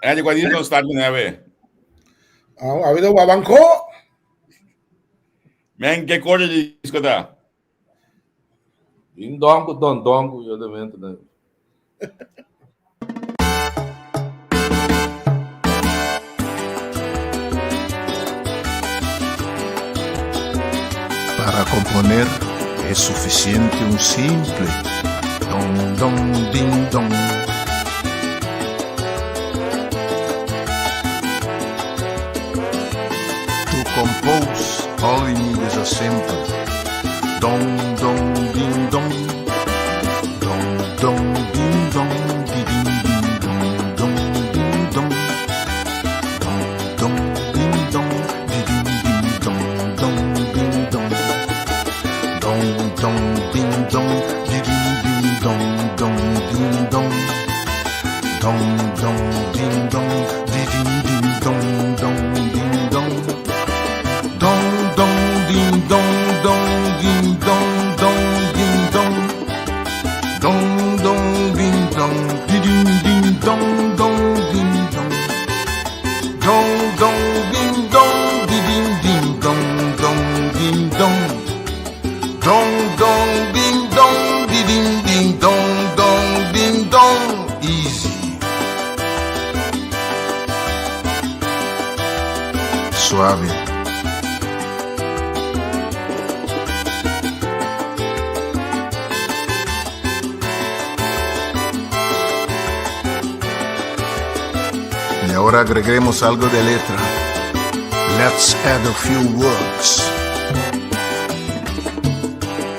Andy, kua dia nos start ku neve? Ah, a vida wabanco. Men, ke kor di disco ta? Ding dong ku don dong ku yo de mente. Para componer es suficiente un simple don don ding dong. To compose, all you need is a simple dong dong ding dong. Dong dong ding dong di ding ding dong dong ding dong. Dong dong ding dong di ding ding dong dong ding dong. Dong dong ding dong di ding ding dong dong ding dong. Dong dong ding dong di ding ding dong dong ding dong. Dong dong ding dong dong ding dong dong ding dong. Dong dong ding dong di ding ding dong dong ding dong. Dong dong ding dong di ding ding dong dong ding dong. Dong dong ding dong di ding ding dong dong ding dong. Easy. Suave. Y ahora agreguemos algo de letra. Let's add a few words.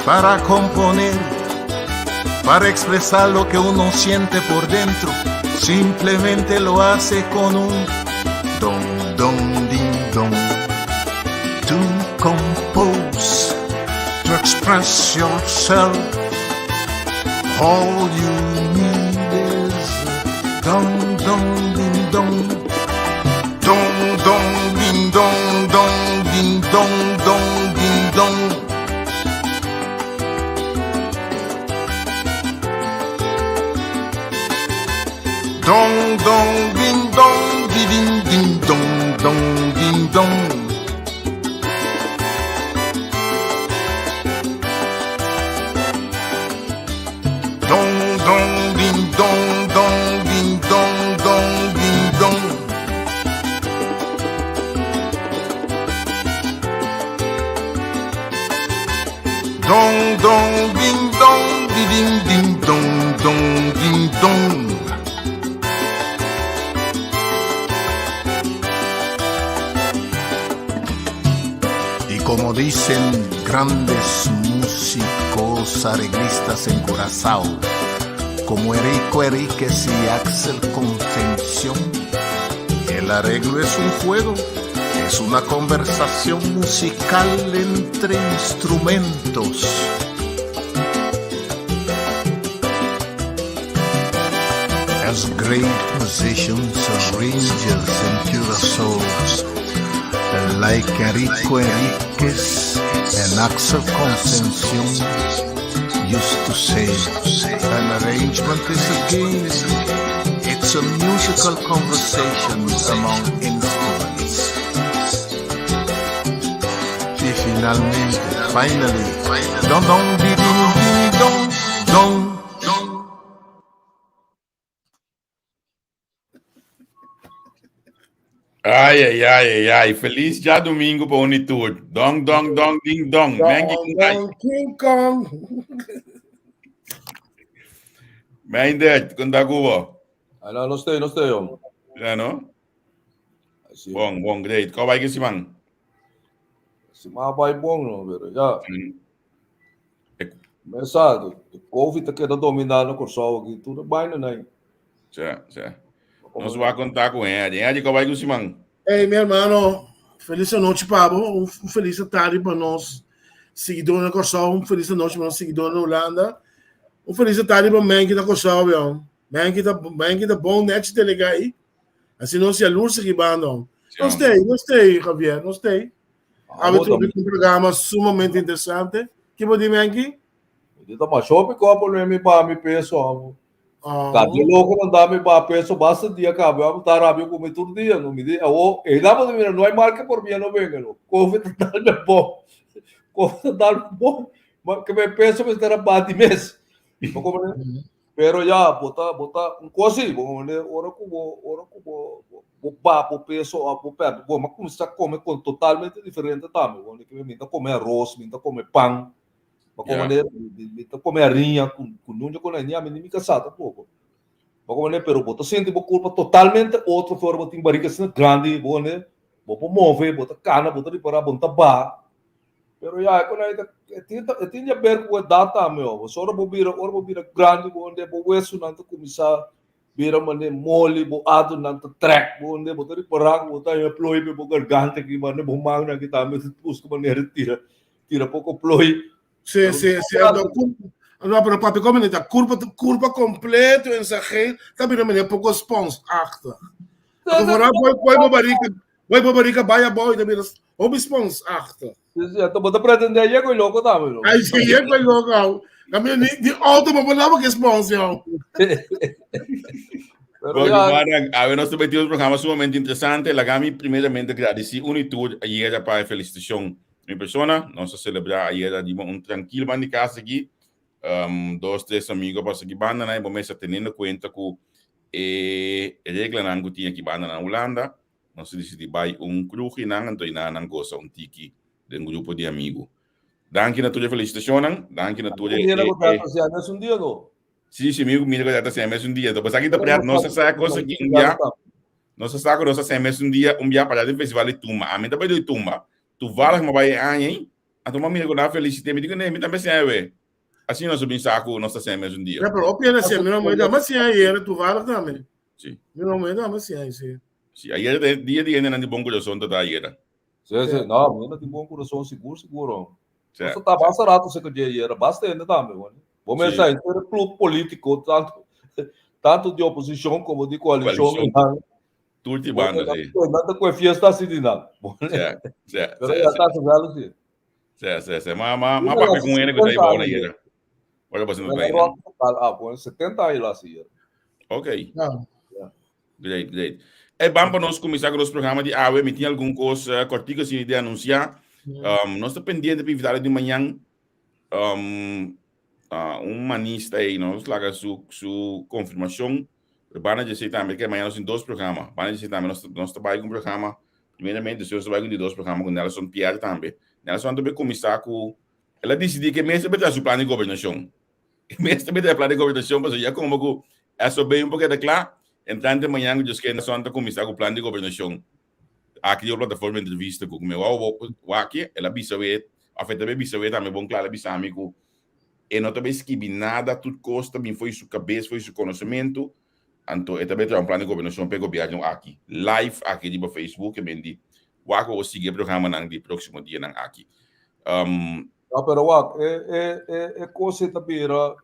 Para componer, para expresar lo que uno siente por dentro, simplemente lo hace con un don, don, ding, dong. To compose, to express yourself, all you need is dong, dong, ding, dong. Dong, dong, ding, dong, dong, ding, dong, dong, ding, dong. Dong, dong, ding, dong, di, ding, ding, dong, dong, ding, dong. Dong, dong, ding, dong, dong, ding, dong, dong, ding, dong. Dong, dong, ding, dong, di, ding, ding, dong, dong, ding, dong. Y como dicen grandes músicos arreglistas en Curazao, como Erico Enríquez y Axel Concepción, el arreglo es un juego, es una conversación musical entre instrumentos. As great musicians, arrangers in Curacao, like Enrico Enriquez and Axel Concepcion used to say, an arrangement is a game. It's a musical conversation among instruments. Y finalmente, finally, don don di ding ding dong dong dong. Ai, ai, ai, ai, ai. Feliz djadumingu pa un i tur. Dong, dong, dong, ding, dong. Mengi Dong, kung ai. dong, King Kong. Meindert, kon ta ku bo? Ah, no, no stay, no stay, hombre. Ja, no? Sí. Bon, bon, great. Kau bai ke siman? Siman bai bon, no, pero ya. Mm. Mesa, COVID ta keda dominá na Kòrsou aki, tur baina nai. Ja, ja. Nos wak konta ku Eddie. Eddie, kau bai ku siman? Hey, mi hermano, feliz nochi pa bo, un feliz tardi pa nos siguidó na Kòrsou, un feliz nochi pa nos siguidó na Hulanda, un feliz tardi pa Menki na Kòrsou, yo. Menki ta, Menki ta bon nèchi delegá ei. Asina nos yalurs aki banda. Sí, Nos stay, nos stay, Javier, nos stay. Ah, Awe bo trobe un programa sumamente interesante. Ki bo di, Menki? Di ta mas hopi kopo no mi pa mi peso amo. Cardiologo manda mi baha peso basta dia caba, mi ta rabia cu mi tur dia, no mi di awo e la bo ta mira no hay mal que por bien no venga no, covid ta dal mi bon, covid ta dal mi bon, ma ke mi peso mester a baha di mes, bo comprende? Pero ya bo ta bo ta un cos si, bo comprende, ora cu bo ora cu bo bo baha bo peso of bo perde bo, mi a cuminsa come con totalmente diferente tambe, bo comprende, mi ta come aros, mi ta come pan, Ma como ne mi ta come hariña cu cu nunca con ni ami ni mi casá tampoco. Ma como ne pero bo ta sinti bo culpa totalmente otro for bo tin bariga asina grandi bo ne bo por move bo ta cana bo ta ripara bo no ta baha pero ya e con ai ta e tin e tin di haber cu edad tambe ho pasobra ora bo bira ora bo bira grandi bo ne bo wesonan ta cuminsa bira mane moli bo adonan ta trek bo ne bo ta ripara cu bo ta haña plooi pe bo garganta aki mane bo mannan aki tambe ta busca manera di tira tira poco plooi. Sí, sí, sí. Ando, no, pero papi, como neta, curpa, curpa completo en sa geen, ta bira meneer poco sponsachtig. Ando, vooral boy, boy, boy, barrica, boy, boy, barrica, baya boy, ta bira hopi sponsachtig. Sí, sí, ando, bota pretender llego y loco también. No? Ay, sí, llego y loco. También ni, ni auto, me ponemos que spons, yo. Pero Bueno, ya, Marian, a ver, nos tin un programa sumamente interesante. Lagami primeramente agradeci Unitur ayer pa e felicitacion Mi persona, nos a selebrá ayera riba un trankil banda di kas aki. Dos, tres amigo a pasa aki banda nan i bo mester teniendo kuenta ku e reglanan ku tin aki banda na Hulanda, nos a disidí bai un krugi nan, anto i nan nan gosa un tiki den grupo di amigu. Danki na tur e felisitashonnan, danki na tur e. Mira ku ta hasiendo esun dia no. Sí, sí, mi mira ku ta hasiendo esun dia. Enton pasaki ta pret, nos a sa kos aki un bia, nos a sa ku nos a hasiendo esun dia, un bia para den festival di tumba. Ami ta bai di tumba. Toevallig mi a bai e aña ei, anto mi a mira ku nan a felisité mi, di ku nee, mi tambe siña awe. Asina nos a bin sa ku nos ta siña mes un dia. Ja, pero hopi hende siña, mi no a dama siña ayer, toevallig tambe. Sí. Mi no a dama siña, sí. Sí, ayer ta e dia di hendenan di bon kurason ta ta ayer. Sí, sí, no, mi hende tin bon kurason sigur, sigur. Sí. Nos ta basta rato seka dje ayer, basta hende tambe, bueno. Bo mester sa, henter e club politico, tanto, tanto di oposicion como di coalicion, Coalicion. Tur ti banda, sí. Nan ta kue fiesta así di nan. Sí, sí, Pero sí, ya sí. ta sosal así. Sí, sí, sí. Ma, ma, ma papia con hende que ta ibao na yera. Ora pa no ta ina. Ah, bueno, 70 años la así. Ok. Ja. Great, great. Hey, bam pa nos kuminsá ku nos programa di awe. Mi tin algun kos uh, kortiko asina di anunsiá. Nos ta pendiente pa invitado di mañan. Un manista ei, nos laga su, su konfirmashon. Pero banda di esei tambe, ke mañana nos tin dos programa. Banda di esei tambe nos, nos ta bai ku un programa. Primeramente, nos ta bai ku di dos programa ku Nelson Pierre tambe. Nelson tambe kuminsá ku, el a disidí ke mes ta bai traha su plan di gobernashon. E mes ta bai traha plan di gobernashon pasobra ya komo ku SOB un por keda kla, entrante mañana ku Dios ke Nelson ta kuminsá ku plan di gobernashon. Aki di e plataforma entrevista ku mi wou wak el a bisa we, of e ta bay bisa we tambe bon kla, el a bisa mi ku e no ta bay skibi nada, tur kos ta bin fo'i su kabes, fo'i su konosementu, anto e ta bay traha un plan di gobernashon pa e gobièrnu aki, live aki riba Facebook, e men di wak wou sigui e programanan di próksimo dianan aki. No, pero wak, e e e e kos ei ta bira,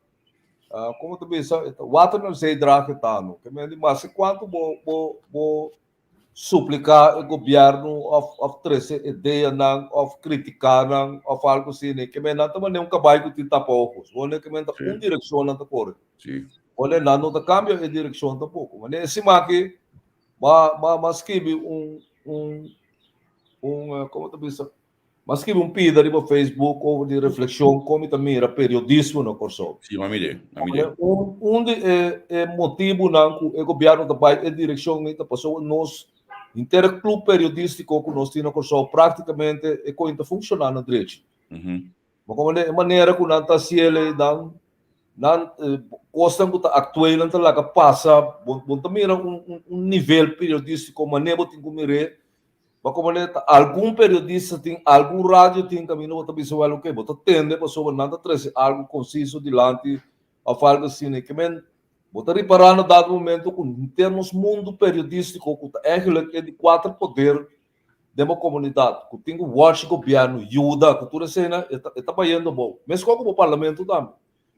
komo ta bisa, water na zee draag het aan. Ke men di mas kuantu bo bo bo supliká e gobièrnu òf òf trese ideanan òf kritiká nan òf algu asina ke men nan ta manera un kabai ku tin tapa ojos bo ke men ta un direkshon nan ta kore bo nan no ta kambia e direkshon tampoko manera e siman aki m'a m'a m'a skibi un un un komo ta bisa M'a skibi un pida riba Facebook over di reflekshon kon mi ta mira periodismo na Kòrsou. Sí, m'a mir'é, m'a mir'é. Un, un di e, e motibunan ku e gobièrnu ta bai e direkshon ei ta pasobra nos henter e klub periodístiko ku nos tin na Kòrsou práktikamente e koin ta funshoná na drechi. Ma komo e manera ku nan ta hasiel ei, nan, nan kosnan ku ta aktuel nan ta laga pasa, bo, bo no ta mira un, un, un nivel periodístiko manera bo tin ku mir'é. Ma como le ta algun periodista tin, algun radio tin caminda bo ta bisa wel oke, bo ta tende pasobra nan ta trece algo conciso dilanti of algo asina. Ke men bo ta ripara na dado momento cu henter nos mundo periodistico cu ta eigenlijk e di cuater poder den bo comunidad cu tin cu watch gobierno, yuda cu tur esena e ta e ta bayendo abou. Mescos cu bo parlamento tambe.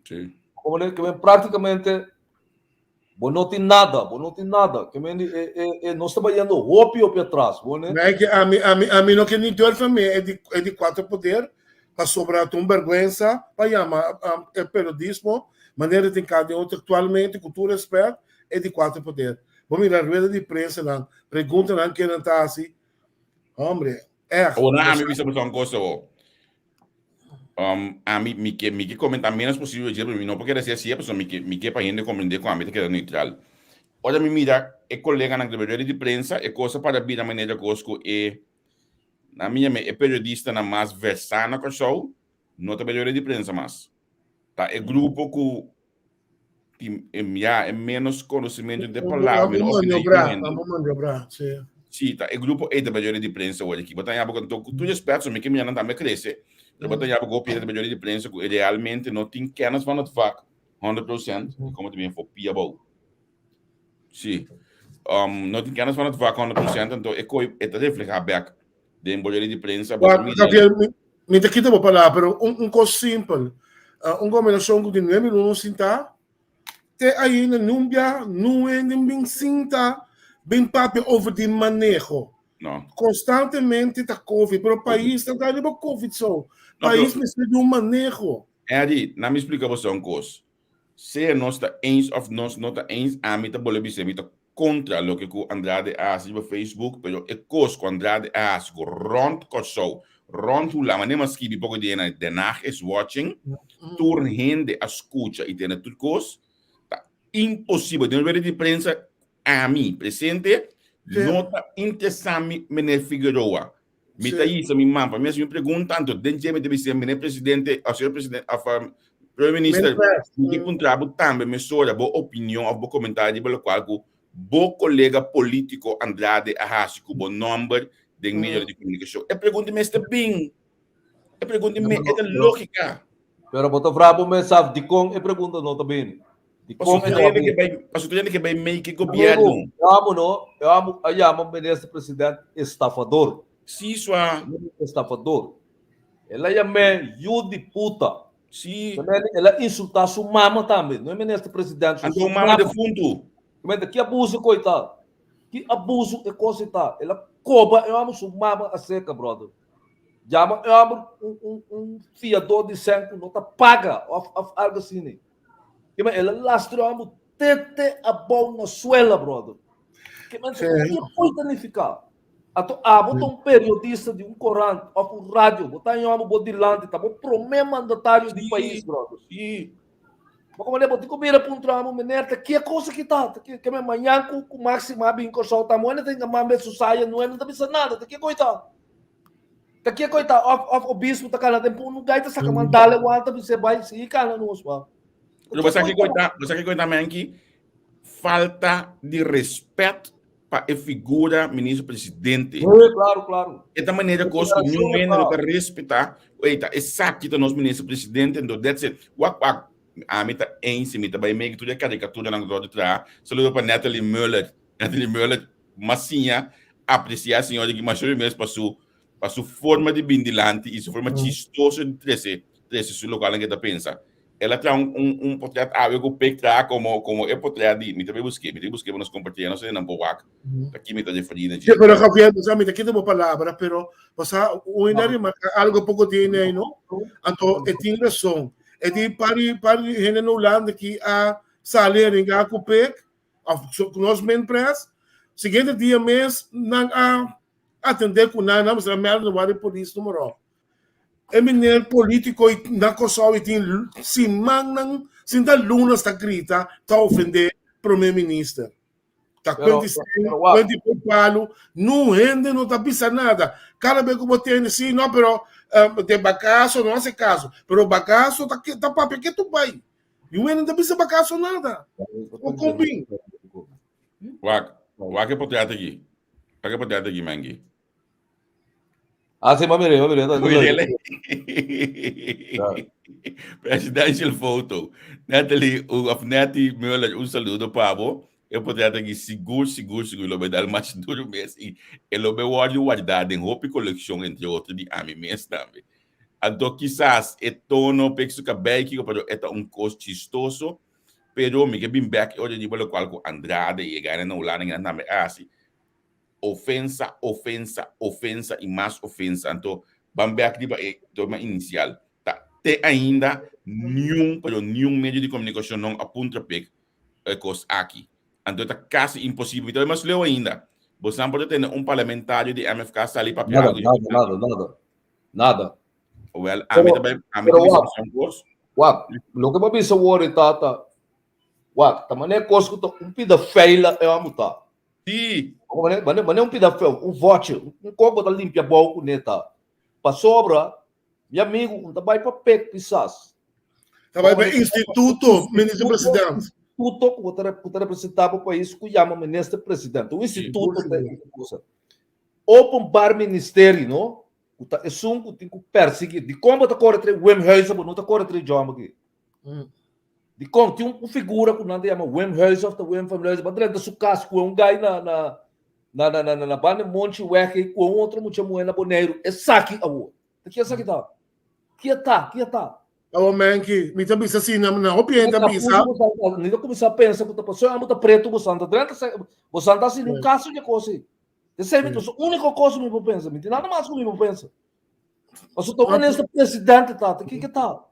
Sí. Como le ke men practicamente Bo no tin nada, bo no tin nada. Ke men di e e e nos ta bayendo hopi hopi atras, bo ne? Mei ke ami ami ami no ke ni durf mi e di e di cuatro poder pasobra ta un berguensa pa yama e periodismo. Manera tin ka den otro aktualmente, ku tur rèspèt, e di kuater poder. Bo mira rueda di prensanan, preguntanan ke nan ta hasi, hombre, ègt. Ora ami bisa boso un kos awo. Ami mi ke mi ke komentá ménos posibel dje, pero mi no por keda así así, pasobra mi ke mi ke pa hende komprendé ku ami ta keda neutral. Ora mi mira e koleganan ku ta rueda di prensa, e kos a para bira manera kos ku e nan mi yama e periodistanan mas versá na Kòrsou no ta bai rueda di prensa mas. Ta e grupo ku tin ya e ménos konosementu den palabra, ménos opinion di hende. Sí, ta e grupo ei ta bai rueda di prensa awor aki. Bo ta haña bo ku tur respèt, so mi ke mira nan tambe krese, pero bo ta haña bo ku hopi hende ta bai rueda di prensa ku realmente no tin kennis van het vak 100%, i komo ta bin for pia abou. Sí. No tin kennis van het vak 100%, anto e koi e ta reflehá bèk den bo rueda di prensa. Bo ta mira. Javier, mi ta kita bo palabra, pero un kos simpel. Un kombinashon ku tin nuebe luna sintá, te ainda niun bia niun hende bin sinta bin papia over di maneho. No. Konstantemente ta covid, pero pais ta riba covid so. Pais mester di un maneho. Eddie, na mi splika boso un kos. Sea nos ta eens of nos no ta eens, ami ta bolbe bisa mi ta kontra loke ku Andrade a hasi riba Facebook, pero e kos ku Andrade a hasi ku rònt Kòrsou, rònt Hulanda, manera mi a skibi poko dia na Den Haag is watching, tur hende a skucha i tende tur kos, ta imposibel. Den rueda di prensa ami presente no ta interesá mi meneer Figueroa. Mi ta hisa mi man pa mi hasi mi pregunta, anto den dje mi ta bisa meneer presidente of señor presidente of primer minister, mi ke puntra bo tambe mesora bo opinion of bo komentario riba lokual ku bo kolega politiko Andrade a hasi ku bo nomber den medio di komunikashon. E pregunta mester bin. E pregunta me, e ta lógika. Pero bo ta vraag bo mes af dikon e pregunta no ta bini. Dikon e no a bini. Pasobra tur hende ke bai mei ke gobièrnu. Eu amo no, eu amo a yama minister president estafador. Si sua. Estafador. El a yam'é yu di puta. Si. El a insultá su mama tambe, no e minister president, su mama. Anto mama defuntu. Ki abuso koitado. Ki abuso e kos ei ta. El a koba e hòmber su mama aserka brother. Yama e hòmber un un un fiadó di sèn ku no ta paga òf òf algu asina. Kimen el a lastra e hòmber tete abou na suela brother. Kimen ke por ta nifiká? Anto abo ta un periodista di un korant òf un radio, bo ta e hòmber bo dilanti, ta bo promé mandatario di pais brother. Ma como bo tin ku mira puntra amo meneer ta ke cosa ki ta ta ke me mañan ku ku Maxima bin Kòrsou ta moe na tin mambe su saya no ta bisa nada ta ke koi ta ta ke koi ta of of obispo ta kana den punu gai ta saka man dale wanta bisa bai si kana nos ba. Pero bo sa ke koi ta bo sa ke koi ta menki falta di respet pa e figura ministro presidente. Sí, claro, claro. E ta manera cos cu niun hende no ta respeta. Oye, ta esaki ta nos ministro presidente, entonces that's it. Wak wak, ami ta eens y mi ta bay make tur e caricaturanan cu ta traha. Saludo pa Natalie Muller. Natalie Muller, mas siña aprecia señor di masho mes pa su pa su forma di bin dilanti y su forma chistoso di trece trece su locual nan ke ta pensa. El a traha un un un potret awe ku Pik traha komo komo e potret di mi ta bai busk'é mi ta bai busk'é pa nos kompartié nos nan por wak ta ki mi ta referí na dje. Sí, pero Javier, bo sa mi ta kita bo palabra, pero bo sa un hende a remarká algo poko di hende ei no? Anto e tin rason. E di par di par di hende na Hulanda ki a sali ringa ku Pik òf ku nos Minpres, siguiente dia mes nan a atendé ku nan, nan mester a mèldu na warda di polis numero. E meneer politico na Kòrsou i tin simannan sinta lunas ta grita ta ofende prome minister. Ta kuenti sen, kuenti por palu, nun hende no ta bisa nada. Kada bes ku bo tende si no pero de bakaso no hasi kaso, pero bakaso ta ta papia ketu bai. Niun hende no ta bisa bakaso nada. Bo kon bin? Wak, wak e potret aki. Wak e potret aki, Mengi. Ah, sí, mami, mami, mami. Presidential photo. Natalie, of Nettie Muller, un saludo pa bo. E portret aki sigur, sigur, sigur lo bay dal mas duro mes y e lo bay wordo guarda den hopi coleccion, entre otro di ami mes tambe. Anto kisas e tono pek su cabey kiko, pero e ta un cos chistoso. Pero mi ke bin bek e ora riba locual cu Andrade y e gana na Hulanda nan tambe a haci. Ofensa, ofensa, ofensa y mas ofensa. Anto, ban bek riba e tema inicial. Ta. Te ainda niun, pero niun medio di komunikashon no a puntra pek e kos aki. Anto ta kasi imposibel. Mi ta bai mas leu ainda. Bosan por ta tene un parlamentario di MFK sali papia Nada, algo. nada, nada, nada. Nada. Wel, ami Pero, ta bai, ami pero ta bisa wak, bosan kos. wak, loke bo bisa wori tata, wak, ta mane kos ku ta un pida feila e amo ta. Sí. Mane, mane, mane un pida feil, un voce, un kos bo ta limpia bou kuné ta. Pasobra, Mi amigu, un ta bai pa pek pisas. Ta bai pa instituto, minister president. Instituto ku ta ku ta representá bo pais ku yama minister president. Un instituto ta e cosa. Openbaar Ministerie, no? Ku ta esun ku tin ku persiguí. Dikon bo ta kore trae Wim Huijsen, bo no ta kore trae John aki? Dikon? Tin un figura ku nan ta yama Wim Huijsen of ta Wim van Huijsen, bo a drenta su kas ku un guy na na na na na na banda Monchi Weg ei ku un otro mucha muhé na Boneiru. Esaki awor. Ta ki esaki ta? Ki e ta? Ki e ta? Awo menki, mi ta bisa si na na hopi hende ta bisa. Mi ta kuminsá pensa ku ta pasobra amo ta pretu bosan ta drenta sa bosan ta hasi un kaso di e kos ei. Esei mi ta su úniko kos ku mi por pensa. Mi tin nada mas ku mi por pensa. Pasobra ta un minister presidente ta, ta kiko ta?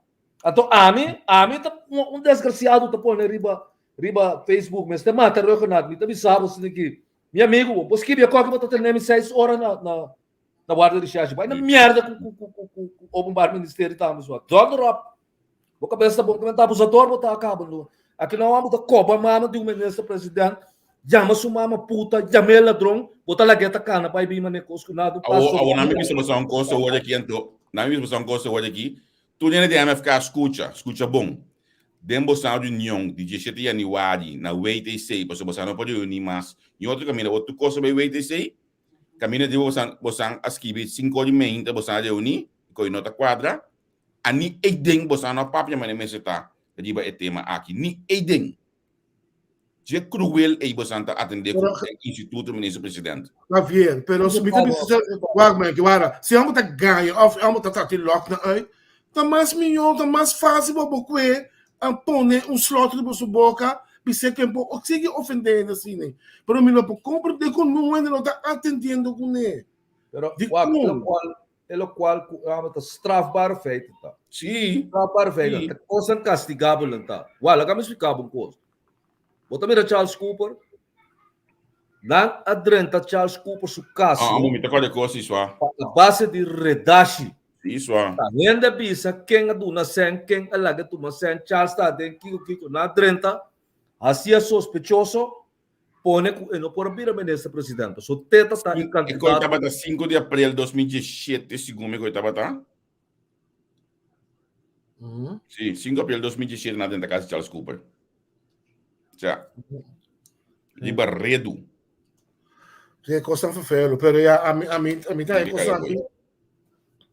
Anto ami, ami ta un desgrasiado ta pone riba riba Facebook mester mata Rhuggenaath. Mi ta bisa bo asina ki mi amigu bo por skibi e koki bo ta tene mi seis ora na na na warda di recherche. Bai na mierda ku ku ku ku ku ku openbaar ministerie tambe so. Donder op. Bo kabesa ta bon ku ta abusador bo ta akaba no. Aki no amo ta koba mama di un minister president, yama su mama puta, yam'é ladron, bo ta lag'é ta kana bai bin mane kos ku nada Awo, paso. awo nami bisa boso un kos awor aki anto. Nami bisa boso un kos awor aki. Tur hende di MFK skucha, skucha bon. Den boso reunion di 17 januari na WTC, pasobra boso no por reuni mas ni otro kaminda, bo tur kos ta bai WTC. Kaminda di bosan bosan a skibi 5 or di meinta bosan a reuní, ku no ta kuadra. A ni eiden bosan no a papia manera mester ta riba e tema aki. Ni eiden. Dje kruel ei bosan ta atendé ku e instituto minister president. Javier, pero si mi ta bisa wak man, wara, si amo ta gaña of amo ta trata di lòk nan uit, ta mas mihó, ta mas fásil pa bo kue a pone un slot riba su boka, bis'é ku e por sigui ofendé hende asina. Pero mi no por komprendé ku nun hende no ta atendiendo kuné. Pero Di wak, e kon? lokual, e lokual ku amo ta strafbare feiten ta. Sí. Strafbare feiten, Sí. ta kosnan kastigabel ta. Wak, laga mi splika bo un kos. Bo ta mira Charles Cooper? Nan a drenta Charles Cooper su kas. Ah, amo, mi ta kòrda e kos, Isua. Pa a base di redashi. Isua. Ta hende a bisa ken a duna sèn, ken a laga tuma sèn, Charles ta aden, kiko, kiko. Nan a drenta, hasié sospechoso, pone ku e no por a bira minister president. Pasobra te ta ta e E koi kandidato. tabata 5 di aprel 2017, segun mi koi tabata. Sí, 5 april 2017 na drenta casa Charles Cooper. Ja. Riba redu. Sí, cosa vervelen, pero ja, a mi, a mi, a mi ta cosa aquí.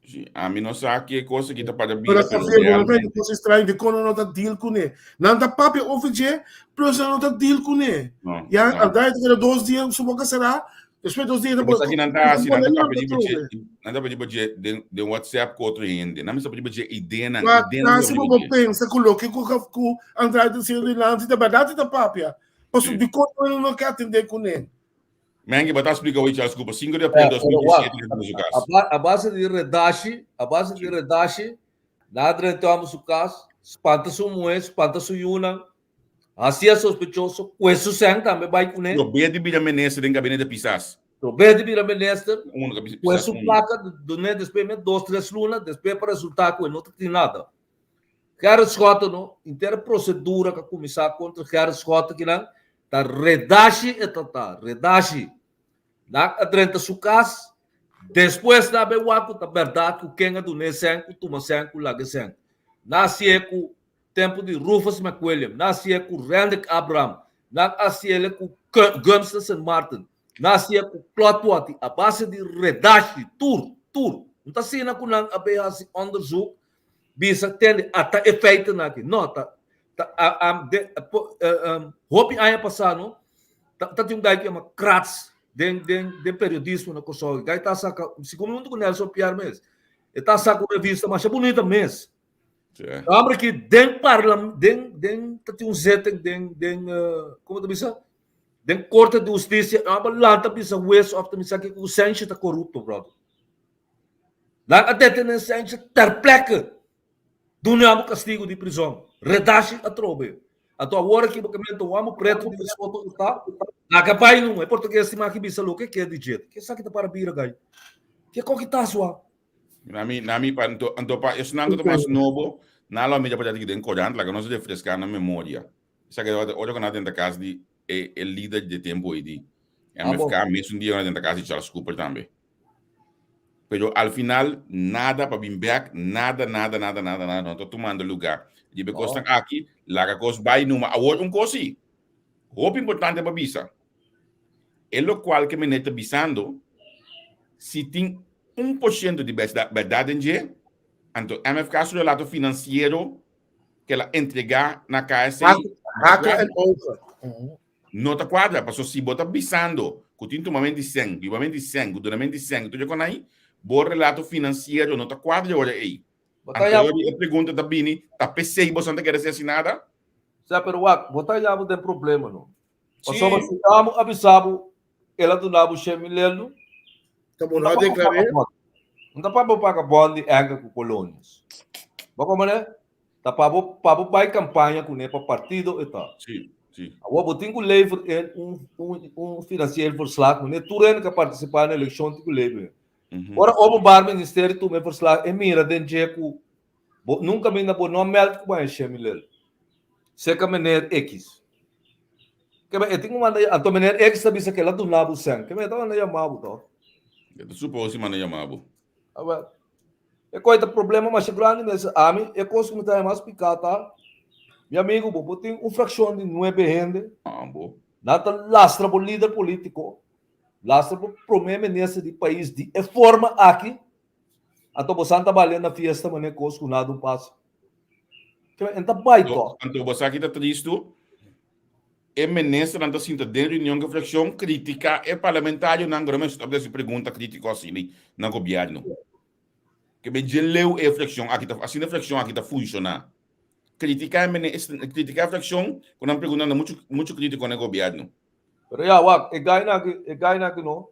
Sí, a mi no sa que cosa que ta para bira, Pero pero Xavier, bo no ta realmente. cosa extraño de kono no ta deal kuné. Nan ta papia over dje, pero nan no ta deal kuné. No, Ja, no. al dai te dos dia su boca será, después dos dia Bo sa ki nan ta hasi, nan ta papia riba dje, trobe. nan ta papia riba dje den, den WhatsApp ku otro hende. Nan mester papia riba dje ideanan, Maar ideanan dan si riba bo dje. pensa ku loke ku ku Andrade ta diciendo dilanti ta berdad ta papia. Paso Sí. di kono nan no ke atende kuné. Menke, bo ta splika hoy Charles Cooper, 5 di april Eh, pero wak, 2017 den su kas. a base di redashi, a base di redashi, nan a drenta amo su kas, spanta su muhé, spanta su yunan, hasié sospechoso, kue su sèn tambe bai kuné. Probeer di bira minister den gabinete Pisas. Probeer di bira minister, Uno, Pisas kue su uno. plaka, dun'é despues mes dos, tres luna, despues pa resultá ku e no ta tin nada. Gerrit Schotten no, henter e prosedura ku a kuminsá kontra Gerrit Schotten kinan, Ta redashi e ta ta, redashi. Nan a drenta su kas, despues nan a bay wak ku ta bèrdat ku ken a dun'é sèn, ku tuma sèn, ku laga sèn. Nan a hasié ku tempu di Rufus McWilliam, nan a hasié ku Rendrick Abraham, nan a hasiéle ku Gumpster Sint Maarten, nan a hasié ku Claude Puati, a base di redashi, tur, tur. No ta asina ku nan a bay hasi onderzoek bisa tende ata e feitennan aki. No, ta ta a a de po hopi aña pasá no ta ta tin un guy ku yama Kratz den den den periodismo na Kòrsou. E guy ta saka segun mi huntu ku Nelson Pierre mes. E ta saka un revista masha bunita mes. Sí. Hombre ki den parlam den den ta tin un zitting den den komo ta bisa den korte di hustisia e homber lanta bisa hues òf ta bisa ki ku Senchi ta korupto brother. Nan a detené Senchi ter plekke. Duna bo kastigu di prizon. Redashi atrobe. Anto awor aki bo ke menta un amo pretu di Lesotho ku ta laga bai nun. E portugues tin maki bisa loke ke di dje. Ke esaki ta para bira gai? Ke koki ta sua? Nami, nami pa anto, anto pa esnan ku ta mas nobo, nan lo mira pa djati den korant, laga nos refreská nan memoria. Esaki tabata ora ku nan a tenta kas di e e lider di e tempu ei di MFK, mesun dia ku nan a tenta kas di Charles Cooper tambe. Pero al final nada pa bin bek, nada, nada, nada, nada, nada no ta tumando lugar. Riba e kosnan aki, laga kos bai numa. Awor un kos si, hopi importante pa bisa. E lokual ke meneer ta bisando, si tin 1% di bèrdat den dje, anto MFK su relato finansiero ke el a entregá na KSC, Hakken en ogen. No ta kuadra, paso si bo ta bisando ku tin tumament di sèn, bibament di sèn, ku dunament di sèn, ku tur e konai, bo relato finansiero no ta kuadra e ora ei. Bo ta Anto e pregunta ta bini, ta p'esei boso no ta kere hasi nada? Sa, pero wak, bo ta haña bo den problema no. Sí. Pasobra si amo a bisa bo, el a duna bo shen mil euro, Ta bo no a deklar'é? No ta pa bo paga bond di Anchor ku Colonias. Bo komprende? Ta pa bo pa bo bai kampaña kuné pa partido e ta. Sí, sí. Awor bo tin ku lever in un un un financieel verslag kuné tur hende ku a partisipá na elekshon tin ku lever in. Ora Openbaar Ministerie tuma e verslag e mira den dje ku bo nunka minda bo no a mèld ku bo a heshe milel. Seka meneer X. Keme e tin ku manda anto meneer X ta bisa ku el a duna bo sèn. Keme e ta manda yama bo tòg? E ta supos di manda yama bo. Awel. E koi ta problema masha grandi mes. Ami e kos ku mi ta haña mas piká ta, mi amigu bo por tin un frakshon di nuebe hende, nan ta lastra bo lider polítiko, lastra bo promé minister di pais di e forma aki, anto bo san ta balia na fiesta manera kos ku nada un pasa. N ta bai tòg. Anto bo sa ki ta tristu? E ministernan ta sinta den reunion ku e frakshon kritiká e parlamentarionan ku no mester stòp di hasi pregunta krítiko asina na gobièrnu. Ke ben dje leu e frakshon aki ta, asina e frakshon aki ta funshoná. Kritiká e minister, kritiká e frakshon ku nan preguntanan muchu muchu krítiko na e gobièrnu. Pero ya, wak, e gainan aki, e gainan aki no,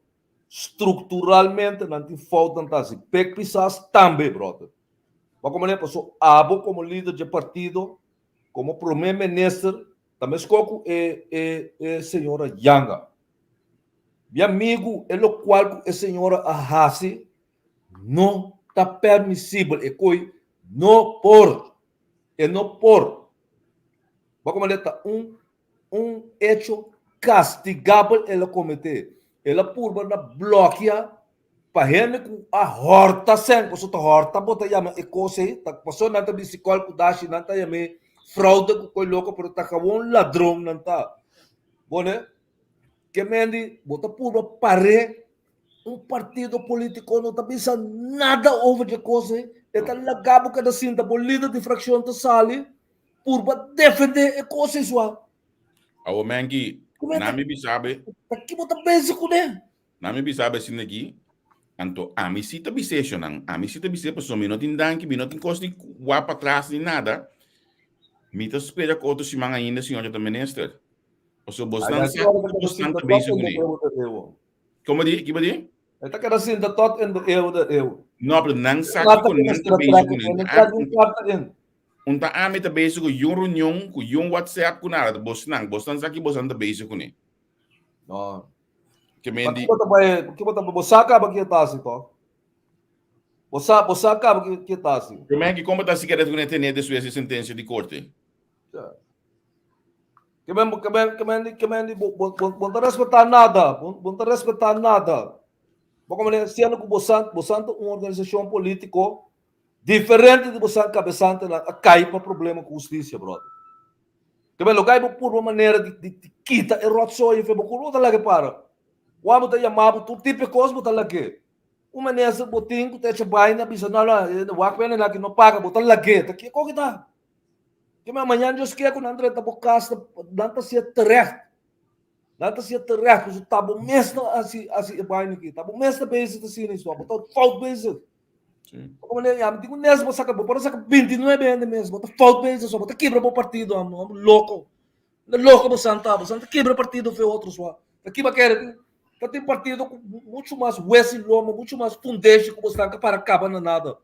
strukturalmente nan tin foutnan ta hasi. Pek Pisas tambe, bròder. Bo a komprendé? Pasobra abo komo lider dje partido, komo promé minister, Ta meskó ku e e e señora yanga. Mi amigu, e lokual ku e señora a hasi no ta permisibel. E koi no por. E no por. Bo komprende? Ta un un hecho kastigabel el a kometé. El a purba na blòkia Pa hende ku a hòrta sèn, pasobra ta hòrta bo ta yama e kos ei, ta pasobra nan ta bisti kòl ku dashi, nan ta yam'é fraude ku koi loko, pero ta kawon ladron nan ta. Bo ne? Ke mendi bo ta purba par'é un partido polítiko no ta bisa nada over dje kos ei, e ta laga bo keda sinta, bo lider di frakshon ta sali purba defendé e kos ei sua. Awor Menki, nan mi bisa be. Ta ki bo ta bezig kuné? Nan mi bisa abesina aki, anto ami si ta bis'é shonnan, ami si ta bis'é pasobra mi no tin danki, mi no tin kos di wak patras ni nada. Mi ta spera ku otro siman ainda señor ta minister. Pasobra bosnan sa ku bosnan ta bezig kuné. Komo di? Kiba di? E ta keda sinta tot in de eeuw der eeuw. No, pero nan sa kiko nan ta bezig kuné. Un ta ami ta bezig ku yun reunion, ku yun WhatsApp, ku nada. Bosnan, bosnan sa ki bosnan ta bezig kuné. No. Ke men di. Bo ta bai, ke bo ta bo sa kaba ki e ta hasi to. Bo sa, bo sa kaba ki ki e ta hasi. Ke men ki kon bo ta hasi kere ku ne tene despues di sentensia di korte? Ja. Ke men ke men ke men di ke men di bo bo bo ta respetá nada, bo bo ta respetá nada. Bo komprende? Siendo ku bo sa bo sa ta un organisashon polítiko diferente di bo sa kabesantenan a kai pa problema ku hustisia, bròder. Kebé lo gai bo purba manera di di di kita e rotzooi fe bo ku bo ta lag'e para. Wan bo ta yama bo tur tipo e kos bo ta lag'e. Un minister bo tin ku ta echa baina bisa no no wak pene nan ki no paga bo ta lag'e. Ta kiko ki ta? Kebé mañan Dios ke ku nan drenta bo kas nan ta hacié terecht. Nan ta hacié terecht pasobra ta bo mes ta hasi hasi e baina aki. Ta bo mes ta bezig ta haciendo esto. Bo ta fout bezig. Como ne, ya, digo nes bo saca, bo por saca 29 hende mes, bo ta fout bezig so, bo ta kibra bo partido, amo, amo loco. Na loco bo santa, bo santa kibra partido fe otro so. Ta kiba kere, ta tin partido ku mucho mas hues y lomo, mucho mas fundeshi ku bo stanka para kaba na nada.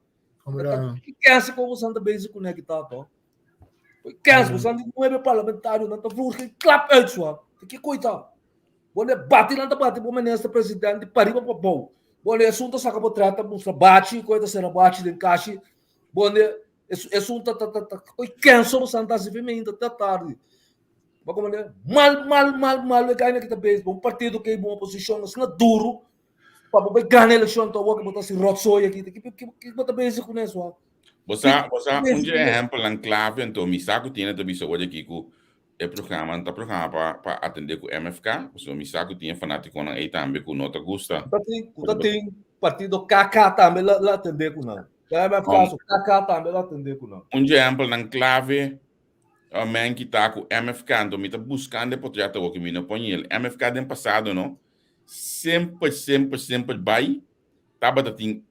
Ki kense ku boso ta bezig kuné aki ta to? Kense boso di nuebe parlamentario nan ta vloer geen klap uit swa. Ki koi ta? Bo ne bati nan ta bati bo minister president di pariba pa bou. Bo ne esun ta saka bo trata mustra bachi koi ta sera bachi den kashi. Bo ne esun ta ta ta koi kense boso ta hasi fe ta tardi. Bo komprende? Mal mal mal mal e kaina ki ta bezig. Un partido ke bon oposishon asina duru. Pa bo bai gana elekshon to awor ku bo ta hasi rotzooi aki. Ki ki ki bo ta bezig kuné so? Bo sa, bo sa un dje ehempelnan clave anto mi sa ku tiene ta bisa awor aki ku e programa ta programa pa pa atende ku MFK, pasobra mi sa ku tin e fanatikonan ei tambe ku no ta gusta. Ku ta tin, ku ta tin partido KK tambe la la atende ku nan. Ta MFK so KK tambe la atende ku nan. Un dje ehempelnan clave men ki ta ku MFK anto mi ta buskando e potret awor ku mi no por ñel. MFK den pasado no semper semper semper bai tabata tin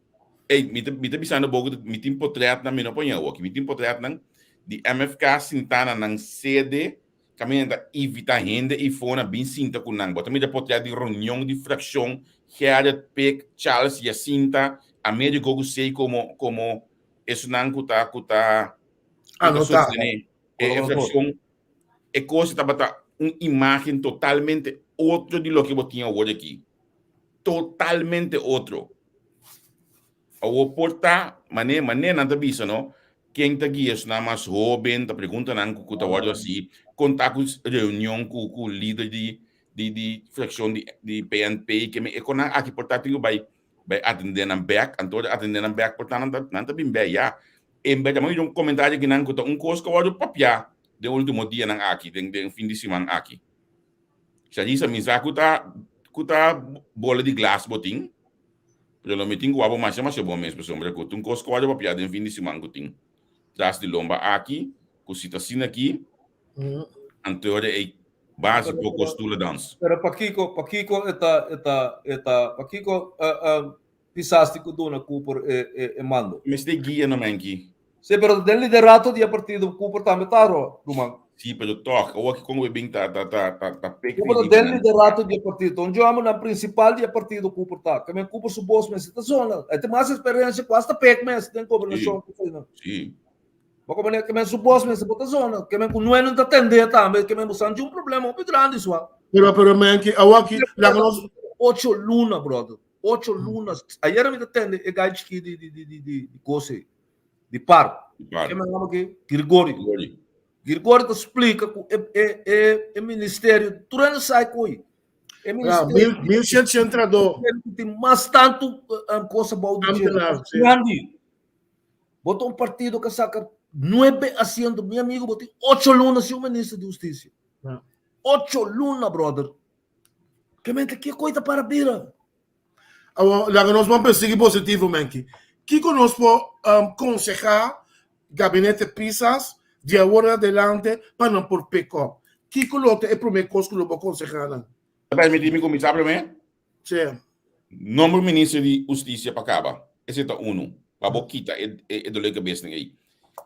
ey mi ta mi ta bisando bo ku mi tin potretnan mi no por ñel awor mi tin potretnan di MFK sintá na nan sede kaminda nan ta invitá hende ifo na bin sinta ku nan. Bo ta mira potret di reunion di frakshon Gerrit, Pik, Charles, Jacinta, Amerigo ku Sei komo komo esunnan ku ta ku ta Anotá. sostené e e frakshon. E kos tabata un imágen totalmente otro di loke bo tin awor aki. Totalmente otro. Awor por ta, mané, mané nan ta bisa no, ken ta guia esnan mas hóben, ta pregunta nan ku ku ta wòrdu hasi, kon ta ku reunion ku ku lider di di di frakshon di di PNP, ke men e konan aki por ta tin ku bai bai atendé nan bèk, anto ora atendé nan bèk por ta nan ta nan ta bin bèk ya. En bèrdad mi un komentario akinan ku ta un kos ku a wòrdu papiá den último dianan aki, den den fin di siman aki. Sharisa, mi sa ku ta ku ta bola di glas bo tin, pero lo mi tin ku wak bo masha masha bon mes pasobra ku ta un kos ku a wòrdu papiá den fin di siman ku tin tras di lomba aki, ku si ta asina aki, anto ora ei base poko stoelendans. Pero pakiko, pakiko e ta, e ta, e ta, pakiko Pisas tin ku duna Cooper e e e mando? Mester guia no menki. Sí, pero den liderato di e partido Cooper tambe ta ro, ruman. Sí, pero tòg, awor ki kon we bin ta ta ta ta ta pek Cooper ta den liderato di e partido. Un dje homennan principal di e partido Cooper ta. Ke men Cooper su bos mester ta zona. E tin mas experiencia ku hasta pek mes den gobernashon ku eseinan. Sí. Bo komprende? Ke men su bos mester por ta zona. Ke men ku nuenan ta tende tambe. Ke men bo san dje un problema hopi grandi sua. Pero pero menki, awor ki laga nos. Ocho luna, brother. Ocho luna. Ayera mi ta tende e gai chiki di di di di di di kose di par. Di par. Ke men yama ke? Girgori. Girgori. Girgori ta splika ku e e e e ministerio tur hende sai koi. E Ja, ministerio mil, mil shen shen tradó. tin mas tantu eh, cosa bou di dje. Ambtenaar, sí. Grandi. Bo ta un partido que saca nueve asiento. Mi amigo, bo tin ocho luna sin un ministro di husticia. Ja. Ocho luna, brother. Ke mente ke koi ta para bira? Awor, laga nos ban persigi positivo, Menki. Kiko nos por um, konsehá gabinete Pisas di awor en adelante pa nan por pick up? Kiko lo ta e promé kos ku lo bo konsehá nan? Ta permití mi kuminsá promé? Sí. Nombra minister di hustisia pa kaba. Esei ta unu. Pa bo kita e, e, e dolor di kabesnan ei.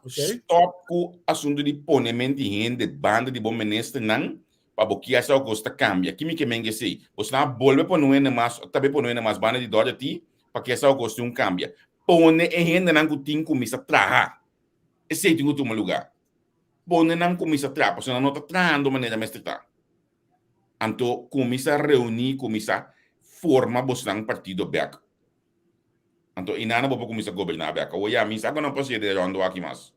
Okay. Stop ku asuntu di ponemen di hende banda di bo ministernan Pa bo kia sa kos ta kambia. Ki mi ke men esei? Bosnan a bolbe pone un hende mas, ta be pone un hende mas banda di dòrta ti, pa kia sa kos tin un kambia. Pone e hendenan ku tin kuminsa traha. Esei tin ku tuma lugá. Pone nan kuminsa traha, pasobra nan no ta trahando manera mester ta. Anto kuminsa reuní, kuminsa forma bosnan partido bèk. Anto inana bo por kuminsa goberná bèk. Awor ya, mi sa ku nan por hasié den e ròndo aki mas.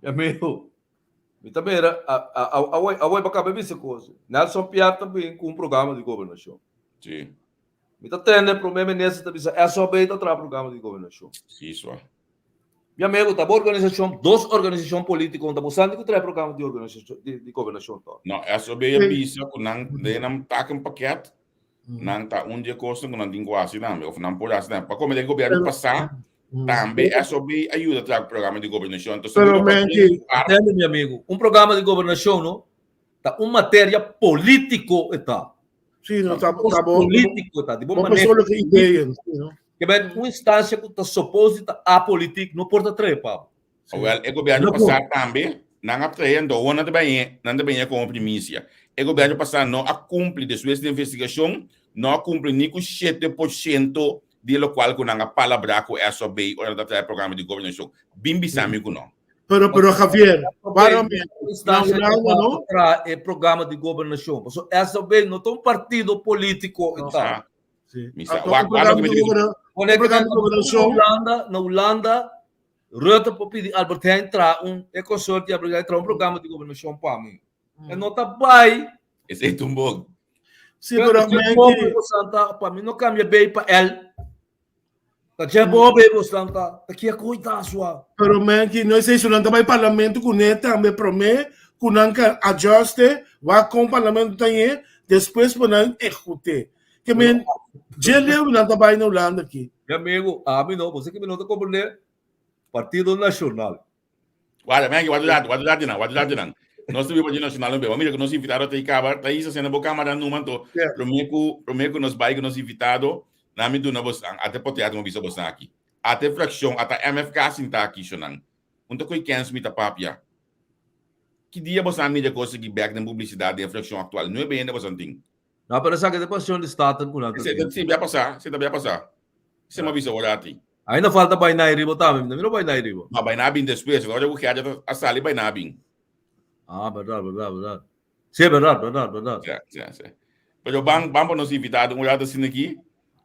Mi amigo, Mi ta mira, awor, awor pa kaba bisa kos. Nelson Piar ta bin ku un programa di gobernashon. Sí. Mi ta tende prome minister ta bisa SOB ta traha programa di gobernashon. Sí, swa. Mi amigo, ta bo organisashon, dos organisashon politiko ta bo santi ku traha programa di organisashon di, di gobernashon to. No, SOB a bisa ku nan den nan takenpakket nan ta un di e kosnan ku nan tin ku hasi tambe, of nan por hasi tambe. Pa kome den gobièrnu pasá, tambe SOB a yuda traha programa di gobernashon. Anto Pero seguro pa men tin ki par. Tende mi amigo, un programa di gobernashon no ta un materia politico e ta. Sí, no, ta, Kos ta bo, politico e ta, di bo bo maneho solo ke ideeën, sí, no? Ke ben un instancia ku ta supposed di ta apolitiek no por ta trae pa bo. Sí. Awel, e gobièrnu No por. pasá tambe, nan a trae, anto awor nan ta bañ'é, nan ta bañ'é komo primisia. E gobièrnu pasá no a kumpli, despues di investigashon, no a kumpli ni ku 7% di lokual ku nan a palabrá ku SOB ora nan ta traha e programa di gobernashon. Bin bisa mi ku no. Pero, pero Javier, waarom na Hulanda no? Traha e programa di gobernashon. Pasobra SOB no ta un partido polítiko No. i tal. Sí. Mi sa, Anto, wak, un wak programa loke mi di ta bisa. Pone un que programa di na gobernashon. Hulanda, na Hulanda, Rutte por pidi Albert Heijn traha un, e consult di Albert Heijn traha un programa di gobernashon pa mi. E no ta bai. Esei ta un bog. Sí, pero Dje men bobe ki bosan ta, pa mi no cambia B pa L. Ta dje bobe bosan ta, ta kia koe ta sua. Pero men ki no esei su nan ta bai parlamento kuné tambe promé ku nan ka adjuste wak kon parlamento ta ñe despues pa nan ehekut'é. Ke men dje leu nan ta bai na Hulanda aki. Mi amigo, ami no, bo sa ki mi no ta comprende? Partido Nacional. Guarda, men, guarda dat, guarda dat nan, guarda dat nan. Nos ta biba di nacional un beba. Mira ku nos invitado ta kaba, ta isa sena bo cámara numa anto. Yeah. Promé ku, promé ku nos bai ku nos invitado, na mi duna bos ate poteat mo bisa bos aki. Ate fracción, ata MFK sinta aki shonan. Un ta koi kens mi ta papia. Ki dia bos a mira kos aki bek den publicidad den fracción actual? Nuebe hende bos tin. No, pero esaki ta cuestion di Staten cu nan ta Ese tin. si bia pasa, se ta bia pasa. Se ma bisa ora ati. Ainda falta bai na riba tambe, mi no bai na riba. Ma bai na bin despues, ora ku Gerrit a sali bai na bin. Ah, berdad, berdad, berdad. Sí, berdad, berdad, berdad. Ja, ja, sí. Pero ban, ban pa nos invitado un rato asina aki,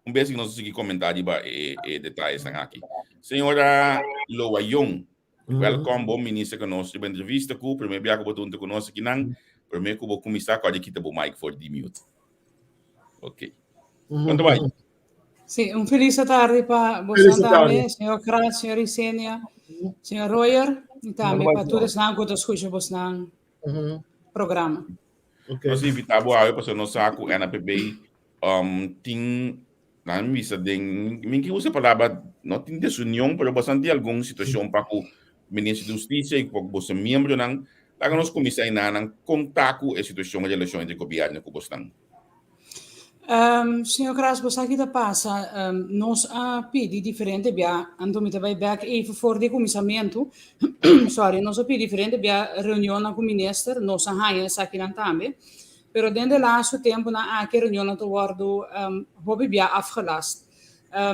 un bes ku nos sigui komentá riba e, e detayesnan aki. Señora Loa Jong, Welkom bon minister ku nos riba entrevista ku prome bia ku bo ta hunta ku nos akinan. Prome ku bo kuminsá kòrda kita bo mic for di mute. Ok. Kon ta bai? Sí, un felis tardi pa Felis boso tardi. tambe, señor Kras, señor Isenia, señor Royer, y tambe pa tur esnan ku ta skucha bosnan programa. Ok. Nos invitá bo awe pasobra nos sa ku NAPB um, tin Nan bisa den, mi ke usa palabra, no tin desunion, pero bosan tin algun situashon pa ku Minister di Hustisia i pa ku boso miembronan. Laga nos kuminsá enanan kon ta ku e situashon e relashon entre gobièrnu ku bosnan. Señor Kras, bo sa ki ta pasa? Nos a pidi diferente bia, anto mi ta bai bèk even for di e kuminsamentu, sorry, nos a pidi diferente bia reunionnan ku minister, nos a haña esakinan tambe. Pero den de laatste temponan aki e reunionnan ta wordo hopi bia afgelast.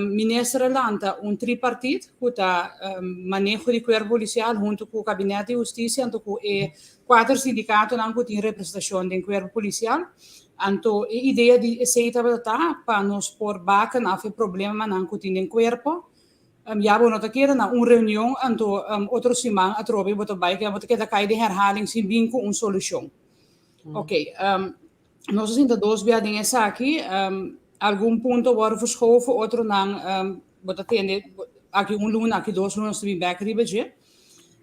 Minister a lanta un tripartiet cu ta maneho di cuerpo policial hunto cu Kabinet di Husticia anto cu e cuater sindicatonan cu tin representacion den cuerpo policial. Anto e idea di esey tabata ta pa nos por baken af e problemanan cu tin den cuerpo. Ya bo no ta keda na un reunion anto otro siman atrobe bo ta bay bo ta keda cay den herhaling sin bin cu un solucion. Ok, um, nos a sinta dos bia den esaki, um, algun punto worden verschoven, otro nan um, bo ta tende aki un luna, aki dos luna nos ta bin bek riba dje.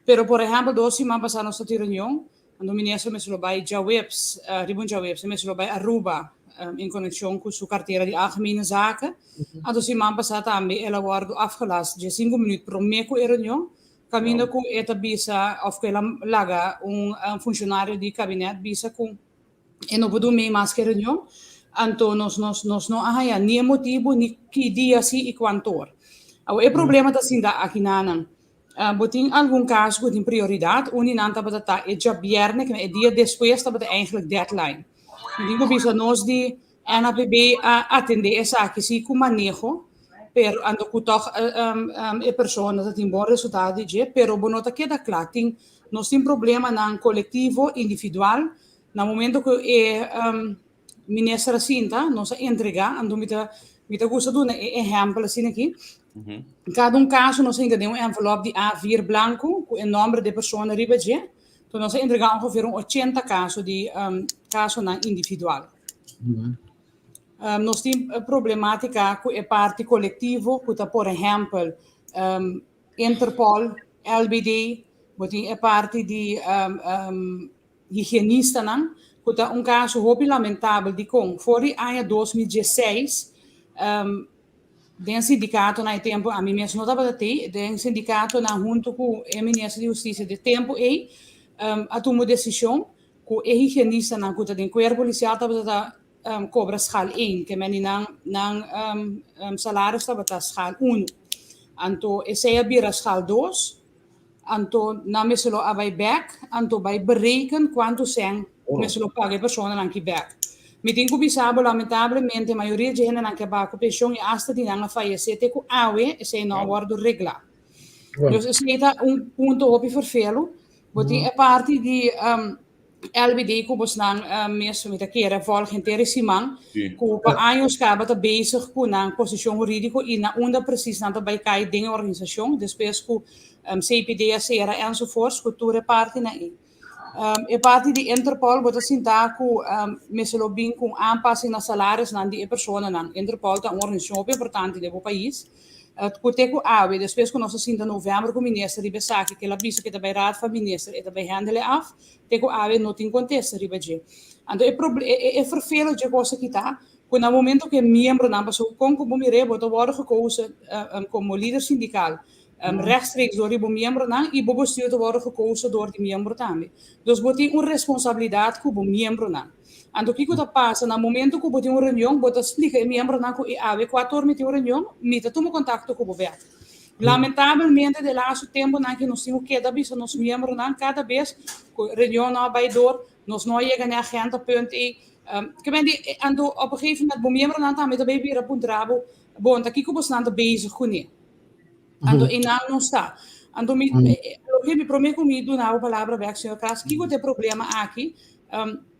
Pero por ehempel, dos siman pasá nos ta tin reunion, anto minister mester lo bai djaweps, uh, riba un djaweps, e mester lo bai Aruba um, in konekshon ku su kartera di algemene zaken. Anto siman pasá tambe el a wordu afgelast dje sinku minuut promé ku e reunion, Kaminda ku e ta bisa òf ku el a laga un funshonario di kabinet bisa ku e no por duna mas ke reunion, anto nos nos nos no a haña ni e motibu ni ki dia si i kuantu or. Awor e problema ta sinta akinanan. Bo tin algun kaso ku tin prioridat, un di nan tabata ta e djabièrnè, e dia despues tabata eigentlik deadline. Mi tin ku bisa nos di NAPB a atendé esaki sí ku maneho, pero anto ku tòg e persona ta tin bon resultado di dje, pero bo no ta keda kla. Tin, nos tin problemanan kolektivo, individual. Na momento ku e minister a sinta, nos a entregá, anto mi ta mi ta gusta duna e ehèmpel asina aki. Kada un kaso nos a hinka den un envelòp di A4 blanku ku e nòmber di e persona riba dje. Enton nos a entregá ongeveer un ochenta kaso di kasonan individual. Nos tin problematica cu e parti colectivo cu ta por ehempel Interpol, LBD, bo tin e parti di higienistanan cu ta un caso hopi lamentabel dicon for di aña 2016 den sindicatonan e tempo ami mes no tabata tey den sindicatonan hunto cu e minister di husticia di tempo ey a tuma decision Ku e higienistanan ku ta den kuerpo polisial tabata ta kobra schaal één, ke men di nan nan salaris tabata schaal unu. Anto esei a bira schaal dos, anto nan mester lo a bai bèk, anto bai bereken kuantu sèn mester lo paga e personanan ki bèk. Mi tin ku bisa bo lamentablemente mayoria dje hendenan ke ba ku penshon i asta di nan a fayesé te ku awe esei no a wòrdu reglá. Dus esei ta un punto hopi ferfelu. Bo tin e parti di LBD ku bosnan mes mi ta kere vòlg henter e siman ku pa años kaba ta bezig ku nan posishon hurídiko i na unda presis nan ta bai kai den e organisashon despues ku CPD a sera enzovoorts ku tur e partinan ei. E parti di Interpol bo ta sinta ku mester lo bin ku un aanpassing na salarisnan di e personanan. Interpol ta un organisashon hopi importante den bo pais. Ku te ku awe, despues ku nos a sinta novèmber ku minister riba esaki, ku el a bisa ku e ta bai raad van minister, e ta bai handle af, te ku awe no tin kontesta riba dje. Anto e e fervelo dje kos aki ta ku na momento ku e miembronan, pasobra kon ku bo mir'é bo ta wòrdu gekozen komo lider sindikal rechtstreeks door di bo miembronan i bo bestuur ta wòrdu gekozen door di miembro tambe. Dus bo tin un responsabilidat ku bo miembronan. Anto kiko ta pasa na momento ku bo tin un reunion, bo ta splika e miembronan ku e awe kuator mi tin un reunion, mi ta tuma kontakto ku bo bèk. Lamentabelmente de laatste temponan ki nos tin ku keda bisa nos miembronan kada bes ku reunion no a bai door, nos no a yega na e agenda punt ei. Ke men di, anto op een gegeven moment bo miembronan tambe ta bai bira puntra bo, bon ta kiko bosnan ta bezig kuné? Anto einan no sta. Anto mi, loke mi promé ku mi duna bo palabra bèk, señor Kras, kiko ta e problema aki?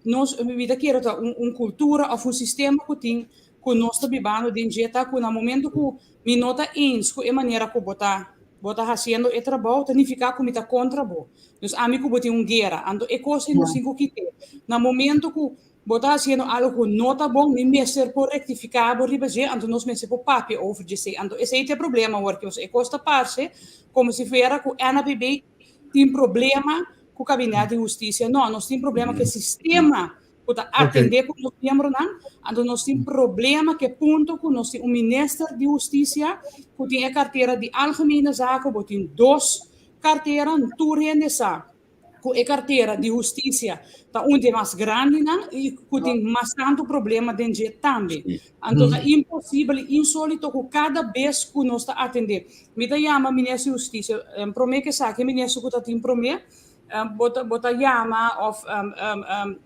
Nos, mi ta kere ta un un kultura òf un sistema ku tin ku nos ta bibando den dje ta ku na momento ku mi no ta eens ku e manera ku bo ta bo ta hasiendo e trabou ta nifiká ku mi ta kontra bo. Dus ami ku bo tin un guera. Anto e kos ei nos tin ku kit'é. Na momento ku Bo ta hasiendo algo ku no ta bon, mi mester por rektifiká bo riba dje, anto nos mester por papia over djesei. Anto esei ta e problema awor ki e kos ta parse komo si fuera ku NAPB tin problema ku Kabinet di Hustisia. No, nos tin problema ku e sistema ku ta atendé ku nos miembronan, anto nos tin problema ku e punto ku nos tin un minister di hustisia ku tin e kartera di Algemene Zaken, bo tin dos kartera, tur hende sa. ku e kartera di hustisia ta un di e mas grandinan i ku tin mas tantu problema den dje tambe. Anto ta imposibel i insolito ku kada bes ku nos ta atendé. Mi ta yama Minister di Hustisia, promé ku esaki e minister ku ta tin promé, bo ta bo ta yama òf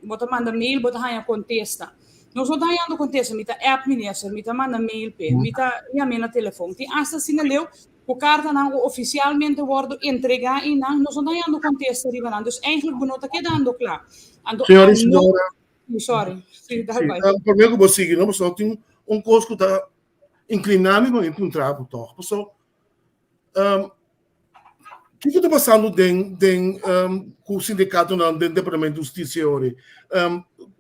bo ta manda mail bo ta haña kontesta. Nos no ta hañando kontesta, mi ta app minister, mi ta manda mail p'e, mi ta yam'é na telefòn. Tin asta asina leu Ku kartanan ku ofisialmente wòrdu entregá i nan nos no ta hañando kontesta riba nan. Dus eigentlik bo no ta kedando kla. Anto Señor i no señora. Sí, sorry. Sí, dal Sí, bai. promé ku bo sigui, no, pasobra tin un kos ku ta inkliná mi pa mi puntra bo tòg. Pasobra, kiko ta pasando den den ku sindikatonan den Departamento di Hustisia ora?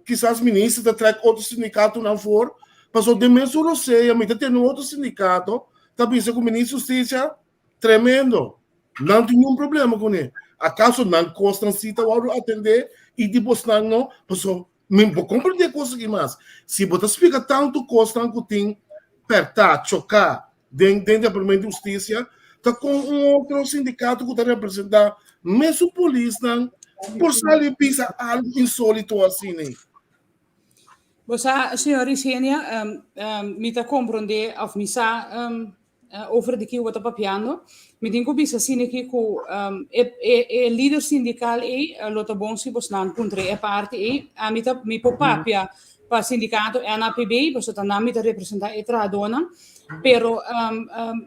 Kisas minister ta trèk otro sindikatonan for, pasobra den mesun rosea mi ta tene un otro sindikato ta bisa ku Minister Hustisia tremendo, nan tin niun problema kuné. Akaso nan kosnan si ta wòrdu atendé i di bosnan no? Pasobra mi bo komprendé kos aki mas. Si bo ta splika tantu kosnan ku tin pèrtá, choká den den Departamento di Hustisia, ta kon un otro sindikato ku ta representá mesun polisnan por sali bisa algu insólito asina? Bo sa, señor Isenia, mi ta comprende of mi sa over di ki bo ta papiando. Mi tin cu bisa asina aki cu e e lider sindical ey lo ta bon si bosnan puntra e parti ey. Ami ta mi por papia pa sindicato NAPB, pasobra ta nan mi ta representa e trahadornan. Pero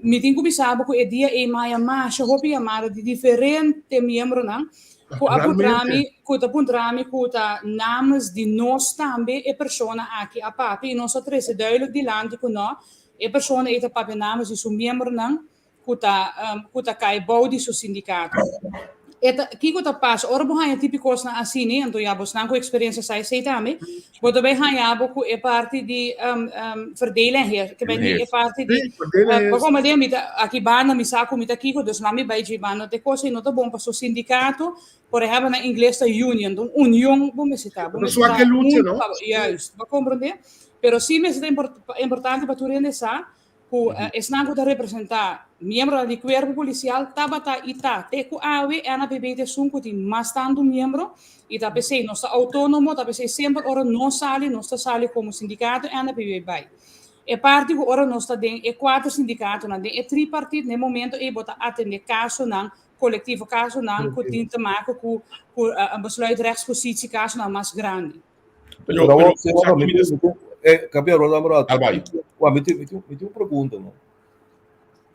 mi tin cu bisa bo cu e dia ey maya masha hopi yamada di diferente miembronan Ku a puntra mi, ku ta puntra mi ku ta namens di nos tambe e persona aki a papia i nos a trese duidelijk dilanti ku no, e persona ei ta papia namens di su miembronan ku ta ku ta kai bou di su sindikato. E ta, kiko ta pasa? Ora bo haña tipi kosnan asini, anto ya bosnan ku eksperensia sa esei tambe, bo ta bai haña bo ku e parti di verdeel en heers, ke bai di e parti di Bo como den mi ta aki banda mi sa cu mi ta kico dus laat mi bay dje banda te cosa y no ta bon paso sindicato por ehempel na ingles ta union ta un union bo mester ta bo mester ta hunto pa juist bo comprende pero si mester ta importante pa tur hende sa cu esnan cu ta representa miembronan di cuerpo policial tabata y ta te cu awe NAPB ta esun cu tin mas tanto miembro y ta pesey nos ta autonomo ta pesey semper ora nos sali nos ta sali como sindicato NAPB bay. E parti ku ora nos ta den e kuater sindikatonan, den e tripartit, na e momento ei bo ta atendé kasonan kolektivo, kasonan ku tin te maken ku ku besluit rechtspositie, kasonan mas grandi. Pero, pero, pero, mi, Cambiar, Albay. Mi tin un pregunta, no?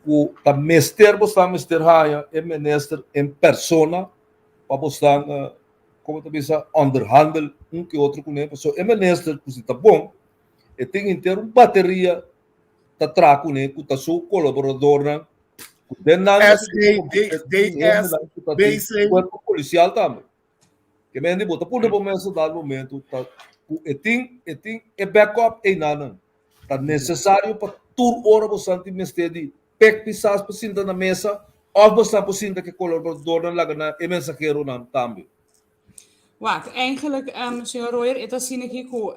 Ku ta mester bo sta mester haya e minister en persona pa bo sta como ta bisa onderhandel un ke otro kuné, pasobra e minister ku si ta bon e tin henter un bateria ta traha kuné ku ta su kolaboradornan ku den nan S A D D S B C kuerpo polisial tambe. Ke men di bo ta pone bo mes dado momento ta ku e tin e tin e backup einanan. Ta nesesario pa tur ora bo san tin mester di pek pisas pa sinta na mesa òf bo san por sinta ku e kolaboradornan laga na e mensaheronan tambe. Wak, eigenlijk, señor Royer, e ta asina aki ku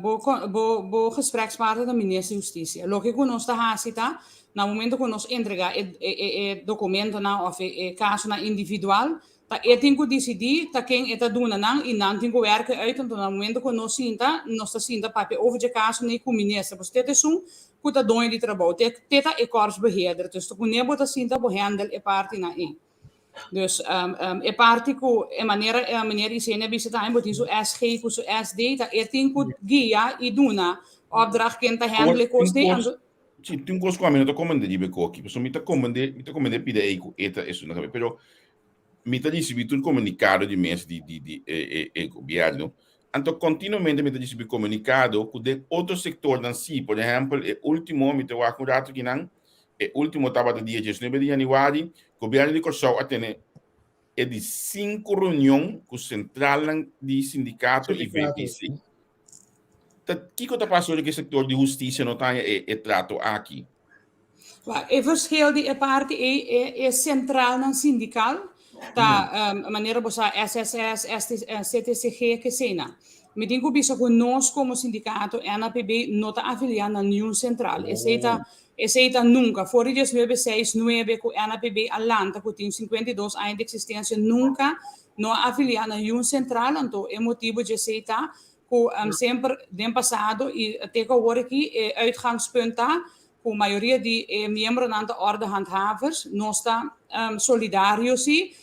bo bo bo gesprekspartner ta Minister di Hustisia. Loke ku nos ta hasi ta, na momento ku nos entregá e e e dokumentonan òf e e kasonan individual, Ta e tin ku disidí ta ken e ta duna nan i nan tin ku wèrk uit. Anto na momento ku nos sinta, nos ta sinta papia over dje kaso nei ku minister. Pasobra te ta esun ku ta doño di trabou. Te te ta e korpsbeheerder. Dus ta kuné bo ta sinta bo handle e partinan ei. Dus e parti ku e manera e meneer Isenia a bisa tambe bo tin su SG ku su SD ta e tin ku guia i duna opdracht ken ta handle e kos ei. Anto. Si, tin un kos ku ami no ta komprendé riba e koki. Pasobra mi ta komprendé, mi ta komprendé pida ei ku e ta esun na kabes. Pero mi ta risibí tur komunikado di mes di di di e e e gobièrnu, anto kontinuamente mi ta risibí komunikado ku den otro sektornan sí, por ehèmpel e último, mi ta wak un ratu kinan, e último tabata dia diesnuebe di yanüari, gobièrnu di Kòrsou a tene e di sinku reunion ku sentralnan di sindikato i VPC. Ta kiko ta pasa ora ku e sektor di hustisia no ta haña e e trato aki? Wak, e verschil di e parti ei, e e sentralnan sindikal ta manera bo sa SSS, ST, CTCG, keseinan. Mi tin ku bisa ku nos komo sindikato NAPB no ta afiliá na niun sentral. Esei ta esei ta nunka. For di diesnuebe seis nuebe ku NAPB a lanta ku tin 52 aña di eksistensia nunka no a afiliá na niun sentral. Anto e motibu dje esei ta ku semper den pasado i te ku awor aki e uitgangspunt ta ku mayoria di e miembronan ta ordehandhavers, nos ta solidario si,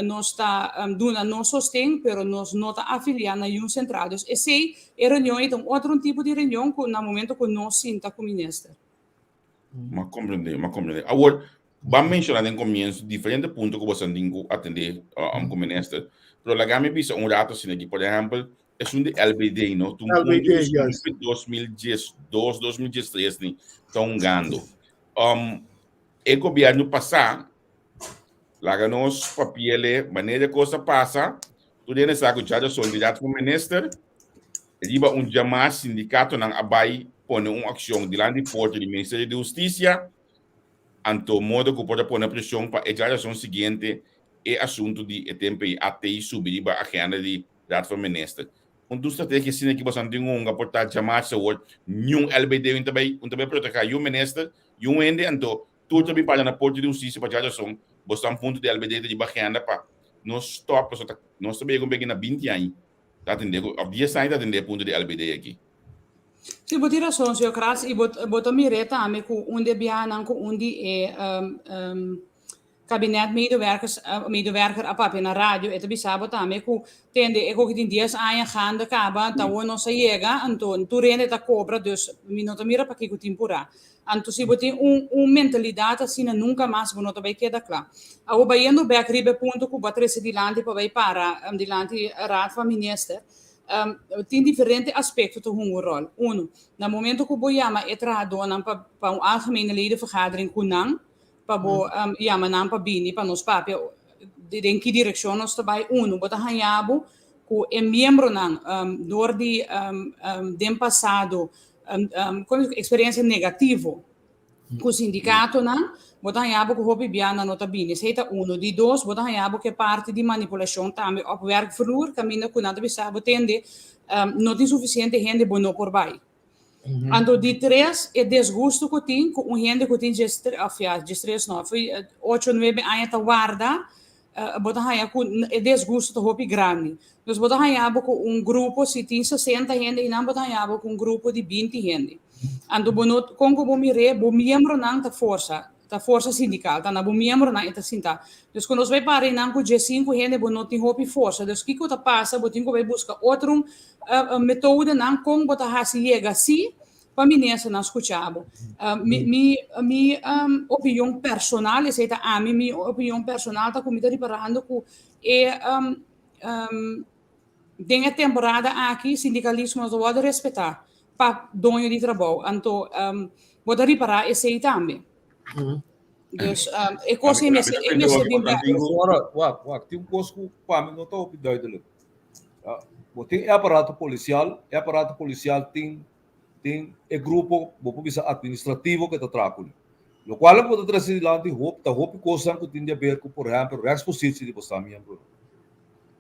nos ta duna nos sosten, pero nos no ta afiliá na niun sentral. Dus esei, e reunion ei ta un otro un tipo di reunion ku na momento ku nos sinta ku minister. M'a komprendé, m'a komprendé. Awor, Bo a menshoná den komienso diferente punto ku boso tin ku atendé ku minister, pero laga mi bisa un rato asina aki. Por ehèmpel, esun di LBD, no? Ta un punto ku sinti 2012, 2013 ni ta hungando. E gobièrnu pasá laga nos papiele manera e kos a pasa, tur hende sa ku djarazon di Raad van Minister riba un djamá sindikatonan a bai pone un akshon dilanti porta di Ministerio di Hustisia. Anto modo ku por a pone preshon pa e djarason siguiente e asuntu di e tempu ei a tei subi riba agenda di Raad van Minister. Un tur strategia asina ki boso tin hunga por ta djamarse awor niun LBD un ta bai un ta bai proteha yu minister yu hende anto tur ta bin para na porta di hustisia pa djarason boso ta un punto di LBD ta riba agenda pa nos stop pasobra ta nos ta bega un begi na binti aña ta atende ku of dies aña ta atende e punto di LBD aki. Sí, bo tin rason, señor Kras, i bo bo ta mir'é tambe ku un di e biahanan ku un di e kabinet medewerkers medewerker a papia na radio, e ta bisa bo tambe ku tende e koki tin dies aña gande kaba, ta awor nos a yega, anto tur hende ta kobra, dus mi no ta mira pakiko tin purá. Anto si bo tin un un mentalidat asina nunka mas bo no ta bai keda kla. Awor bayendo bèk riba e punto ku bo a trese dilanti pa bai para dilanti Raad van Minister, Tin diferente aspekto ta hunga un ròl. Unu, na momento ku bo yama e trahadónan pa pa un algemene ledenvergadering ku nan, pa bo yama nan pa bini pa nos papia den ki direkshon nos ta bai, unu, bo ta haña bo ku e miembronan dor di den pasado eksperensia negativo Ku sindikatonan, bo ta haña bo ku hopi bia nan no ta bini. Esei ta unu. Di dos, bo ta haña bo ku e parti di manipulashon tambe òp wèrkvloer, kaminda ku nan ta bisa bo tende no tin sufisiente hende, bo no por bai. Anto di tres, e desgusto ku tin ku un hende ku tin djes òf ya, djes tres no, ocho, nuebe aña ta warda, bo ta haña ku e desgusto ta hopi grandi. Dus bo ta haña bo ku un grupo, si tin 60 hende einan bo ta haña bo ku un grupo di 20 hende. Anto bo no, kon ku bo mir'é, bo miembronan ta forsa. Ta forsa sindical, ta na bo miembronan e ta sinta. Dus cu nos bay para einan cu 15 hende bo no tin hopi forsa. Dus kico ta pasa? Bo tin cu bay busca otro metodenan con bo ta haci yega si pa ministernan scucha bo. Mi mi mi opinion personal, esey ta ami, mi opinion personal ta cu mi ta riparando cu e den e temporada aki sindicalismo no ta wordo respeta pa doño di trabou. Anto bo ta ripara esey tambe. Dus e cos ey mester e mester bin bek. Ora, wak, wak, tin un cos cu pa mi no ta hopi duidelijk. Bo tin e aparato policial, e aparato policial tin tin e grupo, bo por bisa administrativo cu ta traha cune. Locual bo ta trece dilanti hopi, ta hopi cosnan cu tin di haber cu, por ehempel, rechtspositie di bo stan miembronan.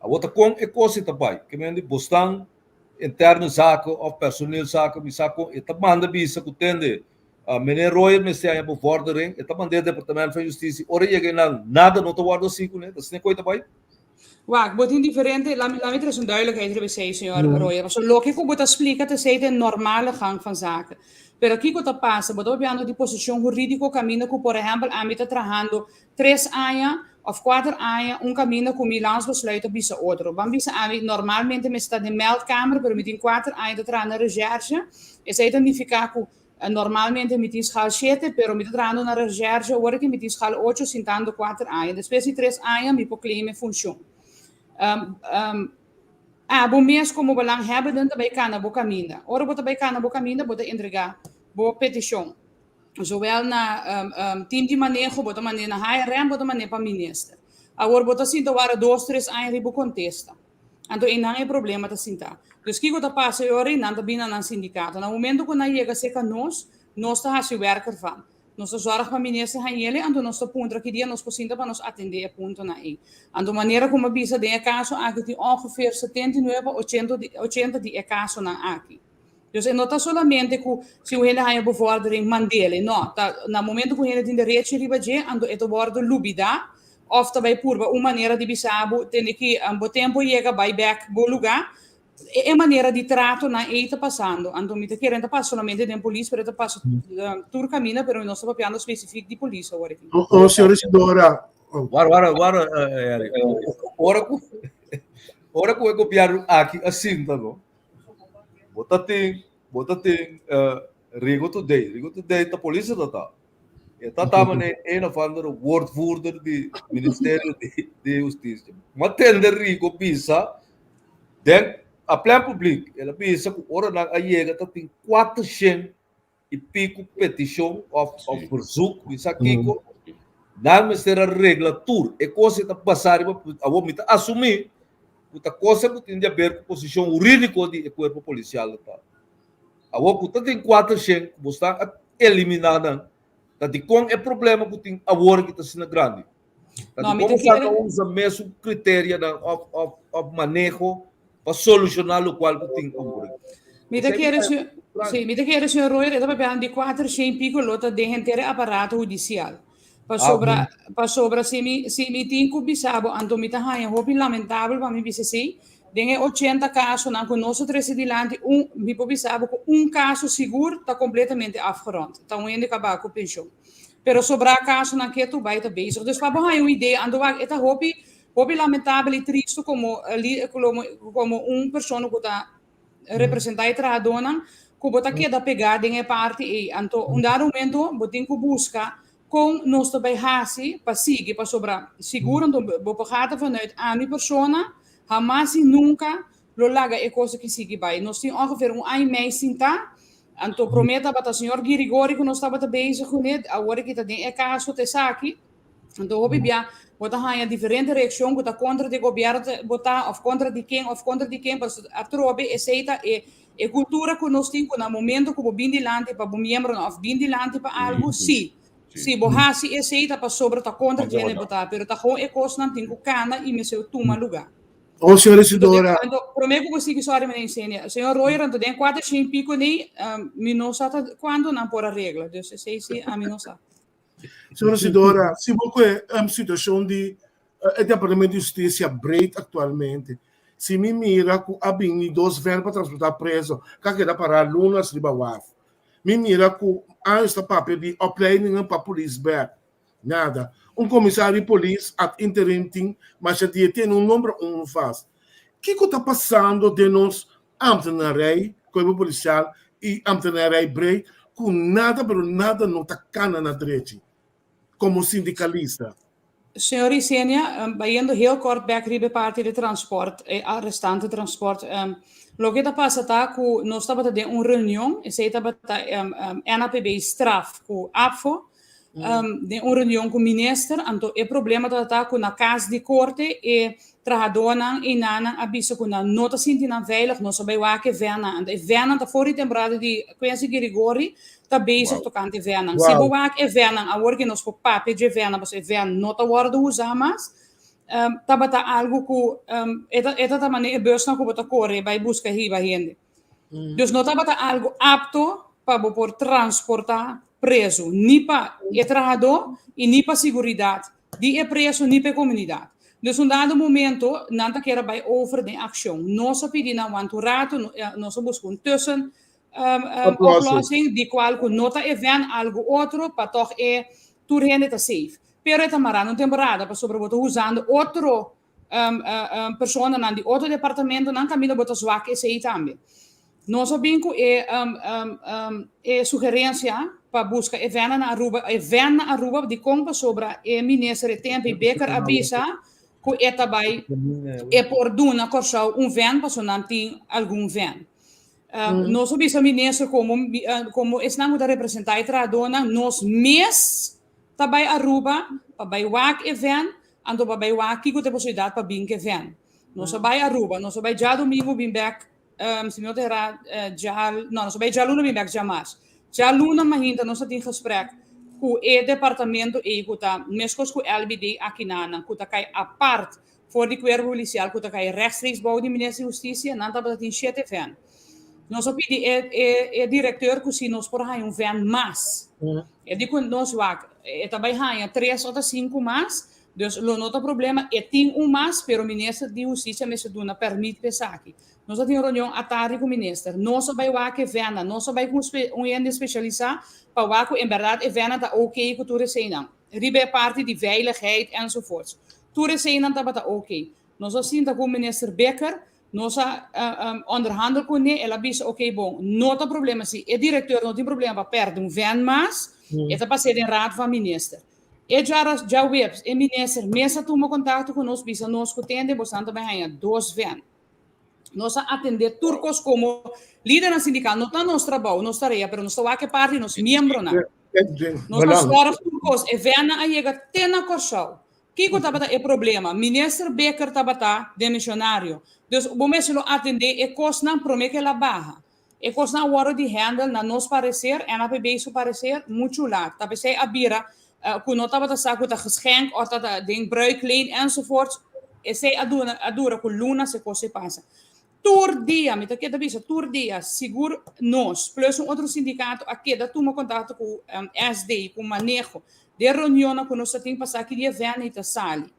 Awor ta con e cos ta bay? Ke men di bo stan interne zaken of personeel zaken, mi sa con e ta manda bisa cu tende Meneer Royer mester haña bevordering, e ta manda e departamento van justitie, ora yega einan nada no ta wordo haci cune, ta asina cu e ta bay? Wak, bo tin diferente, laat mi trece un duidelijkheid riba esey, señor Royer. Pasobra loke cu bo ta splica ta esey ta e normale gang van zaken. Pero kico ta pasa? Bo ta papiando di posicion huridico caminda cu, por ehempel, ami ta trahando tres aña of cuater aña un caminda cu mi landsbesluit ta bisa otro. Ban bisa ami normalmente mester ta den meldkamer, pero mi tin cuater aña ta traha na recherche. Esey ta nifica cu Normalmente mi tin schaal shete, pero mi ta trahando na recherche ora ki mi tin schaal ocho sintando kuater aña. Despues di tres aña mi por claim e funcion. Abo mes como belanghebbenden ta bay cana bo caminda. Ora bo ta bay cana bo caminda bo ta entrega bo peticion. Zowel na team di maneho bo ta mande na HRM bo ta mande pa minister. Awor bo ta sinta wara dos tres aña riba bo contesta. Anto einan e problema ta sintá. Dus kiko ta pasa e ora ei? Nan ta bini na nan sindikato. Na momento ku nan yega serka nos, nos ta hasi wèrk ervan. Nos ta zòrg pa minister hañ'el, anto nos ta puntra ki dia nos por sinta pa nos atendé e puntonan ei. Anto manera ku mi a bisa den e kaso aki tin ongeveer 79 pa 80 di e kasonan aki. Dus e no ta solamente ku si un hende haña bevordering mand'el, no. Ta na momento ku hende tin derecho riba dje, anto e ta wòrdu lubidá òf ta bai purba un manera di bisa bo tende ki bo tempu yega bai bèk bo lugá. E manera di tratonan ei ta pasando. Anto mi ta kere no ta pasa solamente den polis, pero e ta pasa tur kaminda, pero nos ta papiando spesifik di polis awor aki. O señora Isidora. Wara, wara, wara, Eric. Ora ku, ora ku e gobièrnu aki a sinta no, Bo ta tin, bo ta tin uh, Rigo Today. Rigo Today ta polis ta ta. E ta ta mane een of andere woordvoerder di Ministerio di, di Justicia. Ma tende Rigo bisa den a plein publiek. El a bisa ku ora nan a yega ta tin 400 i piku petishon òf òf verzoek, mi sa kiko, nan mester a regla tur. E kos ei ta basá riba, awor mi ta asumí ku ta kosa ku tin di aber ku posishon hurídiko di e kuerpo polisial ta. Awor ku ta tin 400 ku bo sta a eliminá nan, ta dikon e problema ku tin awor aki ta asina grandi? Ta No, mi dikon ta bo sta kere ta usa mesun kriterianan òf òf òf maneho pa solushoná lokual ku tin awor. Mi ta kere, sí, mi ta kere, señor Royer, e ta papiando di kuater shen piko lo ta den henter e aparato hudisial. Pasobra, pasobra si mi, si mi tin ku bisa bo, anto mi ta haña hopi lamentabel pa mi bisa esei, den e 80 kasonan ku nos a trese dilanti, un, mi por bisa bo ku un kaso sigur ta kompletamente afgerond. Ta un hende ku a baha ku penshon. Pero sobrá kasonan ketu bai ta bezig. Dus pa bo haña un idea, anto wak, e ta hopi Hopi lamentabel i tristu komo komo un persona ku ta representá e trahadónan ku bo ta keda pegá den e parti ei. Anto un dado momento bo tin ku buska kon nos ta bai hasi pa sigui pasobra sigur anto bo por gata vanuit ami persona hamas i nunka lo laga e kos aki sigui bai. Nos tin ongeveer un aña i mei sintá anto promé tabata señor Girigori ku nos tabata bezig kuné awor aki ta den e kaso ta esaki. Anto hopi bia bo ta haña diferente reakshon ku ta kontra di gobièrnu bo ta òf kontra di ken òf kontra di ken pasobra atrobe esei ta e e kultura ku nos tin ku na momento ku bo bin dilanti pa bo miembronan òf bin dilanti pa algu si si bo hasi esei ta pasobra ta kontra djene bo ta pero ta gewoon e kosnan tin ku kana i mester tuma lugá. Oh, señora Isidora. Anto, promé ku bo sigui, sorry meneer Insenia, señor Royer, anto den kuater shen piko nei, mi no sa ta kuantu nan por a regla, dus esei si ami no sa. Señora Isidora, si bo kue um, situacion di uh, e Departamento di Justicia breed actualmente, si mi mira ku a bini dos ven pa transportar preso, ka keda para lunas riba waf. Mi mira ku años ta papia di opleidingen pa polis bek. Nada. Un komisario di polis ad interim tin masha dia tene un nombra un vast. Kiko ta pasando den nos ambtenarij, cuerpo policial y ambtenarij breed cu nada pero nada no ta cana na drechi como sindicalista? Señor Isenia, bayendo heel kort bek riba e parti di transport, e arestante transport, loke ta pasa ta cu nos tabata den un reunion, esey tabata NAPB straf cu APFO, den un reunion cu minister, anto e problema tabata cu na cas di corte e trahadornan eynanan a bisa cu nan no ta sinti nan veilig, nos a bay wak e vennan, anto e vennan ta for di temporada di Quincy Girigori ta bezig tocante e vennan. Si bo wak e vennan awor ke nos por papia dje vennan pasobra e ven no ta wordo usa mas, tabata algo cu e ta e ta manera e busnan cu bo ta core bay busca hiba hende. Dus no tabata algo apto pa bo por transporta preso, ni pa e trahadó y ni pa seguridad di e preso ni pa e comunidad. Dus un dado momento nan ta kier a bay over den accion. Nos a pidi nan want un rato, nos a busca un tussen oplossing di cual cu no ta e ven algo otro pa toch e tur hende ta safe. Pero e ta marando un temporada pasobra bo ta usando otro personanan di otro departamentonan caminda bo ta zwak esey tambe. Nos a bin cu e e sugerencia pa busca e vennan na Aruba, e ven na Aruba dicon pasobra e minister e tempo y Bikker a bisa cu e ta bay e por duna Corsou un ven pasobra nan tin algun ven. Nos a bisa minister como como esnan cu ta representa e trahadornan nos mes ta bay Aruba pa bay wak e ven anto pa bay wak kico ta e posibilidad pa bin cu e ven. Nos a bay Aruba, nos a bay djadomingo bin bek si mi no ta hera dja, no, nos a bay djaluna bin bek djamars. Djaluna mahinta nos a tin gesprek cu e departamento ey cu ta mescos cu LBD akinanan cu ta cay apart for di cuerpo policial cu ta cay rechtstreeks bou di Minister di Husticia, nan tabata tin shete ven. Nos a pidi e e e directeur cu si nos por haña un ven mas. E di cu nos wak, e ta bay haña tres ota sinku mas, dus lo no ta problema, e tin un mas, pero Minister di Husticia mester duna permit pa esaki. Nos a tin un reunion atardi cu Minister. Nos a bay wak e vennan, nos a bay cu un hende specialisa pa wak cu en berdad e vennan ta ok cu tur eseinan. Riba e parti di veiligheid enzovoorts. Tur eseinan tabata ok. Nos a sinta cu Minister Bikker, nos a onderhandel cune, el a bisa ok bon, no ta problema si e directeur no tin problema pa perde un ven mas, e ta pas'é den Raad van Minister. E djaweps e minister mes a tuma contacto cu nos bisa nos cu tende bosan ta bay haña dos ven. Nos a atendé tur kos komo lidernan sindikal. No ta nos trabou, nos tarea, pero nos ta wak e parti di nos miembronan. Nos a sòrg tur kos. E vènnan a yega te na Kòrsou. Kiko tabata e problema? Minister Bikker tabata demisionario. Dus bo mester lo atendé e kosnan promé ku el a baha. E kosnan a wòrdu di hèndel na nos pareser, NAPB su pareser, muchu lat. Ta p'esei a bira ku no tabata sa ku ta geschenk òf ta den bruikleen enzovoorts. Esei a duna a dura ku lunas e kos ei pasa. Tur dia, mi ta keda bisa tur dia, sigur nos plus un otro sindikato a keda tuma kontakto ku SD, ku maneho den reunionnan ku nos ta tin pa sa ki dia vèn ei ta sali.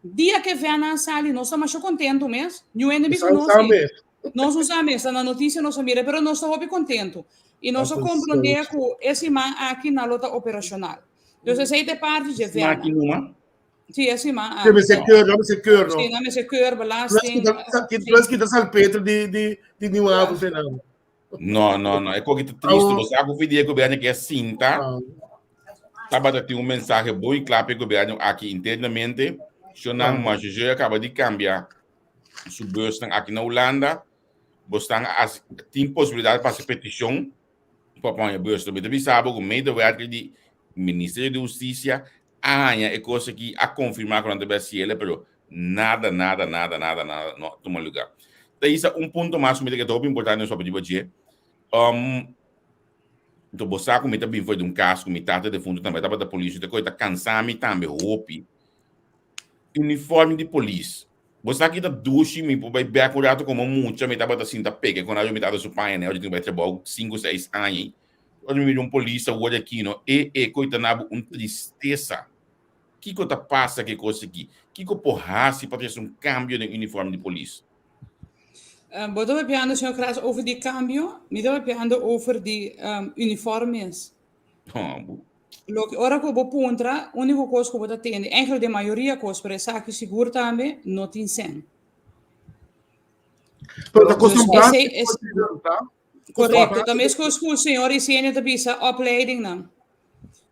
Dia ke vènnan a sali nos ta masha kontentu mes. Niun hende bisa nos ei. Nos no sa mes, ta na notisia nos a mira, pero nos ta hopi kontentu. I nos a komprondé ku e siman aki nan lo ta operashonal. Dus esei ta e parti dje Siman aki vènnan. numa? Sí, e siman Ke aki. mester keur, no mester keur, no. Sí, nan mester keur, belasting. Plus kita salpeter di di di Nieuw Haven, Fernando. No, no, no. E koki ta tristu. Bo sa ku fidie gobièrnu ke sinta tabata tin un mensahe bon i kla pa e gobièrnu aki internamente. Shonnan Majojo a kaba di kambia su busnan aki na Hulanda. Bosnan a tin posibilidat pa hasi petishon pa pone bus. Mi ta bisa bo ku medewerker di Ministerio di Hustisia a haña e kos aki, a konfirmá ku nan ta bai hasi el, pero nada, nada, nada, nada, nada no a tuma lugá. Ta isa un punto mas ku mi ta kere ta hopi importante nos papia riba dje. Um, Anto bo sa ku mi ta bin for di un kas ku mi tata defuntu tambe tabata polis, mi ta kohe ta kansa mi tambe hopi. Uniforme di polis. Bo sa ki ta dushi mi por bai bek un rato komo mucha mi tabata sinta peke kon mi tata su paña ora tin bai trabou sinku seis aña. Ora mi mira un polis awor aki no e e koe ta na bo un tristesa. Kiko ta pasa ku e kos aki? Kiko por hasi pa trese un kambio den uniforme di polis? Bo ta papiando señor Kras over di kambio? Mi ta papiando over di uniformes. No, bu. Loke ora ku bo puntra, úniko kos ku bo ta tende, eigenlijk den mayoria kos, pero esaki sigur tambe, no tin sèn. Pero ta kos Dus básiko esei es ta? korekto. Ta meskos ku señor Isenia ta bisa opleidingnan.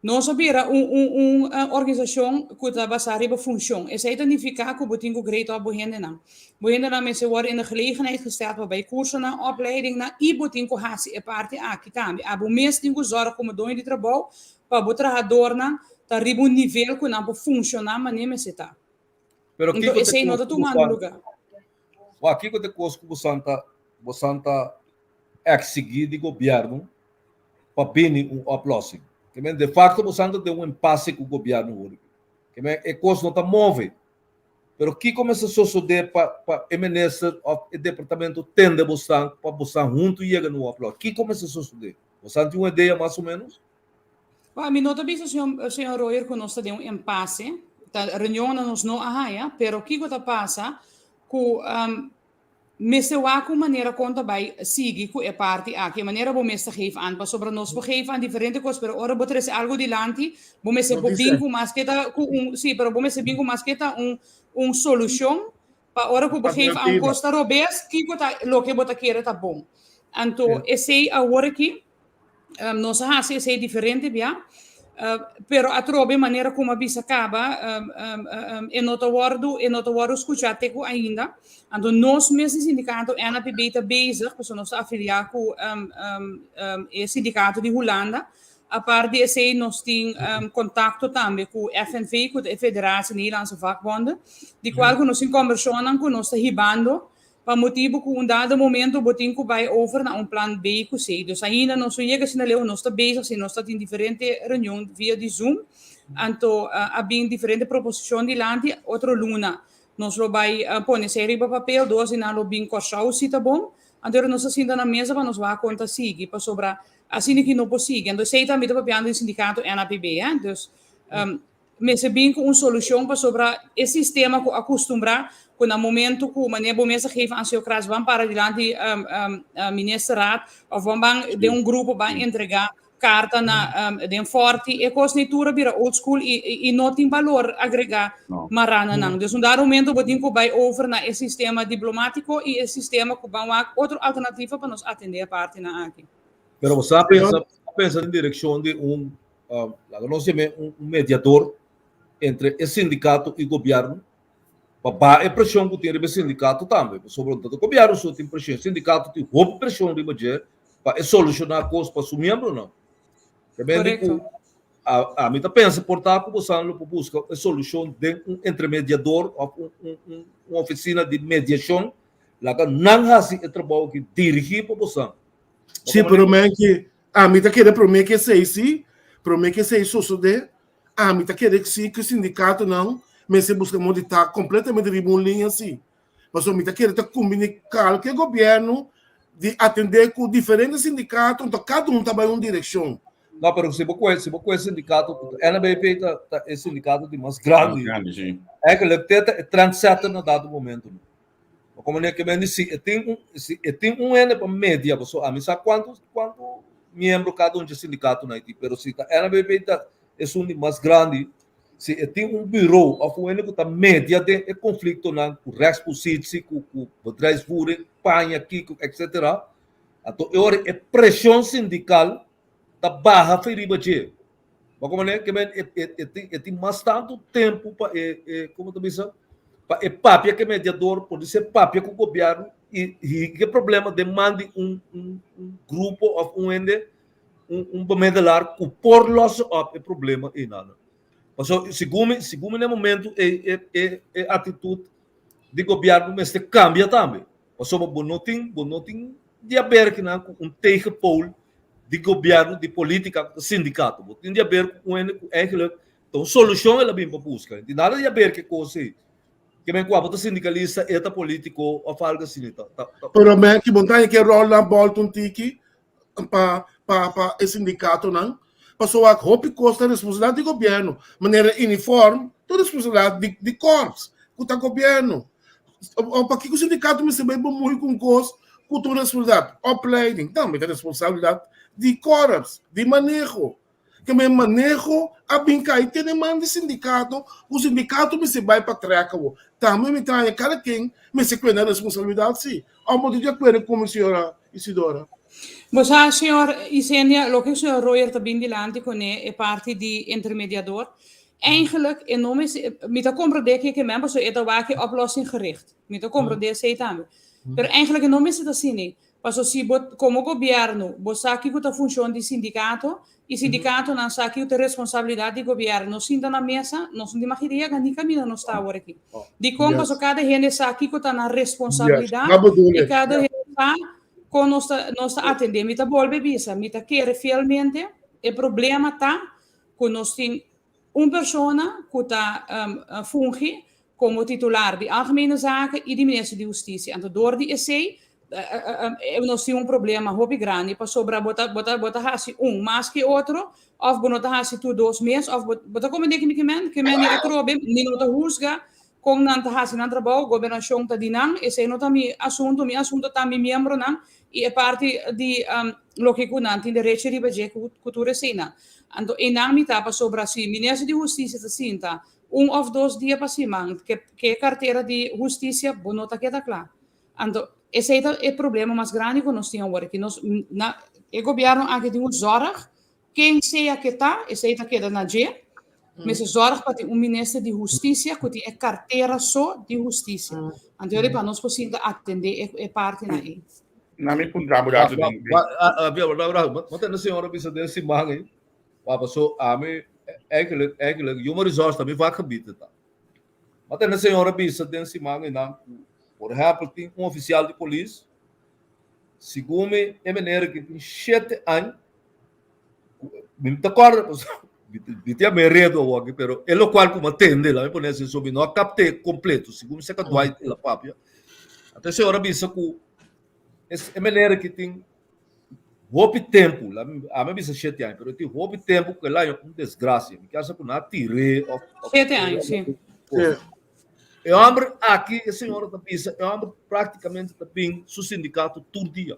Nos a bira un un un organisashon ku ta basá riba funshon. Esei ta nifiká ku bo tin ku grade op bo hendenan. Bo hendenan mester wòrdu in de gelegenheid gesteld pa bai kursonan, opleidingnan i bo tin ku hasi e parti aki tambe. Abo mes tin ku zòrg komo doño di trabou pa bo trahadornan ta riba un nivel ku nan por funshoná manera mester ta. Pero Enton kiko ta esei no kos ta ku tumando bosan lugá. Wak, kiko ta kos ku bosan ta bosan ta eksigí di gobièrnu pa bini un oplossing? Ke men de facto bosan ta den un impasse ku gobièrnu hoor. Ke men e kos no ta move. Pero kiko mester sosodé pa pa e minister òf e departamento tende bosan pa bosan huntu yega na un oplossing? Kiko mester sosodé? Bosan tin un idea mas o ménos? Well, mi no ta bisa, señor, señor Royer, ku nos ta den un impasse. Ta reunionnan nos no a haña, pero kiko ta pasa ku um, mester wak un manera kon ta bai sigui ku e parti aki. E manera bo mester geef aan, pasobra nos por geef aan diferente kos, pero ora bo trese algo dilanti, bo mester No por dice. bin ku maske ta ku un, sí, pero bo mester bin ku maske ta un un solushon pa ora ku bo geef aan Alternativa. kos ta robes, kiko ta loke bo ta kere ta bon. Anto esei awor aki Nos a hasi esei diferente bia, pero atrobe manera como a bisa caba, e no ta wordu, e no ta wordu scucha te cu ainda. Anto nos mes di sindicato NAPB ta bezig, pasobra nos ta afilia cu e sindicato di Hulanda. Apart di esei nos tin contacto tambe cu FNV, cu ta e Federatie Nederlandse Vakbonden, di cual cu nos tin combersacionnan cu nos ta hibando Pa motibu ku un dado momento bo tin ku bai over na un plan B ku C. Dus ainda nos no yega asina leu, nos ta bezig si nos ta tin diferente reunion via di Zoom. Anto a bin diferente proposishon dilanti. Otro luna nos lo bai pone esei riba papel, dos di nan lo bin Kòrsou si ta bon. Anto nos ta sinta na mesa pa nos wak kon ta sigui, pasobra asina ki no por sigui. Anto esei tambe ta papiando di sindikato NAPB, eh. Dus Mester bin ku un solushon pasobra e sistema ku a kustumbrá ku na momento ku manera bo mes a geef aan señor Kras ban para dilanti ministerraad òf ban ban den un grupo ban entregá karta na den Fòrti e kos nei tur a bira old school i i no tin balor agregá mará na nan. Dus un dado momento bo tin ku bai over na e sistema diplomátiko i e sistema ku ban wak otro alternativa pa nos atendé e partinan aki. Pero bo sa pensa pensa den direkshon di un Laga nos yam'é un mediador entre e sindikato i gobièrnu pa baha e preshon ku tin riba e sindikato tambe. Pasobra no ta gobièrnu so tin preshon, e sindikato tin hopi preshon riba dje pa e solushoná kos pa su miembronan. Tremendo ku ami ta pensa por ta ku bosan lo por buska e solushon den un entremediador òf un ofisina di mediashon, laga nan hasi e trabou aki dirigí pa bosan. Sí, pero men ki Ami ta kere promé ku esei sí, promé ku esei sosodé, ami ta kere sí ku sindikatonan mester buska modo di ta kompletamente riba un liña sí. Pasobra mi ta kere ta kumbiní kalke gobièrnu di atendé ku diferente sindikato, anto kada un ta bai un direkshon. No, pero si bo kohe, si bo kohe sindikato, NABP ta ta e sindikato di mas grandi. Mas grandi, sí. Eigenlijk te ta e trendsetter na dado momento. Como ne ke men di si e tin un si e tin un hende pa media paso ami sa kuantu kuantu miembro kada un dje sindikato nan tin pero si ta NABP ta esun di mas grandi si e tin un buro of un hende ku ta media den e konfliktonan ku rechtspositie ku ku bedrijfsvoering paña kiko etcetera anto e ora e preshon sindikal ta baha for riba dje Bo como ne ke men e e e tin e tin mas tantu tempu pa e e como ta bisa pa e papia ke mediador por di ser papia ku gobierno i higi e problema den man di un un un grupo of un hende un un bemiddelaar ku por losse op e problema einan. Paso segun mi segun mi na e momento e e e e atitut di gobierno mester kambia tambe. Pasobra bo no tin bo no tin di haber kinan ku un tegenpool di gobierno, di politica, ku ta sindicato. Bo tin di haber ku un hende ku eigenlijk ta un solucion el a bin pa busca. No tin nada di haber ku e kos ei. Ke men ku abo ta sindicalista, e ta politico of algo asina. Ta ta ta. Pero men ki montaña ke rol nan bolta un tiki pa pa pa e sindicatonan. Pasobra wak hopi kos ta responsabilidad di gobierno. Manera uniform ta responsabilidad di di korps ku ta gobierno. O pakiko sindikato mester bai bemoei ku un kos ku ta un responsabilidat? Opleiding tambe ta responsabilidat di korps, di maneho. Ke men maneho a bin kai te den man di sindikato, ku sindikato mester bai pa trèk awor. Tambe mi ta haña kada ken mester kué nan responsabilidat si. Òf bo ta di akuerdo ku mi, señora Isidora? Bo sa, señor Isenia, loke señor Royer ta bin dilanti kuné e parti di intermediador, eigenlijk e no mester, mi ta komprondé ke ke men pasobra e ta wak e oplossing gericht. Mi ta komprondé esei tambe. Pero eigenlijk e no mester ta asina. Paso si bo komo gobièrnu bo sa kiko ta funshon di sindikato i sindikatonan sa kiko ta responsabilidat di gobièrnu, nos sinta na mesa, nos no tin mag idea ni kaminda nos ta awor aki. Dikon? Paso kada hende sa kiko ta nan responsabilidat i kada hende sa kon nos ta nos ta atendé. Mi ta bolbe bisa, mi ta kere fielmente e problema ta ku nos tin un persona ku ta fungi komo titular di Algemene Zaken i di Minister di Hustisia. Anto dor di esei nos tin un problema hopi grandi pasobra bo ta bo ta bo ta hasi un mas ke otro òf bo no ta hasi tur dos mes òf bo bo ta komprendé ke mi ke men ke men di atrobe mi no ta husga kon nan ta hasi nan trabou gobernashon ta di nan esei no ta mi asuntu mi asuntu ta mi miembronan i e parti di loke ku nan tin derecho riba dje ku tur eseinan anto einan mi ta pasobra si Minister di Hustisia ta sinta Un of dos dia pa siman ke ke kartera di hustisia bo no ta keda kla. Anto esei ta e problema mas grandi ku nos tin awor aki. Nos na e gobièrnu aki tin un zòrg ken sea ke ta esei ta keda na dje. Mester zòrg pa tin un minister di hustisia ku tin e kartera so di hustisia. Anto yori pa nos por sinta atendé e e partinan ei. Na mi puntra bo rato den. Bo tende señor a bisa den siman ei. Wa paso ami eigenlijk eigenlijk human resource ta mi vakgebied ta. Ma tende señor a bisa den siman einan ku por ehempel tin un oficial di polis segun mi e meneer aki tin shete aña ku mi no ta kòrda pasobra mi tin a mi redo awor aki pero e lokual ku mi a tende laga mi pone asin so mi no a kapt'é kompleto segun mi seka Dwight el a papia. Anto e señor a bisa ku e meneer aki tin Hopi tempu, ami a bisa shete aña, pero tin hopi tempu ku el a haña un desgrasia. Mi kier sa ku nan a tir'é òf. Shete aña, si. E hòmber aki, e señora ta bisa, e hòmber práktikamente ta bin su sindikato tur dia.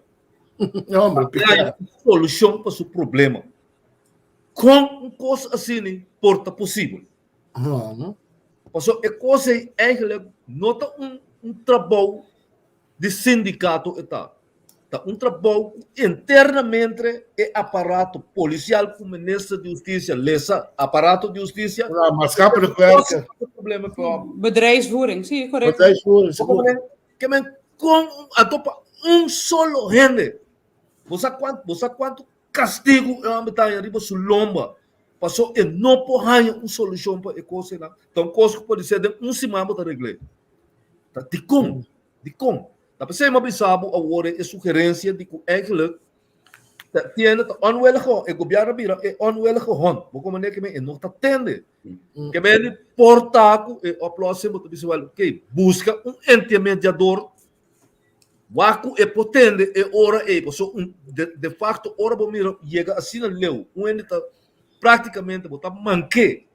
E hòmber E haña un solushon pa su problema. Kon un kos asina por ta posibel? Pasobra e kos ei eigenlijk no ta un trabou di sindikato e ta. Ta un trabou ku internamente e aparato polisial ku minister di hustisia lesa aparato di hustisia. Ja, maatschappelijk werker. Problema ku hòmber. Bedrijfsvoering, si, korekto. Bedrijfsvoering, sigur. Ke men kon a topa un solo hende. Bo sa kuantu, bo sa kuantu kastigu e hòmber ta haña riba su lomba paso e no por haña un solushon pa e kosnan. Ta un kos ku por ser den un siman bo ta regl'é. Ta dikon? Dikon? Ta p'esei mi a bisa bo awor e sugerensia di ku eigenlijk ta tiene ta onwillige e gobièrnu a bira e onwillige hond. Bo komprendé ke men e no ta tende. Ke men di por ta ku e oplossing bo ta bisa wèl oké buska un intermediador wak ku e por tende e ora ei pasobra un de de fakto ora bo mira yega asina leu un hende ta praktikamente bo ta mank'é.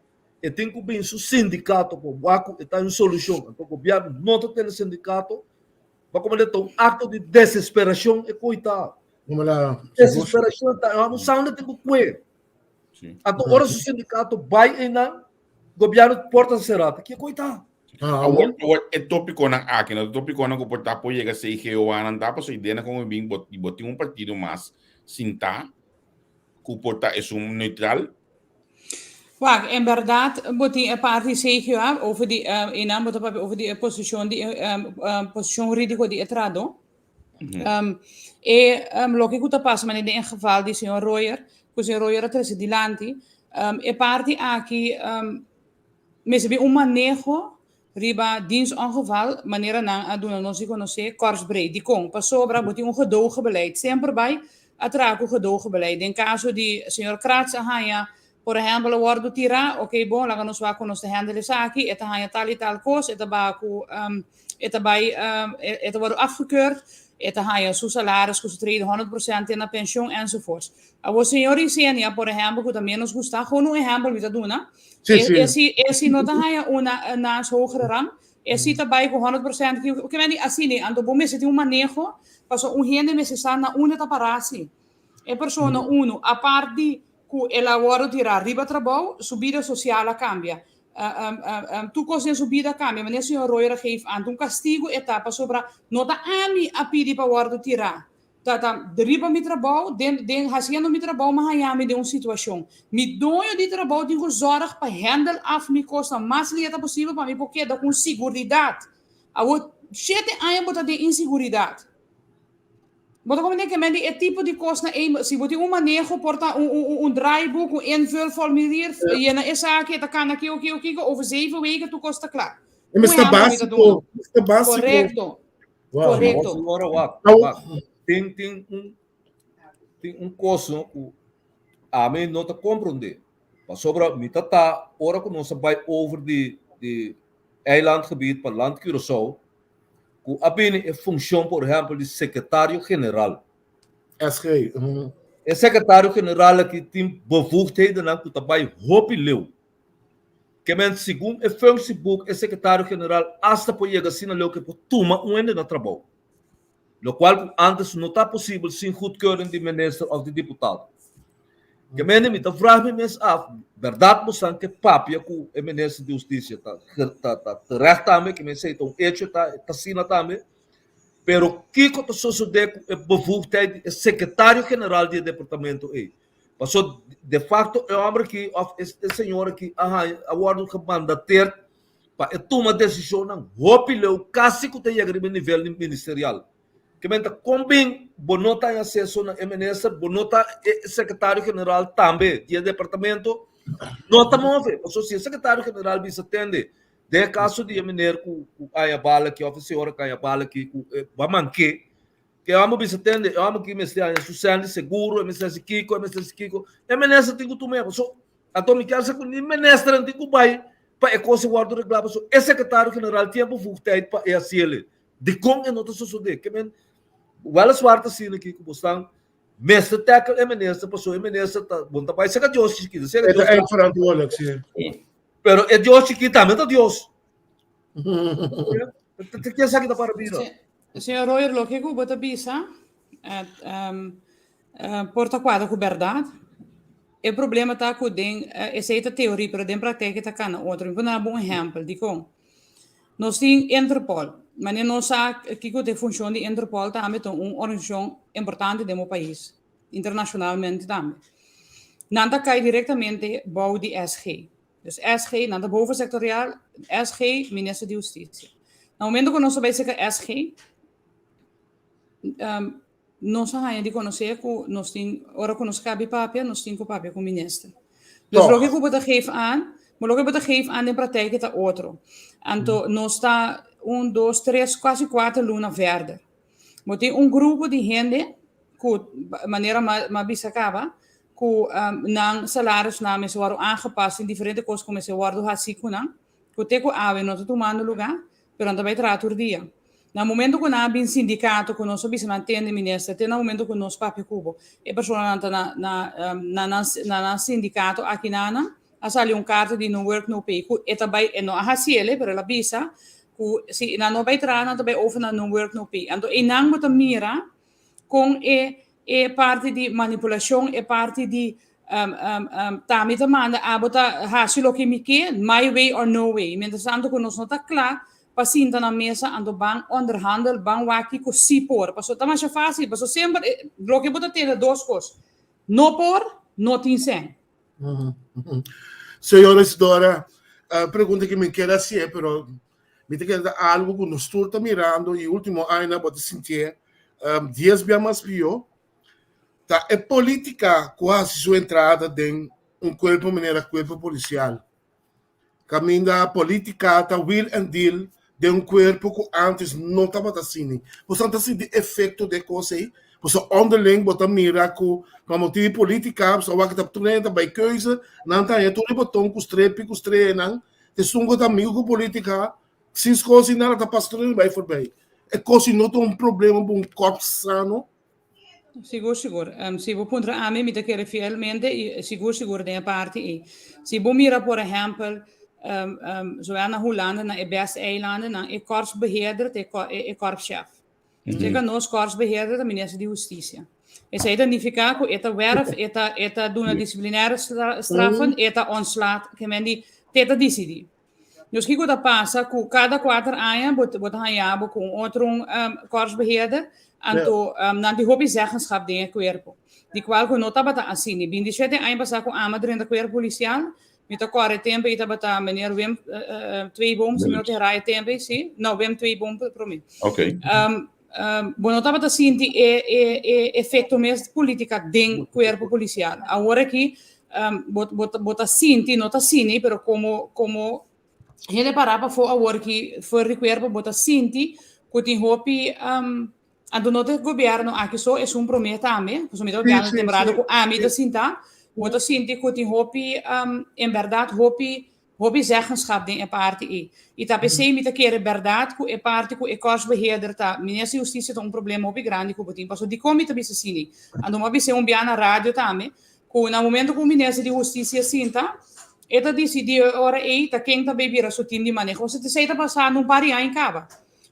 E tin ku bin su sindikato pa wak ku e ta un solushon. Anto gobièrnu no ta tene sindikato, pa komo ta un akto di desesperashon e koi ta. Desesperashon ta, un sangre tin ku kue. Anto ora su sindikato bai einan, gobièrnu porta será. Ta ke koi ta? Awor, awor e tópikonan aki, no ta tópikonan ku por ta por yega CGOA nan ta, pasobra idea nan kon bin bo bo tin un partido mas sintá ku por ta esun neutral. Wak, en bèrdat bo tin e parti CGA over di einan bo ta papia over di e posishon di e posishon hurídiko di e trahadó. E loke ku ta pasa manera den e geval di señor Royer, ku señor Royer a trese dilanti, e parti aki mester bin un maneho riba diensongeval manera nan a duna nos di konosé korpsbreed. Dikon? Pasobra bo tin un gedogenbeleid. Semper bai a traha ku gedogenbeleid. Den kaso di señor Kratz a haña, por ehèmpel, a wòrdu tirá, oké bon, laga nos wak ku nos ta hèndel esaki, e ta haña tal i tal kos, e ta baha ku e ta bai e ta wòrdu afgekeurd, e ta haña su salaris ku su trede 100% te na penshon enzovoorts. Awor señor Isenia, por ehèmpel, ku ta ménos gustá, gewoon un ehèmpel mi ta duna, Sí, e, sí. e si, e si no ta haña una naast hogere rang, e si ta bai ku 100%, ki, ki men di asina, anto bo mester tin un maneho, pasobra un hende mester sa na unda ta pará si. E persona uno, apart di ku el a wòrdu tirá riba trabou, su bida sosial a kambia. Tur kos den su bida a kambia. Manera señor Royer a geef aan, ta un kastigu e ta pasobra no ta ami a pidi pa wòrdu tirá. Ta ta riba mi trabou, den den hasiendo mi trabou mi a haña mi den un situashon. Mi doño di trabou tin ku zòrg pa hèndel af mi kosnan mas lihe ta posibel pa mi por keda ku un siguridat. Awor shete aña bo ta den insiguridat. Bo ta comprende ke men di e tipo di kosnan ei, si bo tin un maneho por ta un un un draaiboek, un invulformulier, yena esaki, e ta kana kiko kiko kiko, over zeven weken tur kos ta kla. E mester Un ehèmpel mi ta básiko, duna. mester básiko. Korekto. Wow. Korekto. Señora, wak, wak. Tin tin un tin un kos no ku ami no ta komprondé. Pasobra mi ta ta ora ku nos a bai over di di eilandgebied pa Land Curaçao, ku a bini e funshon por ehèmpel di sekretario general. SG. E sekretario general aki tin bevoegdhedennan ku ta bai hopi leu. Ke men segun e functieboek e sekretario general asta por yega asina leu ku e por tuma un hende na trabou. Lokual ku antes no ta posibel sin goedkeuring di minister òf di diputado. Ke mende mi ta vraag mi mes af, bèrdat bo san ke papia ku e minister di hustisia ta ta ta terecht tambe, ke men esei ta un echo ta ta asina tambe, pero kiko ta sosodé ku e bevoegdheid di e sekretario general di e departamento ei? Paso de facto e homber aki of e señor aki a haña a wordo gemandateerd pa e tuma decisionnan hopi leu casi cu ta yega riba e nivel ministerial. Ke men ta con bin bo no ta haña aceso na e minister, bo no ta e secretario general tambe di e departamento no ta move. Paso si e secretario general bisa tende den e caso di e meneer cu haña bala aki of e señora cu haña bala aki cu ba manke. Ke hòmber bisa tende, e hòmber ki mester haña su sèn di seguro, e mester hasi kiko, e mester hasi kiko. E minister tin ku tuma e. Paso, anto mi kier sa ku ni ministernan tin ku bai pa e kos a wòrdu reglá, paso e sekretario general tin e bevoegdheid pa e hasi el. Dikon e no ta sosodé? Ke men, wèleswar ta asina ki ku bo stan mester tackle e minister, paso e minister ta, bo no ta bai seka Dios chikito, seka E ta Dios grandi. eindverantwoordelijk, sí. Pero e Dios chikito tambe ta Dios. Ke esaki ta para bira? Señor Royer, loke ku bo ta bisa por ta kuadra ku bèrdat. E problema ta ku den esei ta teoria, pero den praktek e ta kana otro. Mi por duna bo un ehèmpel. Dikon? Nos tin Interpol. Manera nos sa kiko ta e funshon di Interpol tambe ta un organisashon importante den bo pais, internashonalmente tambe. Nan ta kai direktamente bou di SG. Dus SG, nan ta boven sectorial, SG, Minister di Husticia. Na momento ku nos a bai serka SG, um, nos a haña di konosé ku nos tin, ora ku nos kabi papia, nos tin ku papia ku minister. Dus Toch. loke ku bo ta geef aan, maar loke bo ta geef aan den praktijk ta otro. Anto nos ta un, dos, tres, kasi kuater luna verder. Bo tin un grupo di hende ku, manera m'a bisa kaba, ku nan salarisnan mester wòrdu aangepast, tin diferente kos ku mester wòrdu hasi ku nan, ku te ku awe no ta tumando lugá, pero nan ta bai traha tur dia. Na momento ku nan a bin sindikato ku nos a bisa nan tende minister, te na momento ku nos papia ku bo, e personanan ta na na na nan na nan sindikato aki nan a sali un karta di no work no pay ku e ta bai e no a hasi el pero el a bisa ku si nan no bai traha nan ta bai over na no work no pay. Anto einan bo ta mira kon e E parti di manipulashon, e parti di ta mi ta manda, abo ta hasi loke mi ke, my way or no way. Mientras tanto ku nos no ta kla pa sinta na mesa anto ban onderhandel, ban wak kiko si por. Pasobra ta masha fásil, pasobra semper loke bo ta tende dos kos, no por, no tin sèn. Señora Isidora, pregunta ku mi kier hasié, pero mi ta kere ta algu ku nos tur ta mirando i último añanan bo ta sintié dies bia mas pió, ta e polítika ku a hasi su entrada den un kuerpo manera kuerpo polisial. Kaminda polítika ta wheel and deal den un kuerpo ku ántes no tabata asina. Boso ta sinti efekto di e kos ei? Boso onderling bo ta mira ku pa motibu di polítika boso a wak ta tur hende ta bai keuze, nan ta haña tur e boton ku strepi ku streanan. Esun ku ta amigu ku polítika, sin skol sin nada ta pasa tur hende bai forbei. E kos ei no ta un problema pa un kòrp sano? Sigur, sigur. Si bo puntra ami, mi ta kere fielmente i sigur, sigur den e parti ei. Si bo mira por ehèmpel, zowel na Hulanda, na e bes eilandennan, e korpsbeheerder ta e korpschef. Serka nos korpsbeheerder ta minister di hustisia. Esei ta nifiká ku e ta wèrf, e ta e ta duna disiplinaire straffen, e ta ontslaat, ke men di te ta disidí. Dus kiko ta pasa ku kada kuater aña bo bo ta haña bo ku un otro korpsbeheerder, anto nan tin hopi zeggenschap den e kuerpo, di kual ku no tabata asina. 27 aña pasá ku ami a drenta kuerpo polisial, mi ta kòrda e tempu ei tabata meneer Wim Tweeboom, si mi no ta hera e tempu ei, si, no, Wim Tweeboom promé. Bo no tabata sinti e e e efecto mes politica den cuerpo policial. Awor aki bo bo bo ta sinti, no ta sini, pero como como hende para pafó awor aki for di cuerpo bo ta sinti cu tin hopi anto no ta gobierno aki so, esun prome tambe, pasobra mi ta papiando temporada cu ami ta sinta, bo ta sinti cu tin hopi en berdad hopi Hopi zeggenschap den e parti ei. I ta p'esei mi ta kere bèrdat ku e parti ku e korpsbeheerder ta Minister di Hustisia ta un problema hopi grandi ku bo tin. Pasobra dikon mi ta bisa asina? Anto mi a bis'é un bia na radio tambe ku na momento ku un Minister di Hustisia sinta e ta disidí e ora ei ta ken ta bay bira su tim di maneho. Pasobra esei ta pasando un par di aña kaba.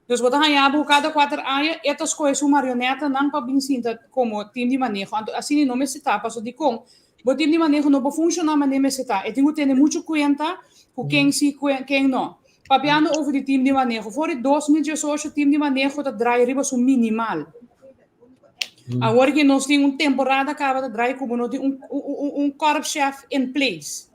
Dus bo ta haña bo ku kada kuater aña e ta skohe su marionetanan pa bin sinta komo tim di maneho. Anto asina no mester ta. Pasobra dikon? Bo tim di maneho no por funshoná manera mester ta. E tin ku tene muchu kuenta ku ken si ken no. Papiando over di tim di maneho, for di 2018 tim di maneho ta drai riba su minimal. Awor ki nos tin un temporada kaba ta drai ku bo no tin un un korpschef in place.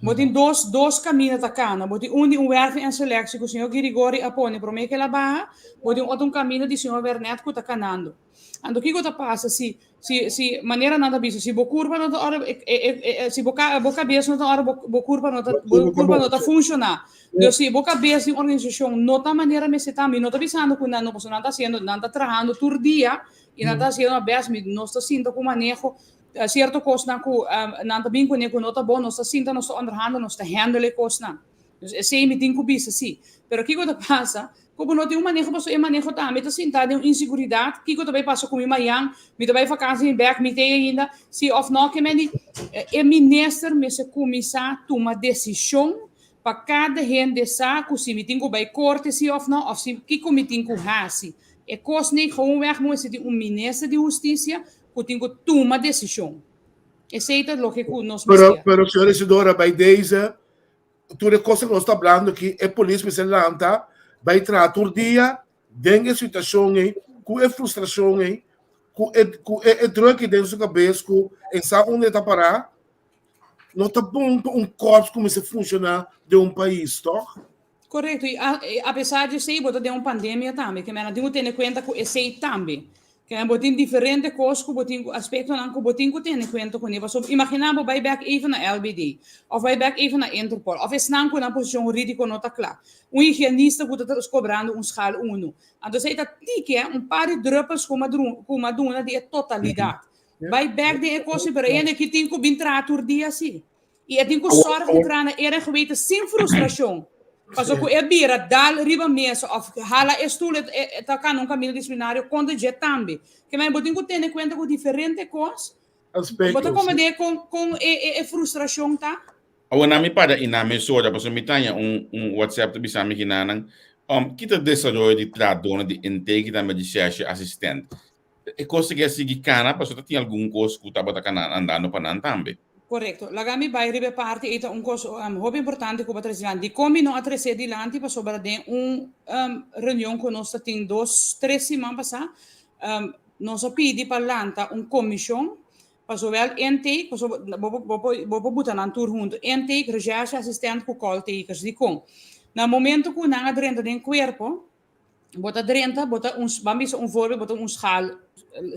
Bo tin dos kaminda ta kana. Bo tin un di un werving en selectie ku señor Girigori a pone promé ku el a baha. Bo tin otro un kaminda di señor Wernet ku ta kanando. Anto kiko ta pasa si si si manera nan ta bisa si bo kurpa no ta ora si bo bo kabes no ta ora bo bo kurpa no ta bo kurpa no ta funshoná. Dus si bo kabes di un organisashon no ta manera mester ta mi no ta bisando ku nan no pasobra nan ta hasiendo nan ta trahando tur dia i nan ta hasiendo nan bèst mi nos ta sinta ku maneho sierto kosnan ku nan ta bin kuné ku no ta bon nos ta sinta nos ta onderhandel nos ta handle e kosnan. Dus esei mi tin ku bisa si. Pero kiko ta pasa? Ku bo no tin un maneho pasobra e maneho tambe ta sinta den un inseguridat. Kiko ta bai pasa ku mi mayan? Mi ta bai vakansi mi bek, mi t'ei ainda? Si òf no? Ke men di e minister mester kuminsá tuma desishon pa kada hende sa ku si mi tin ku bai korte si òf no òf si kiko mi tin ku hasi. E kos nei gewoonweg mester tin un minister di hustisia ku tin ku tuma desishon. Esei ta loke ku nos mester. Pero, pero señora Isidora, bai deze Tur e kosnan ku nos ta hablando aki, e polis mester lanta bai traha tur dia den e situashon ei, ku e frustrashon ei, ku e ku e e druk ei den su kabes ku e sa unda e ta pará. No ta bon pa un kòps kuminsá funshoná den un pais, tòg? Korekto, i apesar di esei bo ta den un pandemia tambe, ke men a tin ku tene kuenta ku esei tambe. Ke bo tin diferente kos ku bo tin ku aspektonan ku bo tin ku tene kuenta kuné. Pasobra imaginá bo bai bèk even na LBD òf bai bèk even na Interpol òf esnan ku nan posishon hurídiko no ta kla. Un higienista ku ta kobrando un schaal unu. Anto esei ta tiki, un par di druppels ku m'a duna di e totalidat. Bai bèk den e kos ei, pero e hende aki tin ku bin traha tur dia si. I e tin ku sòrg di traha na era geweten sin frustrashon. Pasobra ku e bira dal riba mesa òf hala e stul e ta kana un kaminda disiplinario kontra dje tambe. Ke men bo tin ku tene kuenta ku diferente kos. Bo ta komprendé kon kon e frustrashon ta? Awor nan mi para i nan mesora pasobra mi taña un un WhatsApp ta bisa mi kinanan ki ta desaroyo di trahadónan di intake i tambe di shèshi asistent. E kos ta ke a sigui kana pasobra ta tin algun kos ku tabata kana andando pa nan tambe. Korekto. Laga mi bai riba e parti ei ta un kos hopi importante ku bo a trese dilanti. Dikon mi no a tres'é dilanti? Pasobra den un reunion ku nos ta tin dos, tres siman pasá, nos a pidi pa lanta un komishon pa zowel intake, pasobra bo bo bo por buta nan tur huntu, intake, recherche assistent ku call takers. Dikon? Na momento ku nan a drenta den kuerpo, Bo ta drenta, bo ta un, ban bisa un voorbeeld, bo ta un schaal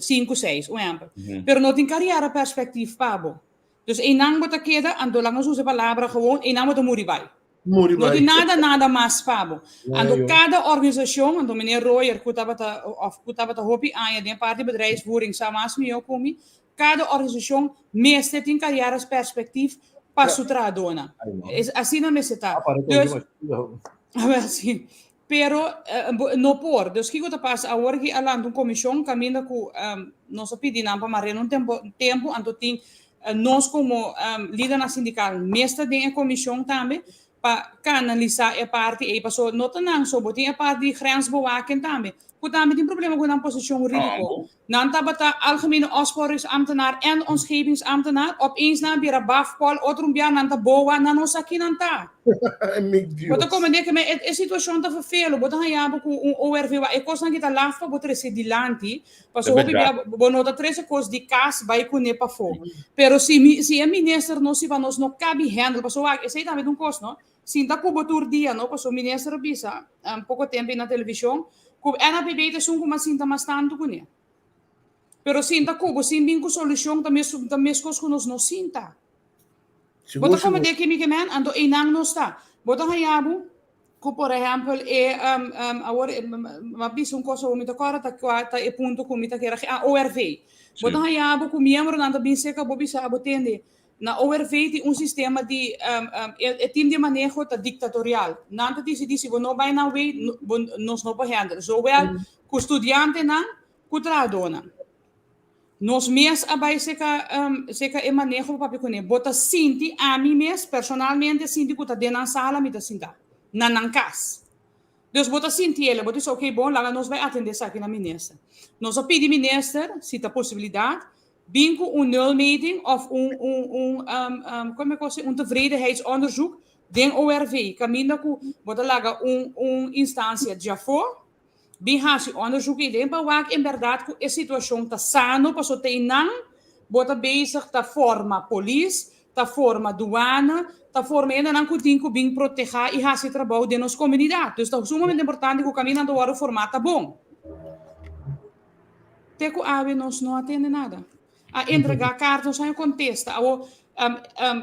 5, 6, un ehempel. Pero no tin carrière perspectief pa bo. Dus einan bo ta keda, anto laga nos usa e palabra gewoon, einan bo ta muri bai. Muri No bai. tin nada, nada mas pa bo. Anto yo. kada organisacion, anto meneer Royer ku tabata, of ku tabata hopi aña den parti bedrijfsvoering sa mas mihó ku mi, kada organisacion mester tin carrière perspectief pa su trahadónan. Es, asina mester ta. Dus, awel si. Pero no por. Dus kiko ta pasa awor ki a lanta un komishon kaminda ku nos a pidi nan pa marena un tempo tempu anto tin nos komo lidernan sindikal mes ta den e komishon tambe pa kanalisá e parti ei paso no ta nan so bo tin e parti di grensbewaking tambe. ku tambe tin problema ku nan posishon hurídiko. Nan tabata algemene opsporingsambtenaar en ontschepingsambtenaar, opeens nan a bira bafpol, otro un bia nan ta boa, nan no sa ki nan ta. Bo ta komprendé ke e situashon ta ferfelu, bo ta haña bo ku un ORV wak e kosnan ki ta laf pa bo trese dilanti, pasobra hopi bia bo no ta trese kos di kas bai kuné pafó. Pero si si e minister no siba nos no kabi handle, pasobra wak esei tambe ta un kos no, Sinta ku bo tur dia no, pasobra minister a bisa poko tempu na televishon ku NAPB ta esun ku mas sinta mas tantu kuné. Pero sinta ku bo sin bin ku solushon ta mes ta meskos ku nos no sinta. Bo ta komprendé ke mi ke men? Anto einan nos ta. Bo ta haña bo ku por ehèmpel e awor mi a bisa un kos awor mi ta kòrda ta kua ta e punto ku mi ta kere ah ORV. Bo ta haña bo ku miembronan ta bin serka bo bisa bo tende Na ORV tin un sistema di e team di maneho ta dictatorial. Nan ta dicidi si bo no bay nan way, bo nos no por handle. Zowel cu studiantenan cu trahadornan. Nos mes a bay seca seca e maneho pa papia cune. Bo ta sinti, ami mes personalmente sinti cu ta den nan sala mi ta sinta. Na nan cas. Dus bo ta sinti el, bo ta bisa ok bon laga nos bay atende esaki na minister. Nos a pidi minister si ta posibilidad Bin ku un nulmeting òf un un un kon mi kosi un tevredenheidsonderzoek den ORV kaminda ku bo ta laga un un instansia djafó bin hasi onderzoek ei den pa wak en bèrdat ku e situashon ta sano pasobra ta einan bo ta bezig ta forma polis, ta forma duana, ta forma hendenan ku tin ku bin protehá i hasi trabou den nos komunidat. Dus ta sumamente importante ku kaminda nan ta wòrdu formá ta bon. Te ku awe nos no a tende nada. A entregá karta, nos haña kontesta. Awor,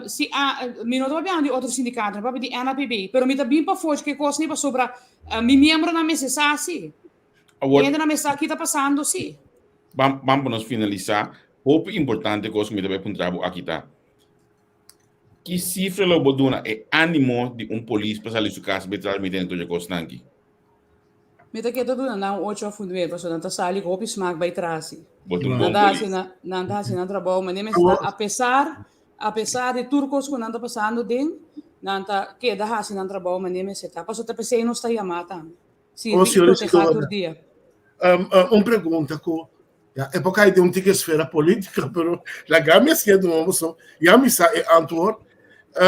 si a, mi no ta papiando di otro sindikato, mi ta papia di NAPB, pero mi ta bin pafó ke kos ni pasobra mi miembronan mester sa si. Awor, Hendenan mester sa ki ta pasando si. Ban, ban pa nos finalisá. Hopi importante kos ku mi ta bai puntra bo aki ta, ki sifra lo bo duna e ánimo di un polis pa sali su kas bai traha mi tene tur e kosnan aki? Mi ta keda duna nan un ocho of un nuebe pasobra nan ta sali ku hopi smak bai trasi. Bo ta un Nan bon ta polis. hasi nan nan ta hasi nan trabou manera mester ta apesar apesar di tur kos ku nan ta pasando den nan ta keda hasi nan trabou manera mester ta pasobra ta p'esei nos ta yama tambe Oh, sirbi i señor protehá tur Isidora, dia. un pregunta ku ya e por kai den un tiki esfera polítika pero laga mi hasié di nobo so ya mi sa e antwoord.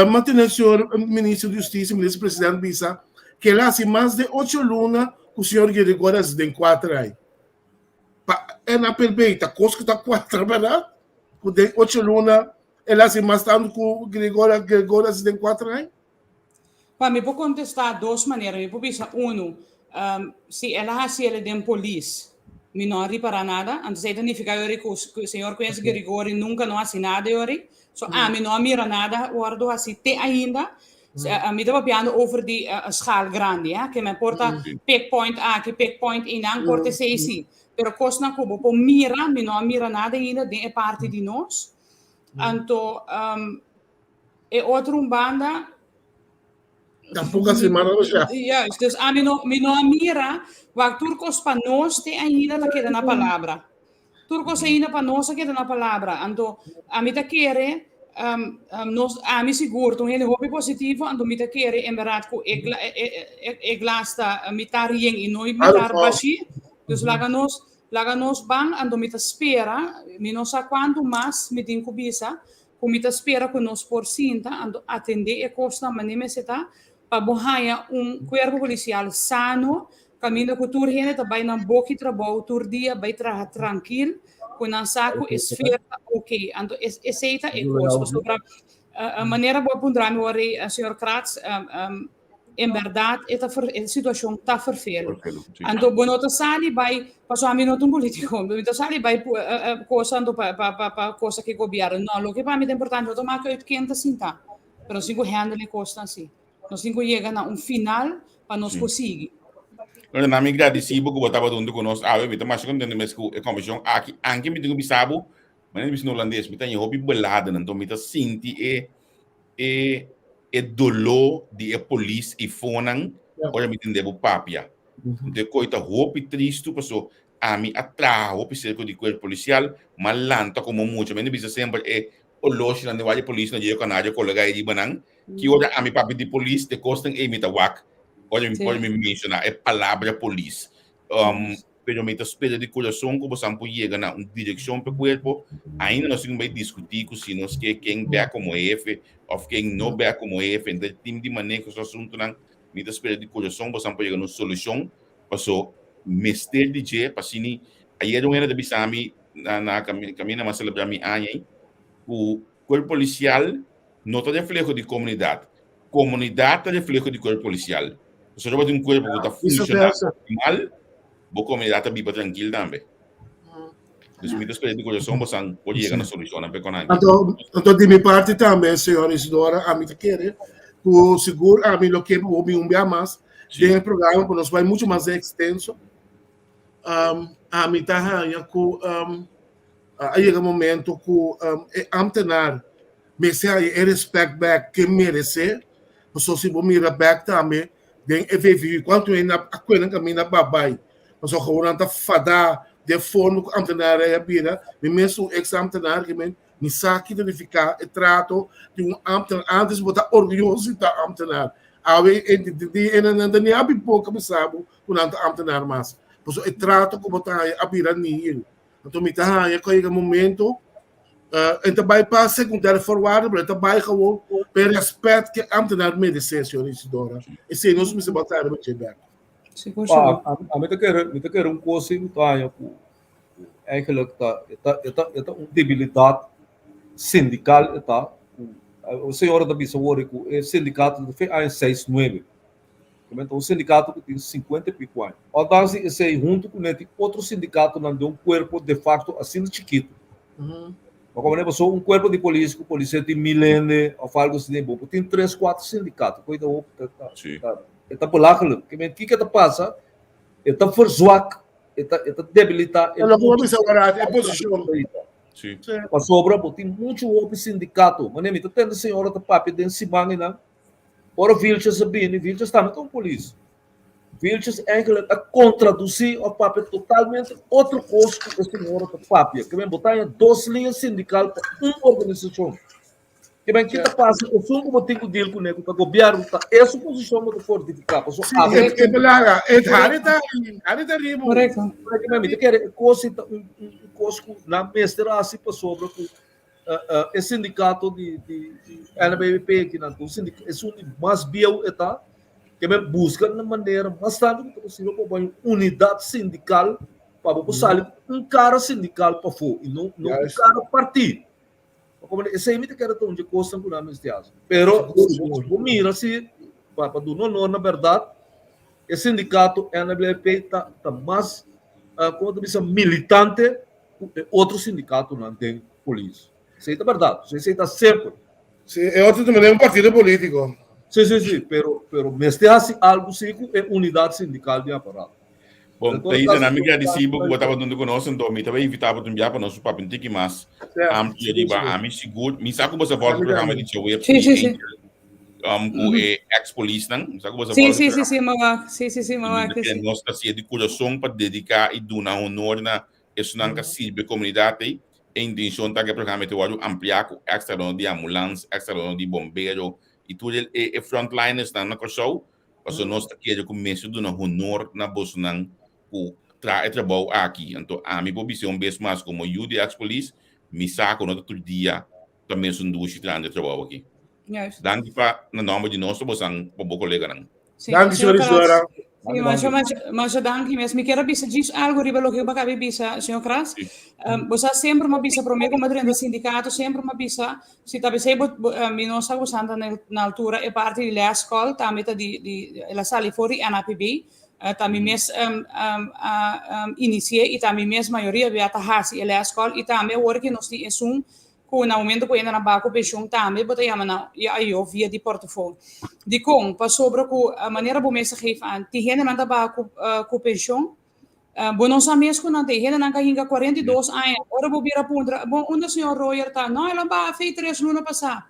Mantené señor ministro di Hustisia, minister president bisa ke el a hasi mas den ocho luna ku señor Girigory a hasi den kuater ai. Pa NAPB ta kos ku ta kuater bèrdat? Ku den ocho luna el a hasi mas tantu ku Girigory Girigory a hasi den kuater ai? Pa mi por contesta dos manera, mi por bisa uno, si el a haci el den polis, mi no a ripara nada, anto esey ta nifica yori cu señor Quincy Girigory nunca no haci nada yori, so ami no a mira nada wordo haci te ainda, mi ta papiando over di schaal grandi, ke men por ta pick point aki, pick point eynan, por ta esey si, pero cosnan cu bo por mira, mi no a mira nada ainda den e parti di nos, anto E otro un banda. Tampoco así mara no ya. Juist, dus ami no, mi no a mira, wak tur kos pa nos te ainda ta keda na palabra. Tur kos ainda pa nos a keda na palabra. Anto, ami ta kere, um, um, nos, ami sigur, ta un hende hopi positivo, anto mi ta kere en berdad ku e, e, e, e, e glas ta mitar yen i no mitar bashí. Dus laga nos, laga nos ban, anto mi ta spera, mi no sa kuantu mas mi tin ku bisa, Ku mi ta spera ku nos por sinta anto atendé e kosnan manera mester ta pa bo haña un kuerpo polisial sano kaminda ku tur hende ta bai nan boki trabou tur dia bai traha trankil ku nan sa ku e sfeer ta oke. Anto esei ta e kos pasobra manera bo a puntra mi wòrdu señor Kratz En berdad e ta e situacion ta vervelend. Anto bo no ta sali bai, pasobra ami no ta un politico, mi ta sali bai cosa anto pa pa pa pa cosa ke gobierno. No, loke pa mi ta importante no ta maak uit ken ta sinta, pero nos tin ku handle e cosnan si. Nos tin ku yega na un final pa nos por sigui. Lorena, mi gradisi bo ku bo tabata huntu ku nos awe. Mi ta masha kontento mes ku e kombershon aki. Anke mi tin ku bisa bo, manera mi bisa na hulandes, mi ta haña hopi beladen, anto mi ta sinti e e e doló di e polis i fonan ora mi tende bo papia. Entonces koi ta hopi tristu paso ami a traha hopi serko di kuerpo polisial, m'a lanta komo mucha. Mi a bisa semper e oloshinan di wak di polis na dje kanario kologa ei riba nan. Ki ora ami papia di polis de kosnan ei mi ta wak ora mi ora mi menshoná e palabra polis. Pero mi ta spera di kurason ku bosan por yega na un direkshon pa e kuerpo. Ainda nos tin ku bai diskutí ku si nos ke ken bèk komo hefe òf ken no bèk komo hefe. Enta e tim di maneho su asuntunan. Mi ta spera di kurason bosan por yega na un solushon paso mester di dje pa asina ayer un hende ta bisa mi na na kaminda mi a selebrá mi aña ei ku kuerpo polisial no ta refleho di komunidat. Komunidat ta refleho di kuerpo polisial. Pasobra bo tin un kuerpo ku ta funshoná mal, bo komunidat ta biba trankil tambe. Dus mi ta spera di kurason bosan por yega na solushonnan pa e konanki. Anto, anto di mi parti tambe, señor Isidora, ami ta kere ku sigur ami lo ke pa bo bin un bia mas den e programa pa nos bai muchu mas ekstenso. Ami ta haña ku a yega momento ku e ambtenaar mester haña e respect bek ke meresé, pasobra si bo mira bek tambe den e VVU kuantu hende a kue nan kaminda babai, pasobra gewoon nan ta fadá den forma ku ambtenaar a bira. Mi mes un ex ambtenaar ke men mi sa ki ta nifiká e trato di un ambtenaar. Antes bo ta orguyoso di ta ambtenaar, awe e nan ta ni abi boka bisa bo ku nan ta ambtenaar mas, pasobra e trato ku bo ta haña a bira nihil. Anto mi ta haña ku a yega momento e ta bai pa secundario voorwaarde, pero e ta bai gewoon pa e respet ku e ambtenaar meresé, señor Isidora. Esei nos mester bata riba dje bek. Sigur, sigur. Ami ta kere, mi ta kere un kos si mi ta haña ku eigenlijk ta e ta e ta e ta un debilidat sindikal e ta ku e señora ta bisa wor ku e sindikato ta fe aña seis nuebe. Komenta un sindikato ku tin sinkuenta i piku aña. Ondanks di esei, huntu ku ne tin otro sindikatonan den un kuerpo de fakto asina chikitu. Ma komo ne pasó un kuerpo di polis ku polisé tin mil hende òf algu asina, bo por tin tres kuater sindikato. Koe ta hopi ta ta ta e ta belachelijk. Ke men kiko ta pasa? E ta verzwak, e ta e ta debilitá e Loke bo bisa awor e posishon. Pasobra bo tin muchu hopi sindikato. Manera mi ta tende señora ta papia den siman einan. Ora Vilches a bini, Vilches tambe ta un polis. Vilches eigenlijk a kontradusi of papia totalmente otro kos ku e señora ta papia. Ke men bo ta haña dos liña sindikal pa un organisashon. Ke men ki ta pasa esun ku bo tin ku deal kuné ku ta gobièrnu ta e su posishon bo ta fortifiká. Pasobra Sí, e, e belaga, e hari ta, hari ta ribu. Korekto. Ke men mi ta kere e kos ta un un kos ku nan mester hasi pasobra ku E sindikato di NBBP akinan ku esun di mas bieu e ta, ke men buska na manera mas tantu ku ta posibel pa bo haña un unidat sindikal pa bo por sali ku un kara sindikal pafó i no no un kara partí. Pasobra esei mi ta kere ta un dje kosnan ku nan mester hasi. Pero si bo mira si pa duna honor na bèrdat e sindikato NBBP ta ta mas komo ta bisa militante ku e otro sindikatonan den polis. Esei ta bèrdat, esei ta semper. Sí, e otro ta manera un partido polítiko. Sí, sí, sí, pero, pero mester hasi algu sí ku e unidat sindikal di aparato. Bon, Thaisa, na mi gradisí bo ku bo tabata huntu ku nos, anto mi tabata invitá bo un bia pa nos papia un tiki mas amplio riba ami sigur. Mi sa ku bo sa vòlta programa di djawe Sí, sí, sí. ku e ex polisnan. Mi sa ku bo sa Sí, vòlta sí, sí, programa. sí, mawak. Sí, sí, sí, mawak. Sí. Nos ta hasié di kurason pa dediká i duna honor na Esunnan ka sirbi e komunidat ei. E intenshon ta ku e programa ei ta wòrdu ampliá ku èkstra dono di ambulans, èkstra dono di bombero i tur e e frontlinersnan na Kòrsou, pasobra nos ta kere ku mester duna honor na bosonan ku traha e trabou aki. Anto ami por bis'é un bes mas komo yu di èks polis, mi sa ku no ta tur dia ta mesun dushi trahando e trabou aki. Danki pa na nòmber di nos tur bosan pa bo koleganan. Sí, Danki, señor señor Isidora. Kras. Sí, masha, masha, masha danki mes. Mi kier a bisa djis algo riba loke bo acaba di bisa, señor Kras. Sí. Bo sa semper mi a bisa prome ku mi a drenta sindikato, semper mi a bisa, si ta besei bo, bo, mi no sa ku bo ta na, na altura e parti di last call tambe ta di, di, el a sali for di NAPB. Ta mi mes a inisi'é i ta mi mes mayoria bia ta hasi e last call i tambe awor ke nos tin esun Ku na momento ku hende nan baha ku penshon tambe bo ta yama nan i ayo via di portofon. Dikon? Pasobra ku manera bo mes a geef aan, tin hendenan ta baha ku ku penshon, bo no sa mes ku nan ta. E hendenan ka hinka 42 aña, ora bo bira puntra, bon unda señor Royer ta? No, el a baha fei tres luna pasá.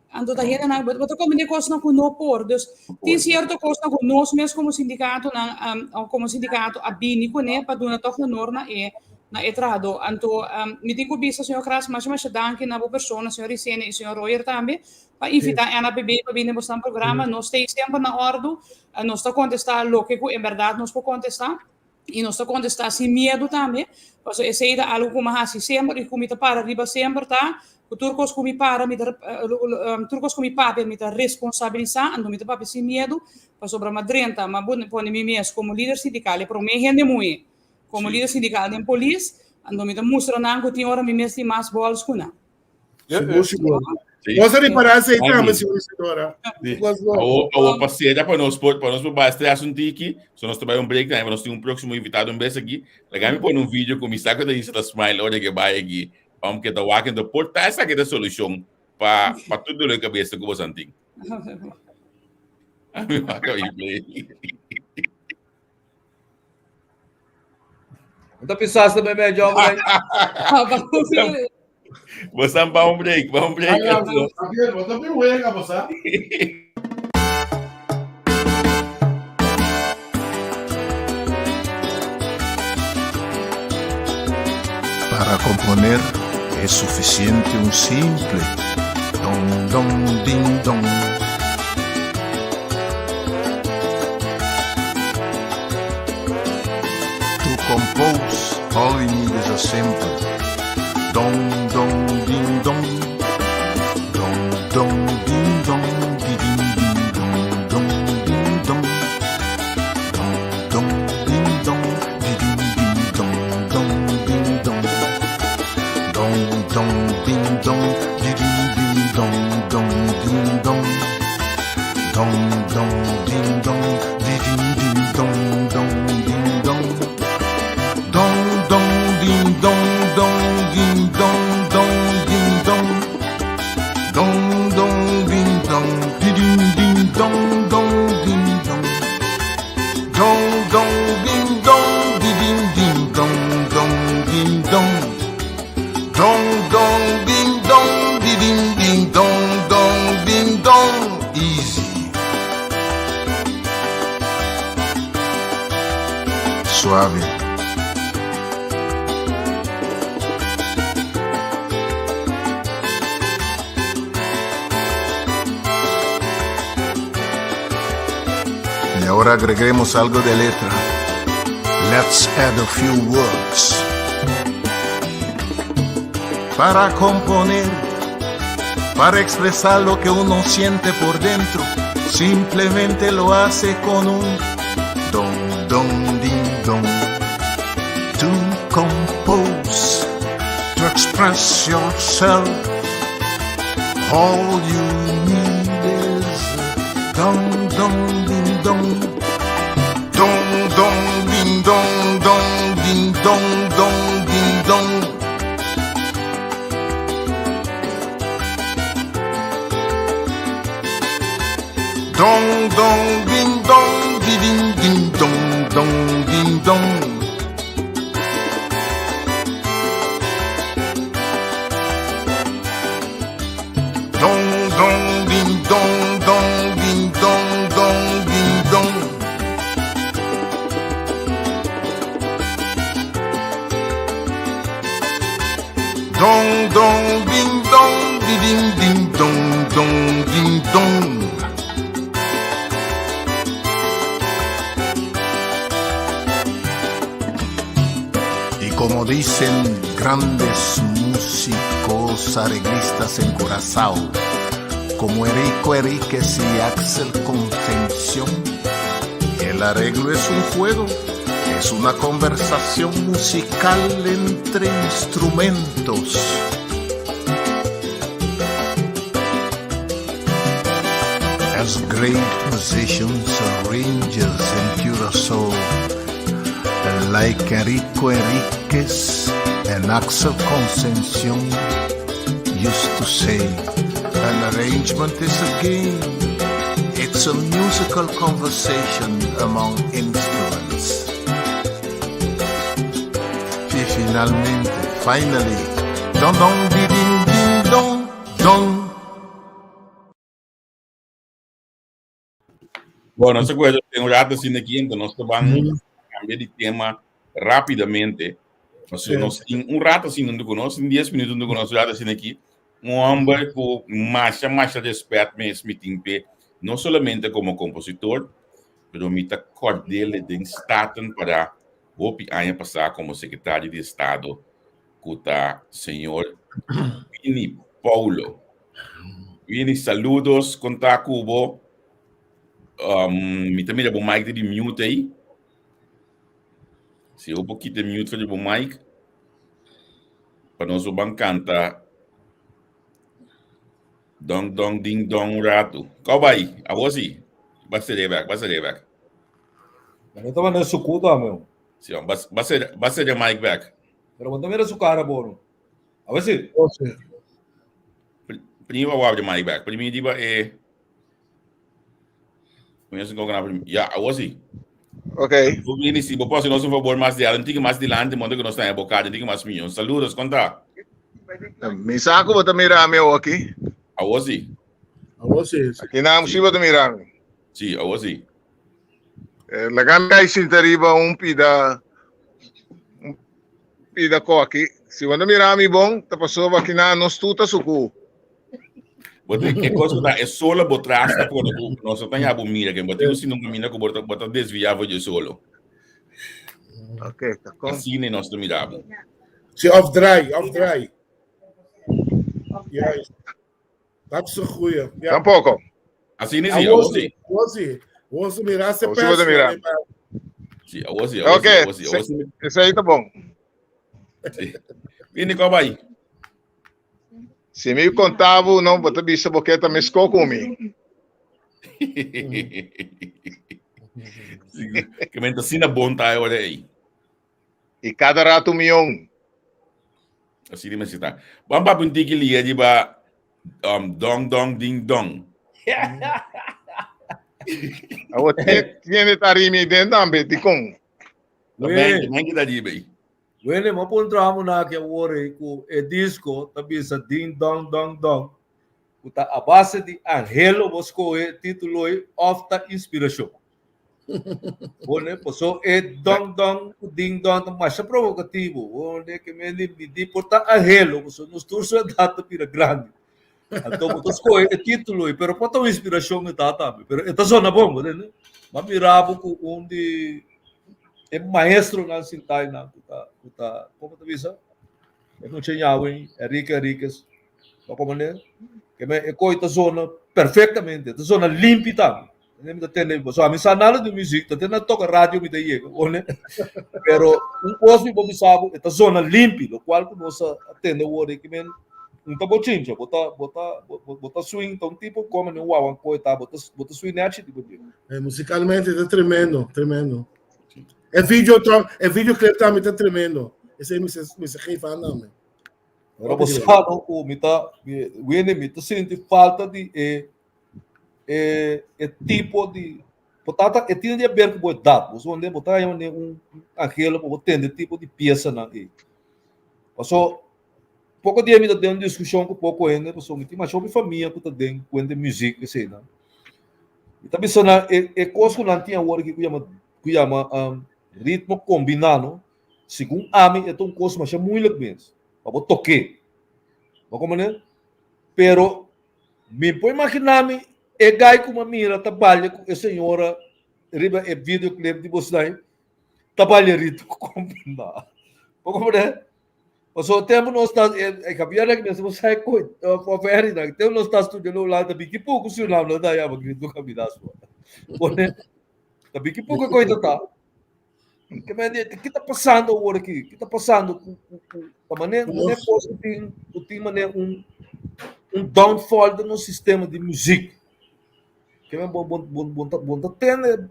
Anto ta hendenan, bo ta komende kosnan ku no por. Dus tin sierto kosnan ku nos mes komo sindikatonan, òf komo sindikato a bini kuné pa duna tòg honor na e na e trahadó. Anto mi tin ku bisa señor Kras masha masha danki na bo persona, señor Isenia i señor Royer tambe pa invitá NAPB pa bini bosnan programa. Nos ta ei semper na òrdu, nos ta kontestá loke ku en bèrdat nos por kontestá. I nos ta kontestá sin miedu tambe, pasobra esei ta algu ku mi a hasi semper i ku mi ta para riba semper ta ku tur kos ku mi para mi ta tur kos ku mi papia mi ta responsabilisá, anto mi ta papia sin miedu pasobra mi a drenta, mi a pone mi mes komo lider sindikal, e promé hende muhé komo lider sindikal den polis, anto mi ta mustra nan ku tin ora mi mes tin mas bòls ku nan. Sigur, sigur. Nos a ripará esei tambe, señor Isidora. Awo pa sera pa nos por pa nos por bai stress un tiki, so nos ta bai un break tambe, nos tin un próximo invitado un bes aki. Laga mi pone un video ku mi sa ku ta Isa ta smile ora ke bai aki. Om ke ta wak ento por ta esaki ta solushon pa pa tur dolor di kabesa ku bosan tin. Ami wak a play. Não pensaste também, meu jovem? Você vai um break, vai um break. Você tem huelga, você? Para componer es suficiente un simple don, don, din, don. To compose, all you need is a simple dong, dong, ding, dong. Dong, dong, ding, dong, di, ding, ding, dong, dong, ding, dong. Dong, dong, ding, dong, di, ding, ding, dong, dong, ding, dong. Dong, dong, ding, dong, di, ding, ding, dong, dong, ding, dong. Dong, dong, ding, dong, di, ding, ding, dong, dong, ding, dong. Dong, dong, ding, dong, dong, ding, dong, dong, ding, dong. Dong, dong, ding, dong, di, ding, ding, dong, dong, ding, dong. Dong, dong, ding, dong, di, ding, ding, dong, dong, ding, dong. Dong, dong, ding, dong, di, ding, ding, dong, dong, ding, dong. Easy. Suave. Y ahora agreguemos algo de letra. Let's add a few words. Para componer, para expresar lo que uno siente por dentro, simplemente lo hace con un don, don, din, don. To compose, to express yourself, all you need is don, don, din, don. Don, don, din, don, don, din, don, don, din, don. Don, don, din, don, di, din, din, don, don, din, don. Don, don, din, don, don, din, don, don, din, don. Don, don, din, don, di, din, din, don, don, din, don. Y como dicen grandes músicos arreglistas en Curazao, como Enrico Enríquez y Axel Concepción, el arreglo es un juego, es una conversación musical entre instrumentos. As great musicians, arrangers in Curacao, like Enrico Enriquez and Axel Concepcion used to say, an arrangement is a game. It's a musical conversation among instruments. Y finalmente, finally, don don di ding ding don don. Bueno, nos acuerdo tin un rato asina aki, entonces nos ta ban cambia di tema rápidamente. Pasobra nos tin un rato asina huntu ku nos, tin dies minuut huntu ku nos un rato asina aki. Un homber ku masha, masha respet mes mi tin p'e, no solamente como compositor, pero mi ta kord'el den Staten para. hopi aña pasá komo sekretario di estado ku ta señor Winnie Paulo. Winnie, saludos, kon ta ku bo? Um, mi ta mira bo mic di mute ei. Si bo por kita mute for di bo mic, pa nos ban kanta Dong dong ding dong un ratu. Kau bai? Awor si. Ba seré bek, ba seré bek. Pero no taba su kuta, meu. Si, ba, ba ser, ba ser mic back. Pero no mira su cara, bono. A ver si. Oh, si. Prima wa de mic back. Prima di ba e. Ja, awor si. Ok. Vini, si bo posso nos un favor mas de un tiki mas dilante, mondo que nos está bocado, un tiki mas mío. Saludos, conta. Mi sa ku bo ta mira mi awor aki. Awor si. Awor si. Aki na si bo ta mira mi. Si, awor si. Eh, laga mi kai sinta riba un pida un pida koki. Si bo ta mira mi bon, ta pasobra aki na nos tuta suku. Bo te que cosa da é solo bo tras ta pone ku no so tan bo mira que bo te si nunca mira ku bo ta bo ta desviar bo je solo. Ok, ta kon. Asina nos ta mira bo. Si of draai, of draai. Juist. Dat is een goeie. Ja. Tampoco. Asina si, awor si. Awor si. Awor si mira se Awor si bo ta mira. Si, awor si, awor Ok, si, awor si, awor si. Esei ta bon. Si. Vini ko bai. Si mi konta bo, no, bo ta bisa bo ke ta meskó ku mi. Ke men ta asina bon ta ora ei. I kada ratu mion. Asina mester ta. Ban papia un tiki lia riba um, dong dong ding dong. Awor tiene ta rimi den tambe, dikon? Wee. Men kita riba ei. Wene, mo puntra amo na aki awor ei ku e disko ta bisa Ding Dong Dong Dong, ku ta a base di anhelo bo skohe e título ei òf ta inspirashon? Wone, paso e dong dong ku ding dong ta masha provokativo. Wone, ke men di mi di por ta anhelo, paso nos tur su edat ta bira grandi. Anto bo ta skohe e título ei, pero por ta un inspirashon e ta tambe. Pero e ta sona bon, bo tende? M'a mira bo ku un di E maestronan sintá einan ku ta, ku ta, komo ta bisa? E mucha ñawe, Enrique Enriquez, no komo ne? Ke men e koi ta zona perfektamente, ta zona limpi tambe. Mi ta tende, pasobra mi sa nada di muzik, ta tende toka radio mi ta yega, one. Pero un kos mi por bisa bo, e ta zona limpi, lokual ku nos a tende awor ke men un ta bochincha, bo ta, bo ta, bo ta swing, ta un tipo komo ne un wawanko e ta, bo ta, bo ta swing nechi tipo dje. Eh, musicalmente ta tremendo, tremendo. E video to, e videoclip tambe ta tremendo. Esei mi se mi se geef aan tambe. Pero bo sa no ku mi ta wende mi ta sinti falta di e e e tipo di bo tata e tin di aber ku bo edat. Bo sonde bo ta haña un angelo pa bo tende tipo di piesanan ei. Paso poko dia mi ta den un diskushon ku poko hende pasobra mi tin masha hopi famia ku ta den kuenta muzik eseinan. Mi ta bisa nan e e kos ku nan tin awor aki ku yama ku yama ritmo kombiná no, segun ami e ta un kos masha muilik mes pa bo tok'é. Bo komprende? Pero mi por imaginá mi e gai ku mi a mira ta balia ku e señora riba e videoclip di bosnan ta balia ritmo kombiná. Bo komprende? Pasobra tempu nos ta, e Javier aki mester por sa e koi, of Erwin aki, tempu nos ta studia na Hulanda, ta biki poko Surinam nan ta yama Grito Camina's for. Pone, ta biki poko e koi ta ta. Ke men di, ki ta pasando awor aki? Ki ta pasando ku, ku, ku, ta mane, mane kos ku tin, ku tin mane un, un downfall den nos sistema di muziek. Ke men bo, bo, bo, bo ta, bo ta tende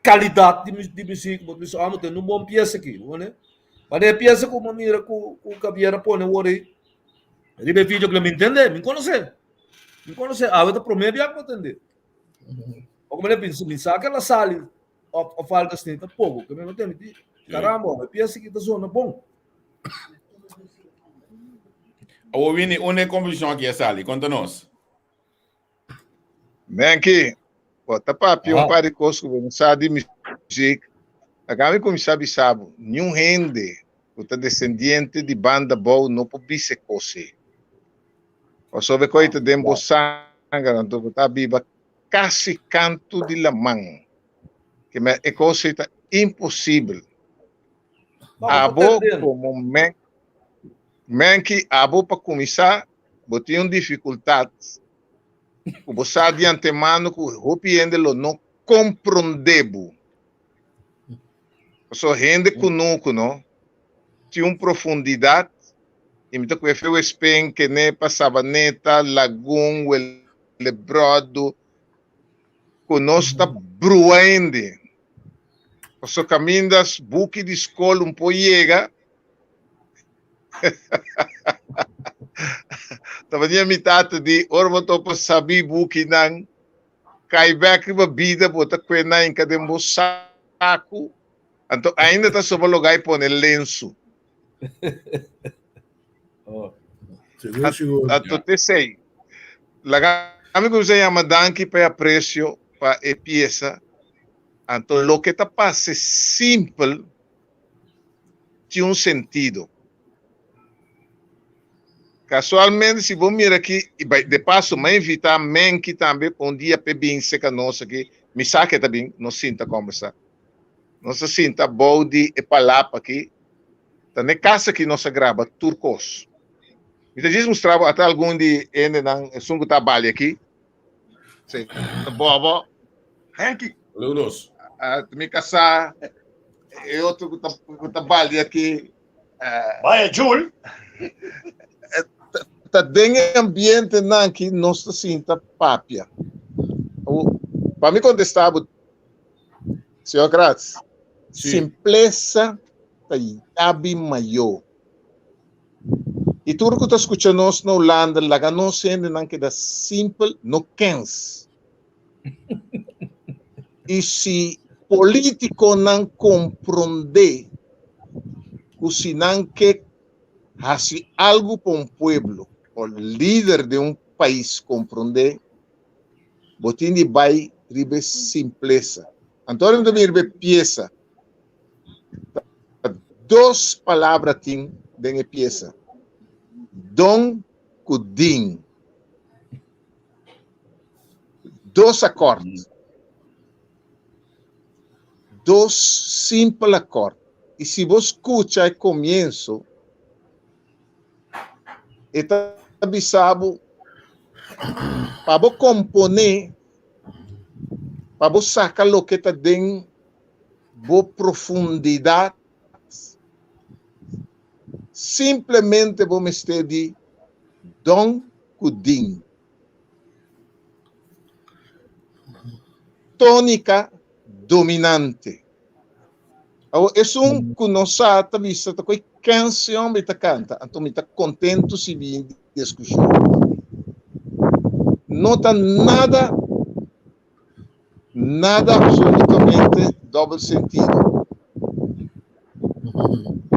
kalidat di, di muziek, bo ta bisa, ah, bo tende un bon piesa aki, bo ne? Mane e piensa ku mi mira ku ku Javier a pone awor ei riba e video ku mi ntende, mi konosé. Mi konosé, awe ta promé bia ku mi tende. O ku mi pensa, mi sa ke la sali of of algo asina tampoko, ke mi no tende di caramba, e piensa ki ta zona bon. Awor Winnie, unda e komposishon aki a sali? Konta nos. Menki, bo ta papia un par di kos ku bo no sa di muzik. Laga mi kuminsá bisa bo, niun hende ku ta desendiente di banda bou no por bisa e kos ei. Pasobra e kos ei ta den bo sanger, anto bo ta biba kasi kantu di laman. Ke e kos ei ta imposibel. Abo komo men, menki abo pa kuminsá bo tin un difikultat ku bo sa di antemano ku hopi hende lo no komprondé bo. Pasobra hende kunuku no tin un profundidat i mi ta ku e feu espen kene pa Sabaneta, Lagun, Welebròdu ku nos ta brua hende. Paso kaminda buki di skol un por yega Tabata mi tata di ora bo topa sabi bukinan kai bek riba bida bo ta kue nan hinka den bo saku anto ainda ta soba loga i pone lensu. Sigur, sigur. Anto t'esei. Laga mi kuminsá yama danki pa e apresio pa e piesa. Anto loke ta parse simpel tin un sentido. Casualmente si bo mira aki, y by de paso m'a invita Menki tambe pa un dia p'e bin cerca nos aki, mi sa ke ta bin, nos sinta combersa. Nos a sinta bou di e palapa aki, ta n'e cas aki nos a graba tur cos. Mi ta djis mustra bo ata algun di hendenan, esun cu ta bali aki, si, ta Bobo, Henky. Saludos. Ah, mi casá, e otro cu ta, cu ta bali aki, Vaya, Jul. Ta den e ambientenan ki nos ta sinta papia. Pa mi kontestá bo, señor Kratz, simplesa ta yabi mayó. I tur ku ta skucha nos na Hulanda, laga nos hendenan keda simpel, no kens. I si polítikonan komprondé ku si nan ke hasi algu pa un pueblo o lider den un pais komprondé, bo tin di bai riba e simplesa. Anto ora mi ta bin riba e piesa, ta dos palabra tin den e piesa, don ku din. Dos akòrt. Dos simpel akòrt. I si bo skucha e komienso, e ta bisa bo pa bo komponé, pa bo saka loke ta den bo profundidat, simplemente bo mester di don ku din. Tónika dominante. Awor, esun ku no sa ta bisa ta koe kens e hombre ta kanta, anto mi ta kontentu si bin diskushon. No ta nada, nada absolutamente dobbel sentido.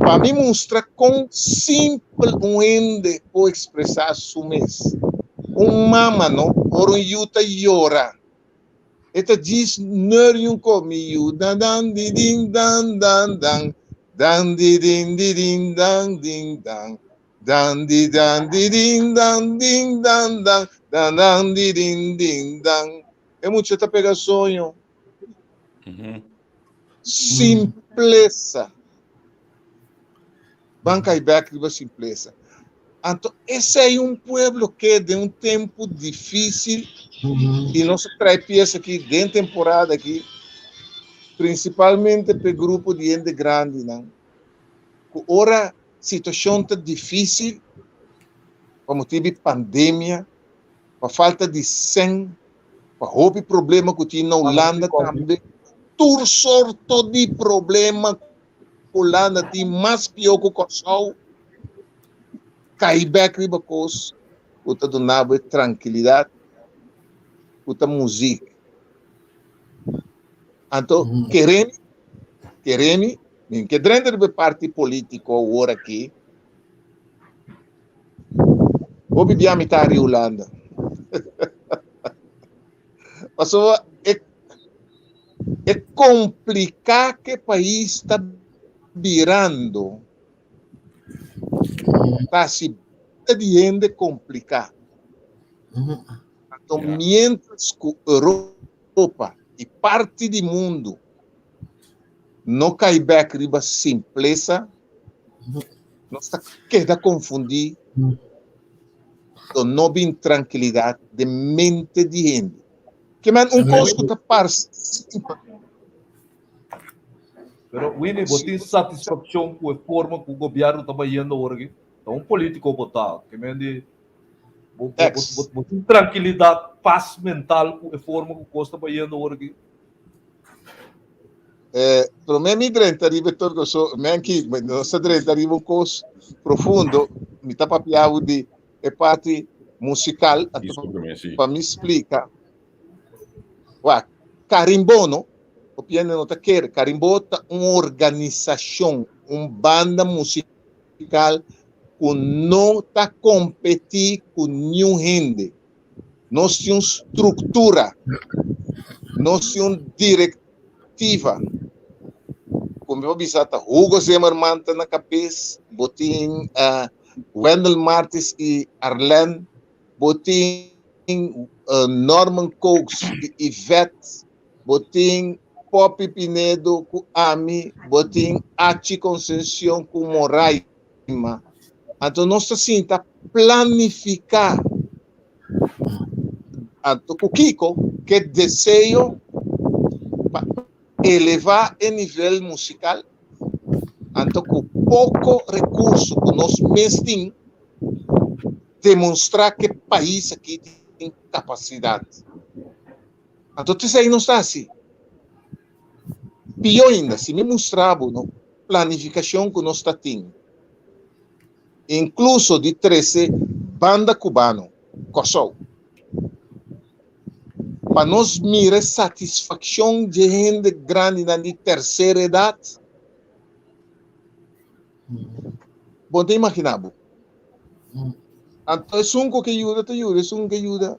Pa mi mustra kon simpel un hende por ekspresá su mes. Un mama no, ora un yu ta yora, e ta djis neuri un ko, mi yu dan dan di din dan dan dan, dan di din di din dan din dan, dan di dan di din dan din dan dan, dan dan di din din dan. E mucha ta pega soño. Simplesa. Ban kai bek riba simplesa. Anto esei un pueblo ke den un tempu difísil i nos a trae pies aki den temporada aki, prinsipalmente p'e grupo di hende grandinan, ku ora situashon ta difísil pa motibu di pandemia, pa falta di sèn, pa hopi problema ku tin na Hulanda tambe, tur sorto di problema ku Hulanda tin mas pió ku Kòrsou, kai bèk riba kos ku ta duna bo e trankilidat ku ta muzik. Anto kere mi, kere mi, mi ke drenta riba e parti polítiko awor aki, Hopi bia mi ta ri Hulanda. Pasobra e e kompliká ke pais ta birando ta hasi bida di hende kompliká. Anto miéntras ku Europa i parti di mundu no kai bèk riba simplesa. Nos ta keda konfundí, lo no bin trankilidat den mente di hende. Ke men un kos ku ta parse simpel. Pero Winnie, bo tin satisfakshon ku e forma ku gobièrnu ta bayendo awor aki? Ta un polítiko bo ta, ke men di bo, bo, bo, bo, bo tin trankilidat, pas mental ku e forma ku kos ta bayendo awor aki? Eh, promé mi drenta riba e torko so, menki, nos ta drenta riba un kos profundo, mi ta papiabu di e parti musical, anto pa mi splika, wak, Karimbo no, hopi hende no ta kere, Karimbo ta un organisashon, un banda musical ku no ta kompetí ku niun hende. Nos tin un struktura, nos tin un direktiva. Ku mi por bisa ta Hugo Zimmerman ta na kabes, bo tin Wendell Martis i Arlen, bo tin Norman Cokes i Yvette, bo tin Poppy Pinedo ku ami, bo tin Achi Concencion ku Moraima. Anto nos ta sinta planifiká. Anto ku kiko? Ku e deseo pa elevá e nivel musikal. Anto ku poko rekurso ku nos mes tin, demonstrá ku e pais aki tin kapasidat. Anto esei nos ta hasi. Pió ainda, si mi mustra bo no planifikashon ku nos ta tin, inkluso di trese banda kubano Kòrsou, pa nos mira e satisfakshon dje hende grandinan di tersera edat, bo no ta imaginá bo. Anto esun ku ke yuda ta yuda, esun ku ke yuda.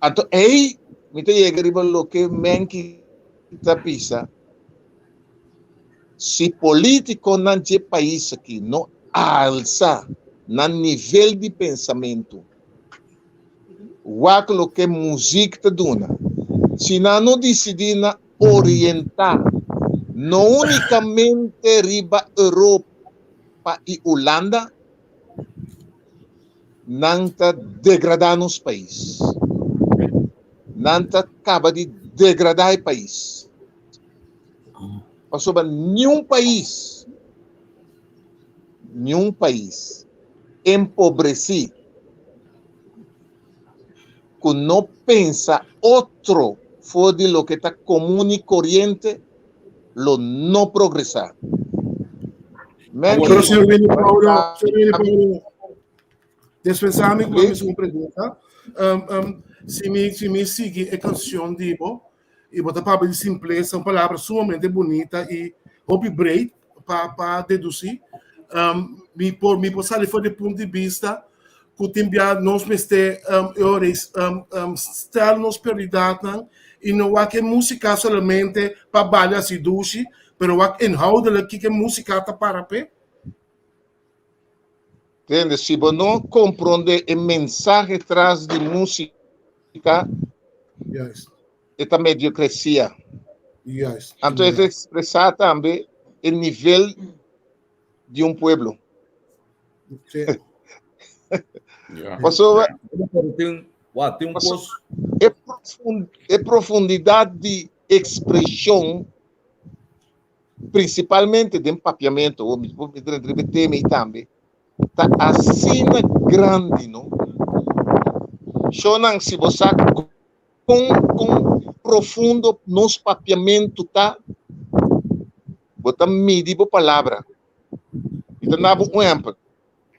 Anto ei mi ta yega riba loke Menki ta bisa, si politikonan dje pais aki no alsa nan nivel di pensamentu, wak loke muzik ta duna, si nan no disidí na orientá no únikamente riba Europa i Hulanda, Nan ta degradá nos pais. Nan ta kaba di degradá e pais. Pasobra niun pais, niun pais empobresí ku no pensa otro for di loke ta komun i koriente lo no progresá. Pero señor Willy Paulo, señor Willy Paulo, dispensame ku mi un pregunta. Um, um, si mi, si mi sigui e canción di bo, y bo ta papia di simpleza, un palabra sumamente bonita y hopi breed pa, pa deducí. Um, mi por, mi por sali for di punto di vista ku tin bia nos mester um, eores, um, um, stel nos prioridadnan y no wak e música solamente pa balia así dushi, pero wak inhoudelijk kiko e música ta para p'e. Tende, si bo no komprondé e mensahe tras di músika, Juist. e ta mediokresia. Juist. Anto e ta ekspresá tambe e nivel di un pueblo. Sí. Ja. Pasobra Pero tin, wa, tin un Paso- kos. e profund, e profundidad di expresion principalmente den papiamento, o mi por riba e tema ei tambe, ta asina grandi, no? Shownan, si bo sa kon kon profundo nos papiamentu ta, bo ta midi bo palabra. Mi ta duna bo un ehempel.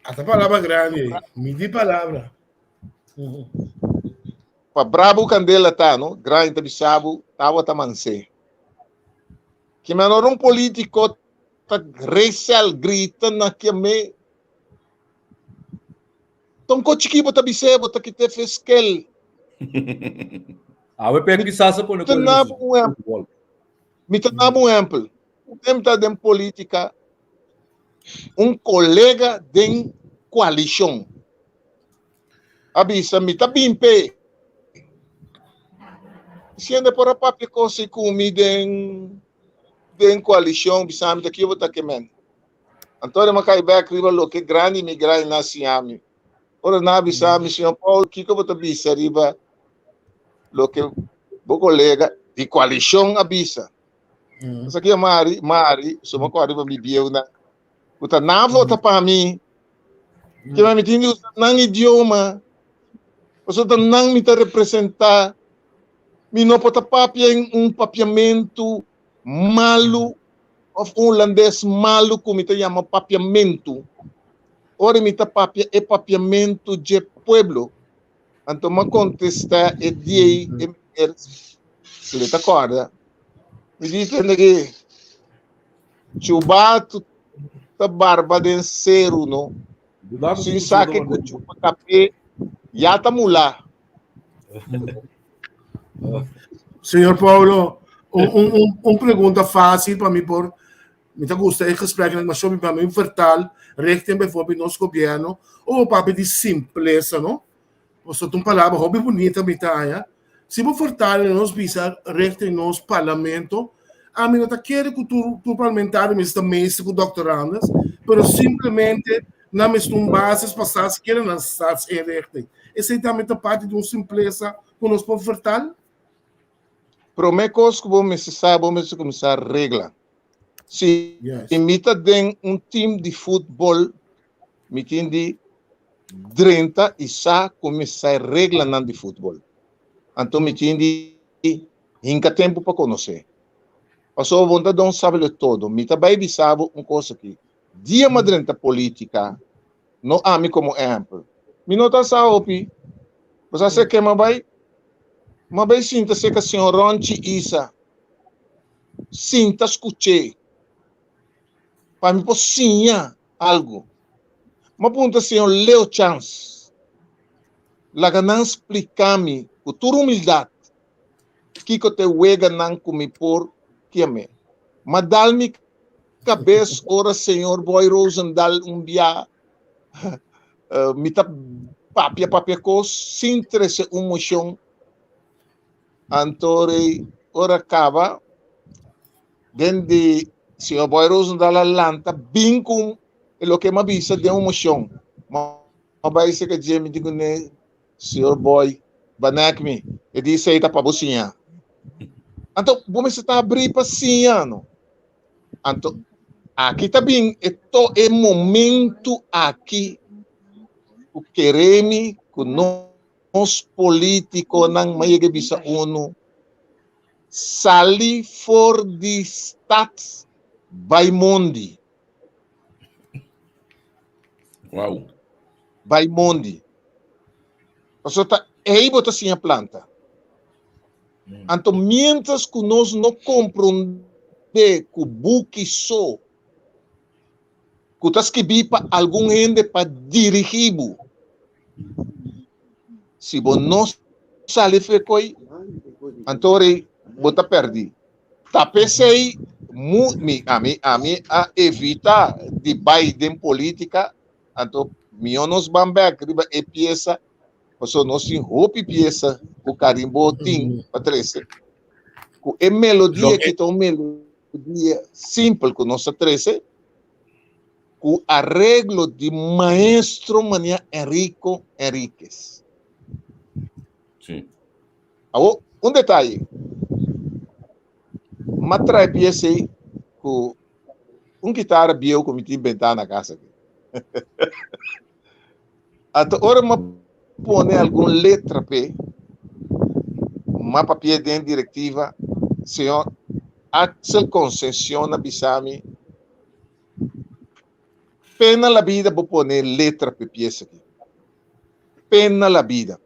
Ata palabra grandi ei. Midi palabra. Pa brabu kandela ta, no? Grandi ta bisa bo, tabata mansé. Ki manera un politico ta resel, grita na kiamé. Tonko chiki bo ta bis'é, bo ta kit'é fiskel. Awe pe kisas a pone Mi ta kore na nos bo un ehempel. futbol. Mi ta na bo un ehempel. Un tempu ta den politica, un colega den coalicion a bisa mi ta bin p'e. Siende por a papia cos ei cu mi den. den koalishon bisa mi ta kiko bo ta ke men. Anto mi a kai bek riba loke grandi mi grandi nan a siña mi. Ora nan a bisa mi, Señor Paul, kiko bo ta bisa riba loke bo kolega di koalishon a bisa? Esaki a mari, mari, so mi a kòrda riba mi bieunan ku ta nan vota pa mi, kema mi tin di usa nan idioma, pasobra ta nan mi ta representá. Mi no por ta papia en un papiamentu malu òf un hulandes malu ku mi ta yama papiamentu. Ora mi ta papia e papiamentu dje pueblo, anto mi a kontestá e dia ei e meneer, si lo ta kòrda, mi di tende ki chubatu ta barba den seru no, sin sa ke ku chupa kape ya ta mulá. Señor Paulo, un, un, un, un pregunta fácil pa mi por mi ta gusta e gesprekken maar soms pa mi vertaal richting bijvoorbeeld nos gobierno o papia di simpleza no Pasobra ta un palabra hopi bunita mi ta haña. Si bo fortale nos bisa richting nos parlamento, ami no ta kere ku tur tur parlamentario mester ta meester ku doctorandus, pero simplemente nan mester un basis pa sa sikiera nan staatsinrichting. Esei tambe ta parti di un simplesa ku nos por vertal. Promé kos ku bo mester sa, bo mester kuminsá regla. Si mi ta den un team di futbol, mi tin di drenta i sa ku mi sa e reglanan di futbol. Anto mi tin di hinka tempu pa konosé. Pasobra bo no ta don sabelo todo. Mi ta bai bisa bo un kos aki. Dia mi a drenta politika, no ami komo ehèmpel, mi no ta sa hopi. Bo sa seke mi a bai? Mi a bai sinta serka señor Ronchi Isa, sinta skuch'é pa mi por siña algu. Mi a puntra señor Leo Chance, laga nan splica mi cu tur humildad kico ta e weganan cu mi por kiame. Mi a dal mi cabes ora señor Boy Rozendal un bia mi ta papia papia cos sin trece un mocion. Anto rey ora caba den di señor Boy Rozendal a lanta bin cu e loke mi a bisa den un mocion. Mi a bai cerca dje mi di cune, Señor Boy, banek mi. E di esey ta pa bo siña. Anto bo mester ta abri pa siña no. Anto aki ta bin e to e momento aki cu kere mi cu nos politiconan mi a yega bisa unu sali for di stad bai mondi. Wow. Bai mondi. Pasobra ta ei bo ta siña planta. Anto mientras ku nos no komprondé ku buki so ku ta skibí pa algun hende pa dirigí bo, si bo no sali fekoi, anto rei bo ta pèrdí. Ta p'esei mu mi ami ami a evita di bai den politica, anto mihó nos ban bek riba e piesa, pasobra nos tin hopi piesa ku Karimbo tin pa trese. Ku e melodia ki ta un melodia simpel ku nos a trese, ku areglo di maestro manera Enrico Enriquez. Sí. Awor, un detaye. M'a trae pies ei ku un kitara bieu ku mi tin bentá na kas aki. Anto ora m'a pone algun letra p'e, m'a papia den direktiva, señor Axel Concencion a bisa mi, Pena la bida bo pone letra p'e pies aki. Pena la bida.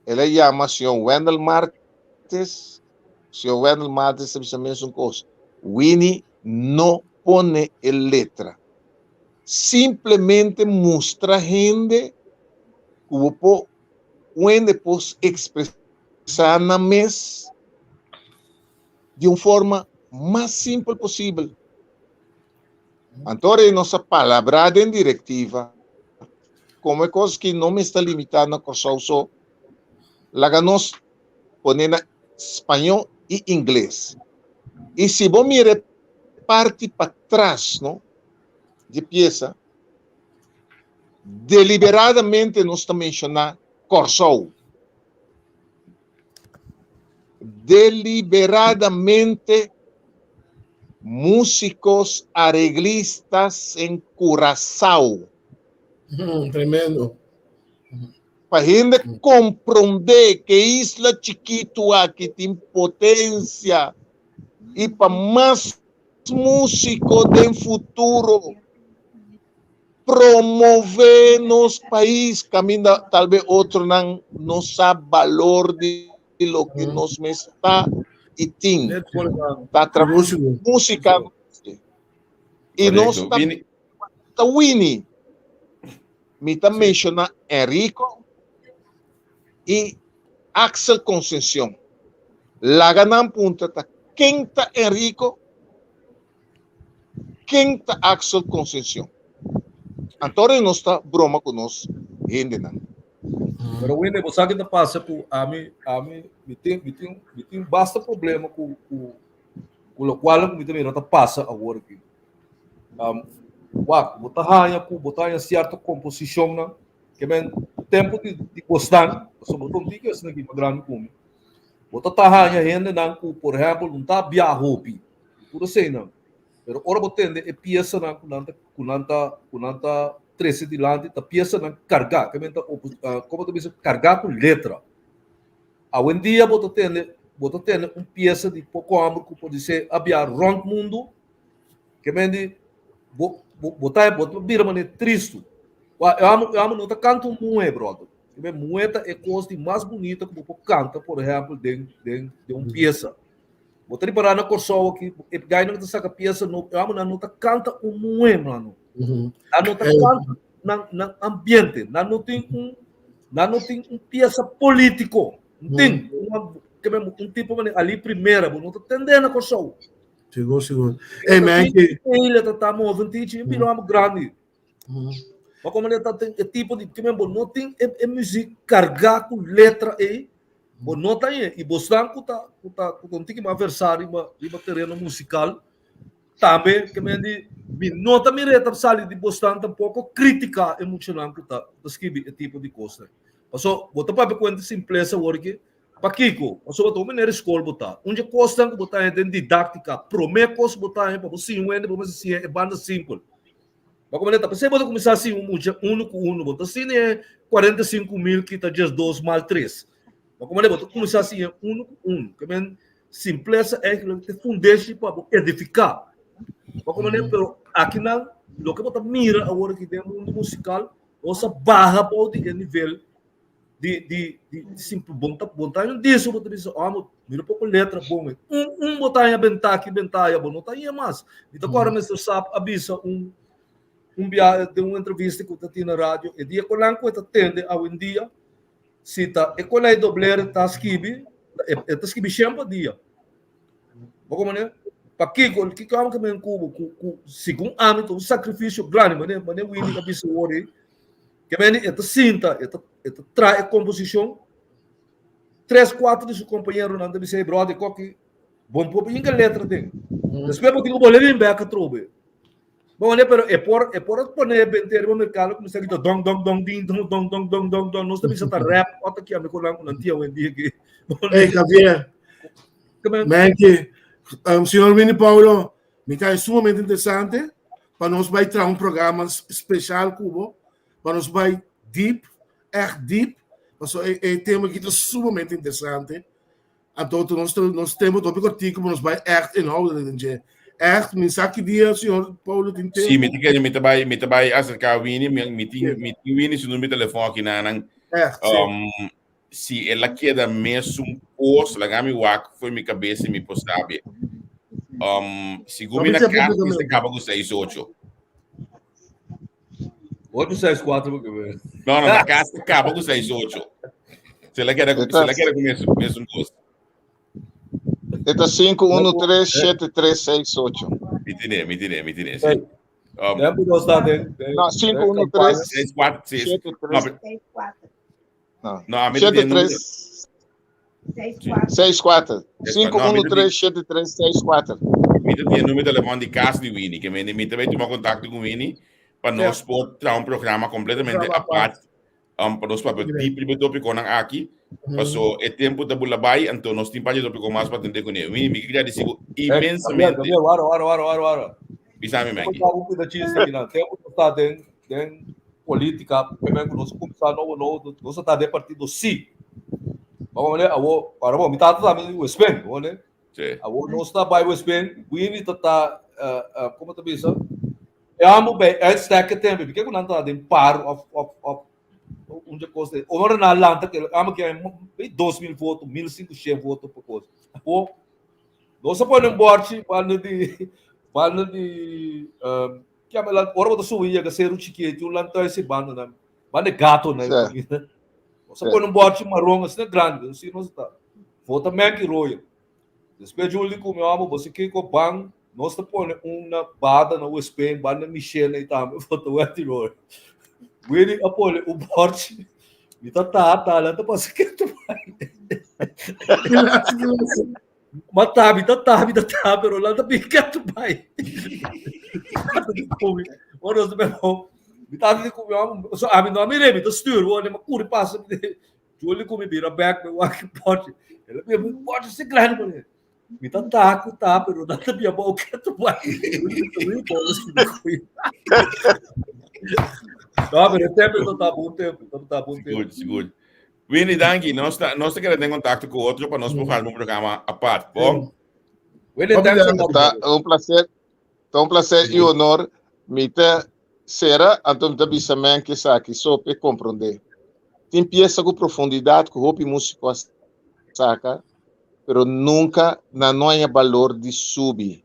El a yama señor Wendel Martes, señor Wendel Martes a bisa mesun kos, Winnie no pone e letra. Simplemente mustra hende ku bo por, un hende por ekspresá nan mes di un forma mas simpel posibel. Anto rei nos a palabrá den direktiva komo e kos ki no mester limitá na Kòrsou so, laga nos pone na spañó i ingles. I si bo mira e parti patras, no, di e piesa, deliberadamente nos ta menshoná Kòrsou. Deliberadamente músicos arreglistas en Curaçao. Tremendo. Pa hende komprondé ku e isla chikitu aki tin potensia i pa mas músiko den futuro promové nos pais kaminda talbe otronan no sa balor di loke nos mes ta i tin. Ta atraves di músika i nos ta ta wini. Mi ta menshoná Enrico i Axel Concencion. Laga nan puntra ta ken ta Enrico Ken ta Axel Concencion? Anto nos ta broma ku nos hendenan. Pero Winnie, bo sa ki ta pasa ku ami, ami, mi tin, mi tin, mi tin basta problema ku, ku, ku lokual ku mi ta mira ta pasa awor aki. Um, wak, bo ta haña ku bo ta haña sierto komposishonnan, ke men tempu di, di bosnan, pasobra bo ta un tiki asina aki mas grandi ku mi, bo ta ta haña hendenan ku, por ehèmpel, no ta biaha hopi. Tur eseinan. Pero ora bo tende e piesanan ku nan ta ku nan ta ku nan ta trese dilanti ta piesanan kargá, ke men ta komo ta bisa kargá ku letra. Awendia bo ta tende bo ta tende un piesa di poko hòmber ku podisé a biaha rònt mundu, ke men di bo bo bo ta bo ta bira manera tristu. Wak e hòmber e hòmber no ta kanta un muhé bròder. Ke men muhé ta e kos di mas bunita ku bo por kanta por ehèmpel den den den un piesa. Bo ta ripará na Kòrsou aki, e gainan ku ta saka piesa nobo, e hòmbernan no ta kanta un muhé, mano. Nan no ta kanta nan nan ambiente, nan no tin un nan no tin un piesa polítiko. No tin un ke men un tipo manera Ali Primera, bo no ta tendé na Kòrsou. Sigur, sigur. Ey, man, ki. Eile ta ta move un tichi, un bira hòmber grandi. Ma como ta tin e tipo di kimen bo no tin e, e muziek carga cu letra ei, bo no ta e. Y bosnan cu ta cu ta cu ta un tiki mas versá riba riba tereno musical, tambe kimen di mi no ta mir'é ta sali di bosnan tampoco critica e muchanan cu ta cu ta scribi e tipo di cosnan. Paso bo ta papia cu hende simplesa awor aki, Pakiko? Pasobra ta un manera di skol bo ta. Un dje kosnan ku bo ta haña den didáktika, promé kos ku bo ta haña pa bo siña un hende, bo mester siña e banda simpel. Bo komo ta p'esei bo ta kuminsá siña un mucha unu ku unu. Bo ta siña e 45 mil kita 12 mal tres. Bo komo bo ta kuminsá siña unu ku unu. Ke men simplesa eigenlijk ta e fundeshi pa bo edifiká. Bo komo pero akinan loke bo ta mira awor aki den mundu musikal, nos a baha bou di e nivel di di di simpel bon ta bon ta un diso bo ta bisa oh mira poko letra bon e un un bo ta haña benta aki benta aya bo no ta haña mas mi ta kòrda Mister Sap a bisa un un bia den un entrevista ku ta tin na radio e dia ku nan ku e ta tende awendia si ta e Coley Doblere ta skibi e ta skibi shen pa dia bo komo pakiko kiko amo ke men kubo ku ku segun ami ta un sakrifisio grandi mane mane Winnie a bisa awor ei Ke mende e ta sinta, e ta, e ta traha e komposishon. Tres, kuater di su kompañeronan ta bisa, hey brother, koki, bon por inka letra den. Despues bo tin ku bolbe bin bek atrobe. Bo wende, pero e por, e por a pone e bente riba merkado kuminsá grita dong dong dong ding dong dong dong dong dong dong. Nos ta bisa ta rap, ota ki ami ku nan ku nan tia awendia aki. Hey Javier, Menke, um, señor Winnie Paulo, Mi ta sumamente interesante pa nos bai traha un programa special ku bo, pa nos bai deep, echt deep, paso e, e tema aki ta sumamente interesante. Anto nos nos tempo topi kortiku, pa nos bai echt inhoudelijk den dje. Echt, mi sa ki dia señor Paulo tin tempo. Sí, mi tin kere, mi ta bai, mi ta bai acerca Winnie, mi, mi tin, mi tin Winnie su numero di telefon aki na nan. Echt, sí. Um, si el a keda mesun kos, laga mi wak for mi kabes i mi por sabi. Um, sigun mi na kas, mi ta kaba ku seis ocho. Ocho seis kuater porque ve. No, no, na kas ta kaba ku seis ocho. Si el a keda, si el a keda ku mesun, mesun kos. E ta 5 1 3 7 3 6 8. Mi tine, mi tine, mi tine, sí. Um, Tempo nos ta den, den, No, 5 1 3 6 4 6. 7 No, 3 pero- No. No, a mi ta 7 den número. 3. 6 4 5 1 3 7 3 6 4. Mi ta tin numero telefon di cas di Winnie, ke mi mi ta bay tuma contacto cu Winnie pa nos por traha un programa completamente apart pa nos papia diep riba e topiconan aki. Paso e tempo ta bula bay, anto nos tin par di topico mas pa atende cune. Winnie, mi ke gradeci bo inmensamente. Gabriel, wara, wara, wara, wara, wara. Bisa mi, Menki. Tempo nos ta den den politica, primer cu nos cuminsa nobo nobo, nos ta den partido si. Vamos a awo, para bo, mi tata tambe di Westpen, bo ne? Sí. Awo nos ta bai Westpen, Winnie ta ta, uh, uh, como ta bisa? E amo bij uitstek tempo, porque cu nan ta den par of of of un de cos de. Ora na lanta que amo que 2000 voto, 1500 voto por cos. Awo Nos a pone un bòrchi banda di banda di kiami lan ora bo ta subi yega Seru Chiketi un lantuis e bandanan banda e gatonan Sí. Nos a pone un bòrchi maron asina grandi asina nos ta vota Menki Royer. Despues Juli ku mi amo bo si kiko ban nos ta pone un na bada na Wespen banda Michelle ei tambe vota Wendy Royer. Willy a pone un bòrchi mi ta taha taha ta pasa ketu bai. Ma tabi ta tabi ta tabi, pero la ta pica tu bai. Ora nos bebo, mi tata di ku mi so ami no mire, mi ta stuur, wo ma kuri pasa mi Juli ku mi bira back mi wak porte. El a bira porte si grande pa mi. Mi ta ta ku ta, pero la ta bia bou ketu bai. No, pero e tempo ta bon tempo, ta bon tempo. Sigur, sigur. Winnie, danki. Nos ta, nos ta keda den kontakto ku otro pa nos por hasi un programa apart. Bon? Winnie, thanks a lot. Ta un placer, ta un placer i honor. Mi ta sera, anto mi ta bisa men ke esaki so p'e komprondé. Tin piesa ku profundidat ku hopi músiko a saka, pero nunka nan no haña balor di subi.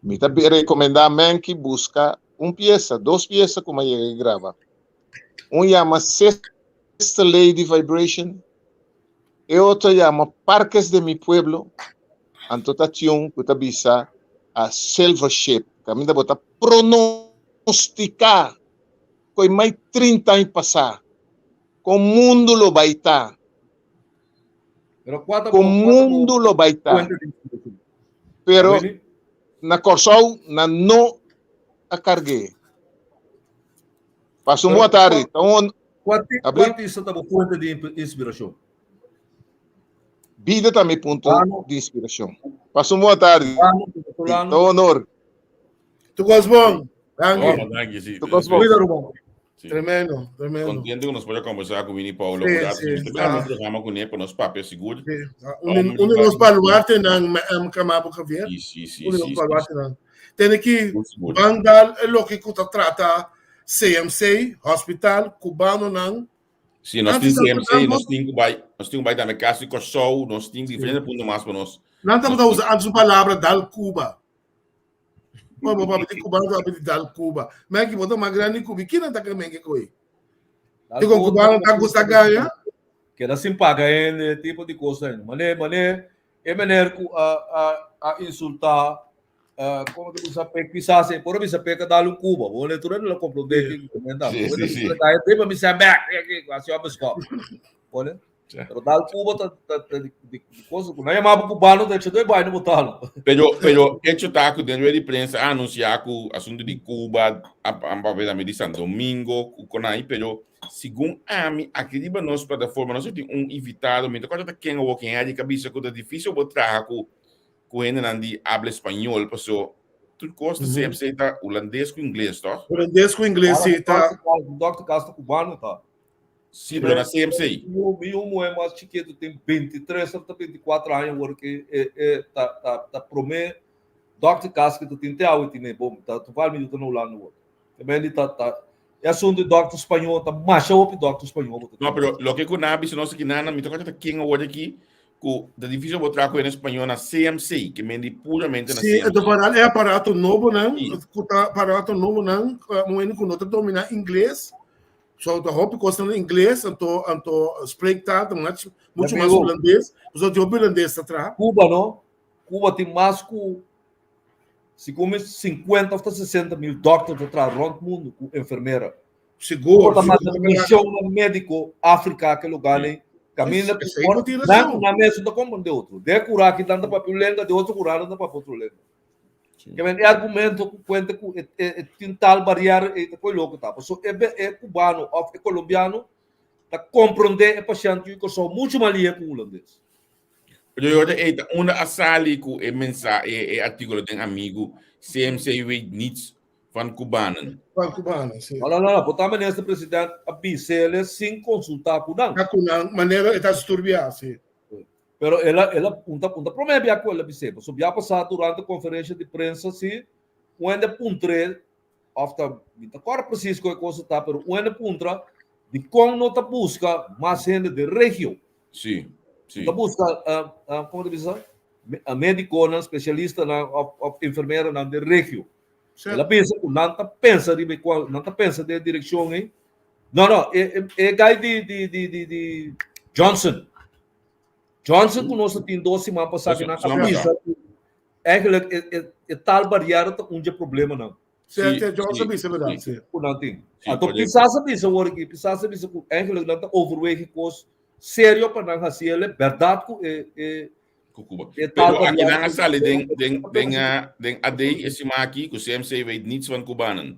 Mi ta rekomendá men ki buska un piesa, dos piesa ku mi a yega graba. Un yama Sister Lady Vibration, e otro yama Parques de mi Pueblo, anto ta tin un ku ta bisa a Silver Ship, kaminda bo ta pronostika ku e mai 30 aña pasá kon mundu lo bai ta. Kon mundu lo bai ta. Pero na Kòrsou nan no a karg'é. Pasa un boa tarde. Ta un Kua artista ta bo fuente di inspirashon? Bida ta mi punto di inspirashon. Pasa un boa tarde. Ta un honor. Tu kos bon. Danki. Oh, danki, sí. Tu kos bon. Cuida, ruman. Tremendo, tremendo. Contento ku nos por a conversar ku Winnie Paulo. Sí, Ku sí, nos ta ah. programa kuné pa nos papia sigur. Sí. Un, un de nos baluartenan, Kamabo Javier. Sí, sí, sí, Un de nos sí, sí. baluartenan. Tene ki Sigur. bandal e loke ku ta trata CMC, hospital, cubanonan. Sí, nos tin Antes CMC, tabata nos tin ku bai, nos tin ku bai tambe kas di Kòrsou, nos tin diferente punto mas pa nos. Nan tabata usa antes un palabra dal Cuba. Bo bo papia di cubano ta papia di dal Cuba. Men ki bo ta mas grandi ku mi, kinan ta kere men ke koe? Di kon cubano ta gusta gaña? Keda sin paga hende, tipo di kos ainda. Mane, mane, e meneer ku a a a insulta Como te bisa pe quizás e por bisa pe dal un Cuba. Bo ne tur lo comprende que comenta. Sí, sí, sí. Deba mi sa back que así a buscar. Pone. Pero dal Cuba ta ta ta di di cosa ku na yamaba cubano de hecho doy bai no botalo. Pero, pero hecho ta ku den rueda di prensa a anuncia ku asunto di Cuba, a a papia tambe di San Domingo, ku konai, pero segun ami, aki riba nos plataforma nos tin un invitado, mi no ta korda ta ken awor, ken Eric a bisa ku ta dificil bo traha ku ku hendenan di habla español paso tur kos ta CMC ta hulandes ku ingles toch? Hulandes ku ingles si ta. Dokter Castro cubano ta. Si pero na CMC. Mi yu muhé mas chikitu tin 23 of ta 24 aña awor ke e e ta ta ta promé dokter Castro ku ta tin te awe tin e bom ta toval mi yu ta na Hulanda awor. También ta ta e asunto di dokter spañó ta masha hopi dokter spañó bo ta No, pero loke ku nan a bisa nos aki nan mi ta kòrda ta ken awor aki ku ta difícil bo traha ku hende spañó na CMC, ke men di puramente na Sí, CMC. e vooral e aparato nobonan, Sí. ku ta aparato nobonan, un hende ku no ta dominá ingles, so ta hopi kosnan na ingles, anto anto spreektaal ta much mucho mas Amigo. hulandes, pasobra tin hopi hulandes ta traha. Cuba no, Cuba tin mas ku Si come 50 of ta 60 mil dokter ta traha rond mundo ku enfermera. Sigur. Cuba ta manda misionnan medico Africa ke lugar nei. Kaminda ku por nan ku nan mes no ta komprendé otro. Den e kura aki nan ta papia un lenga, den otro kura nan ta papia otro lenga. Ke men e argumento ku kuenta ku e e tin tal bariera ei ta koi loko ta. Pasobra e e kubano òf e kolombiano ta komprendé e pashènt yu Kòrsou muchu mas lihe ku hulandes. Pero yo ta ei ta unda a sali ku e mensa e e artíkulo den Amigu CMC weet niets van Cubanen. Van Cubanen, si. No, no, no, no. Por ta minister president a bis'ele sin konsultá ku nan. Ku nan, manera e ta sturbiá, si. Pero el a, el a, un ta, un ta promé bia ku el a bis'é, pasobra bia pasá durante konferensha di prensa, si, un hende a puntr'é, òf ta, mi ta kòrda presis kon e kos a ta, pero un hende a puntra dikon no ta buska mas hende den regio. Si, si. Ta buska, komo ta bisa, médikonan, spesialistanan òf, òf enfermeranan den regio. El a bisa ku nan ta pensa riba e kos, nan ta pensa den e direkshon ei. No, no, e, e, e guy di, di, di, di, di Johnson. Johnson ku nos a tin dos siman pasá ku nan a bisa ku eigenlijk e, e, e tal bariera ta un dje problemanan. Sí, sí, Johnson bisa verdad, sí. Ku nan tin. Anto pisas a bisa awor aki, pisas a bisa ku eigenlijk nan ta overwege kos serio pa nan hasi ele, bèrdat ku e, e, ku Cuba. Pero aki nan a sali den, den, den, den AD e siman aki ku CMC weet niets van Cubanen.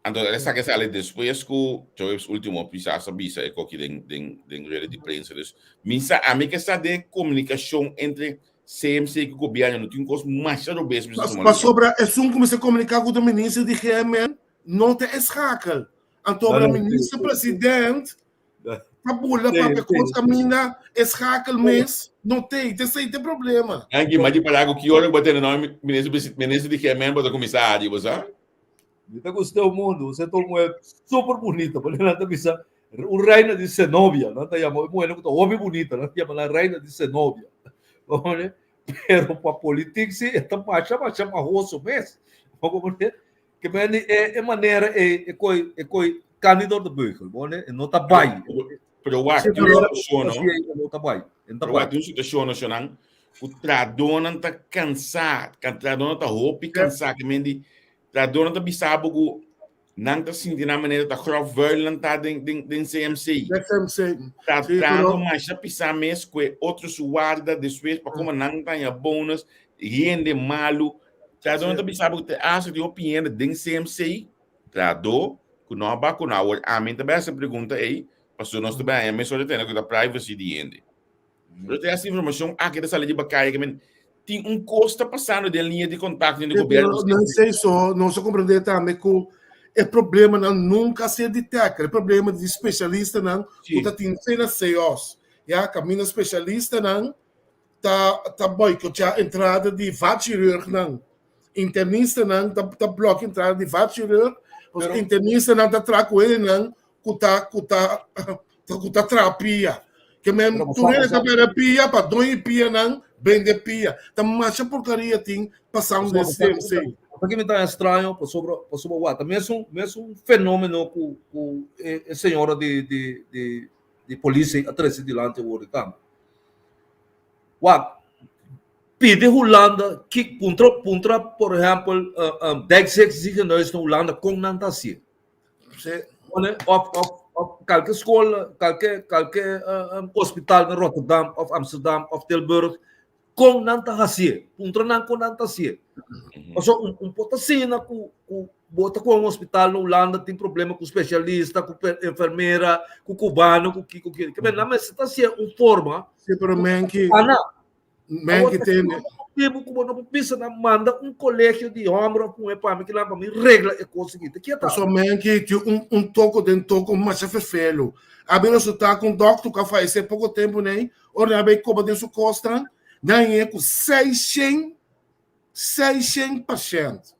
Anto el esaki a sali despues ku Joeps ultimo pisas a bisa e koki den, den, den rueda di prensa. Dus mi sa, ami ke sa den komunikashon entre CMC ku gobièrnu no tin kos masha robes mi sa tuma. Pasobra esun ku mester komuniká ku ta minister di GMN no ta e schakel. Anto minister president Ta bula papia kos kaminda e schakel mes no tei. Te esei te problema. Angie, ma di para ku ki ora ku bo tene nòmber minister presi minister di GMN bo ta kuminsá hari, bo sa? Mi ta gusta e mundu, se ta un muher super bunita, pasobra nan ta bisa un reina di Zenobia, nan ta yama e muhernan ku ta hopi bunita, nan ta yama nan reina di Zenobia. Pero pa politik si e ta masha masha mahoso mes. Bo komprende? Ke men di e e manera e e koi e koi kan di door de beugel, bo ne? E no ta bai. Pero wak, tin un situashon, no? E no ta bai. E no ta Pero wak, tin un situashon, no, shonnan, ku trahadónan ta kansá, trahadónan ta hopi kansá, ke men di trahadónan ta bisa bo ku nan ta sinti nan manera ta grof vuil nan ta den den den CMC. Den CMC. Ta trahando masha pisá mes ku e otro su warda despues pa komo nan ta haña bonus, hende malu. Trahadónan ta bisa bo ku te hasta tin hopi hende den CMC, trahadó ku no a bakuná. Awor ami ta bai hasi e pregunta ei, pasobra nos ta bai haña mesora tene ku ta privacy di hende. Pero te hasi informashon aki ta sali riba kaya ke men tin un kos ta pasando den liña di kontakto den gobièrnu. Pero no esei so, nos a komprendé tambe ku e problemanan nunka a ser detèkt. E problema di spesialistanan ku ta tin fe na CEOS. Ya, kaminda spesialistanan ta ta boicotea entrada di vaatchirurgnan. Internistanan ta ta blòkia entrada di vaatchirurg, pasobra internistanan ta traha ku hendenan ku ta ku ta ku ta traha pia. Ke men tur hende ta bebe pia pa doño di pianan bende pia. Ta masha porkaria tin pasando den CMC. Pasobra mi ta extraño pasobra pasobra wak ta mesun mesun fenomeno ku ku e señora di di di di polis a trese dilanti awor di tambe. Wak, pidi Hulanda ki puntra puntra por ehèmpel Dijkzicht ziekenhuis na Hulanda kon nan ta hasié. Sí. Of of of kalke skol, kalke kalke hospital na Rotterdam of Amsterdam of Tilburg kon nan ta hasié. Puntra nan kon nan ta hasié. Pasobra un un por ta asina ku ku bo ta ku un hospital na Hulanda tin problema ku spesialista, ku enfermera, ku kubano, ku kiko kiko. Ke men nan mester ta hasié un forma. Sí, pero menki Ana. menki tene. Motibu ku bo no por bisa nan manda un kolegio di hòmber òf muhé pa mi kilan pa mi regla e kos aki. Ta kia ta? Pasobra menki tin un un toko den toko masha ferfelu. A bin resultá ku un dòkter ku a fayesé poko tempu nei, ora nan a bai koba den su kosnan, nan hañ'é ku seishent 600 pashènt.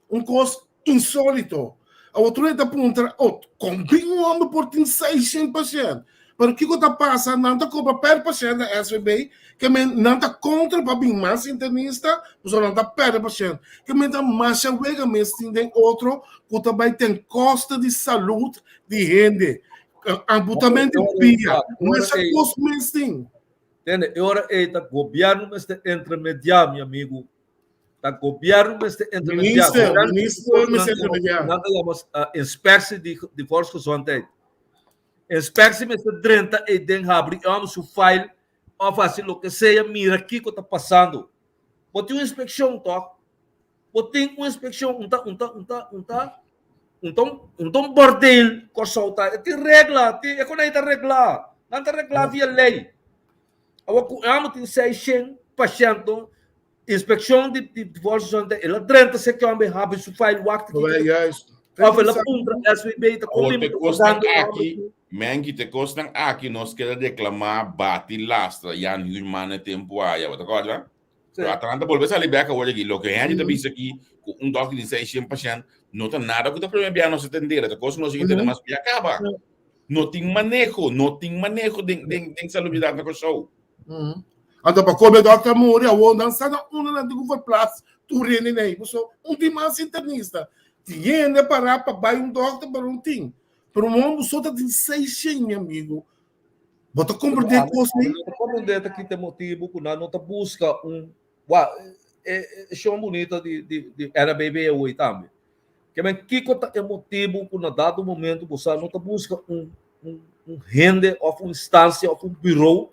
Un kos insólito. Awor tur hende ta puntra, oh, kon bin un hòmber por tin 600 pashènt? Pero kiko ta pasa? Nan ta kobra per pashènt na SVB, ke men nan ta kontra pa bin mas internista, pasobra nan ta pèrdè pashènt. Ke men ta masha wega mes tin den otro ku ta bai ten koste di salud di hende. Amputament di pia, masha kos mes tin. Tende, e ora ei ta gobièrnu mester entremediá, mi amigu. Ta gobièrnu mester entremediá. Minister, minister mester entremediá. Nan ta yama inspectie di, di volksgezondheid. Inspectie mester drenta ei den habri e hòmber su file òf hasi loke sea mira kiko ta pasando. Bo tin un inspekshon tòg? Bo tin un inspekshon un ta un ta un ta un ta un ta un ta un bordeel Kòrsou ta e tin regla tin e konai ta reglá nan ta reglá via lei. Awor ku e hòmber tin seishen pashènt no Inspeccion di di volksgezondheid el a drenta se kembe habri su file wak Wel, juist. Of el a puntra SVB ta Awor kon te kosnan aki, Menki, te kosnan aki nos keda reklamá, bati, lastra Jan Huurman e tempu aya, bo ta kòrda? Pero Atalanta bolbe sali bèk awor aki. Loke Henry ta bisa aki, ku un dòkter di 600 pashènt, no ta nada ku ta promé bia nos a tendé, ta kos ku nos a tende mas bia kaba. No tin maneho, no tin maneho den den den salubridat na Kòrsou. Mm. Anto pa kobe dokter muri awor nan sa na unda nan tin ku verplaats tur hende nei. Paso un tin mas internista. Tin hende para pa bai un dokter pero un tin. Pero un homber so ta tin 600 mi amigo. Bo ta comprende kos nei? Ta comprende ta kita motibo ku nan no ta buska un wa e e shon bunita di di di RBB awor tambe. Ke men kiko ta e motibo ku na dado momento bo sa no ta buska un un un hende of un instansia of un bureau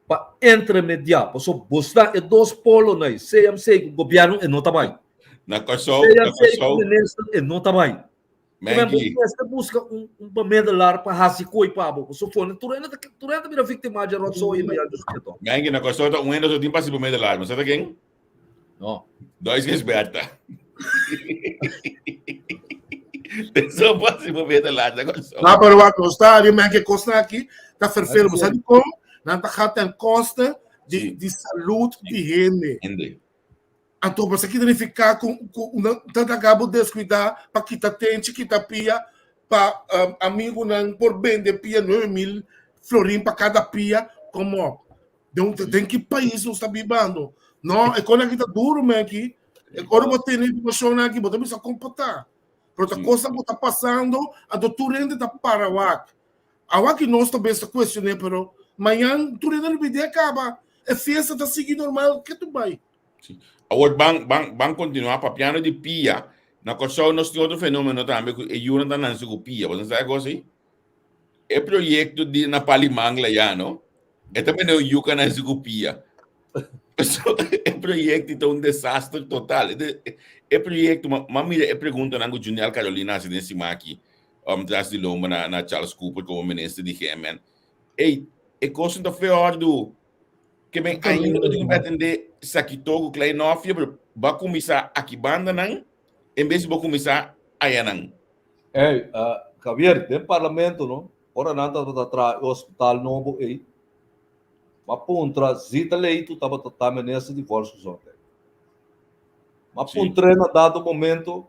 pa entremediá. Pasobra bo sta e dos polonan ei, CMC ku gobièrnu e no ta bai. Na Kòrsou, na CMC ku Kòrsou. minister e no ta bai. Ke men bo Menki. mester buska un un bemiddelaar pa hasi koi pa bo. Pasobra for tur hende ta tur hende ta bira víktima dje rotzooi ei mañana dje tòg. Menki, na Kòrsou ta un hende so tin pa hasi bemiddelaar. Bo sa ta ken? No. Dois Gisberta. Eso pode bemiddelaar na Kòrsou. Nou, pero wat nos ta ari men ke kosnan aki ta vervelend. Bo sa di kon? Nan ta gaat ten koste di, di salud di hende. Hende. Anto bo sa ki ta nifiká ku ku nan ta laga bo deskuidá pa kita tenchi, kita pia, pa um, amigunan por bende pia 9000 florin pa kada pia. Kom op. Den, den ki pais nos ta bibando? No, e kos aki ta duro, man, aki. E ora bo tene informashon aki, bo ta bisa kon por ta. Pero ta kosnan ku ta pasando, anto tur hende ta para wak. Awaki nos ta bes ta kuestion'é, pero mañan tur hende lo bid'é kaba. E fiesta ta sigui normal, ke tu bai? Sí. Awor ban ban ban kontinuá papiando di pia. Na Kòrsou nos tin otro fenómeno tambe ku e yunan ta nanse ku pia. Bo sa e kos ei? E proyekto di na Palimangla ya no. E ta mene un yuka na su pia. So, e proyekto ta un desaster total. E, e proyekto, ma, ma mira e pregunta nan ku Juniel Carolina hasi den simaki, um, tras di lomba na, na Charles Cooper como minister di GMN. Ei, e kos ta feordu. Ke ben ainda no tin ku atende Sakito ku Kleinofje, pero ba kuminsá aki banda nan, en bes di bo kuminsá aya nan. Ey, uh, Javier, den parlamento, no? Ora nan tabata traha e hospital nobo ei, m'a puntra Zita Leito tabata ta minister di Volksgezondheid. M'a puntr'é na dado momento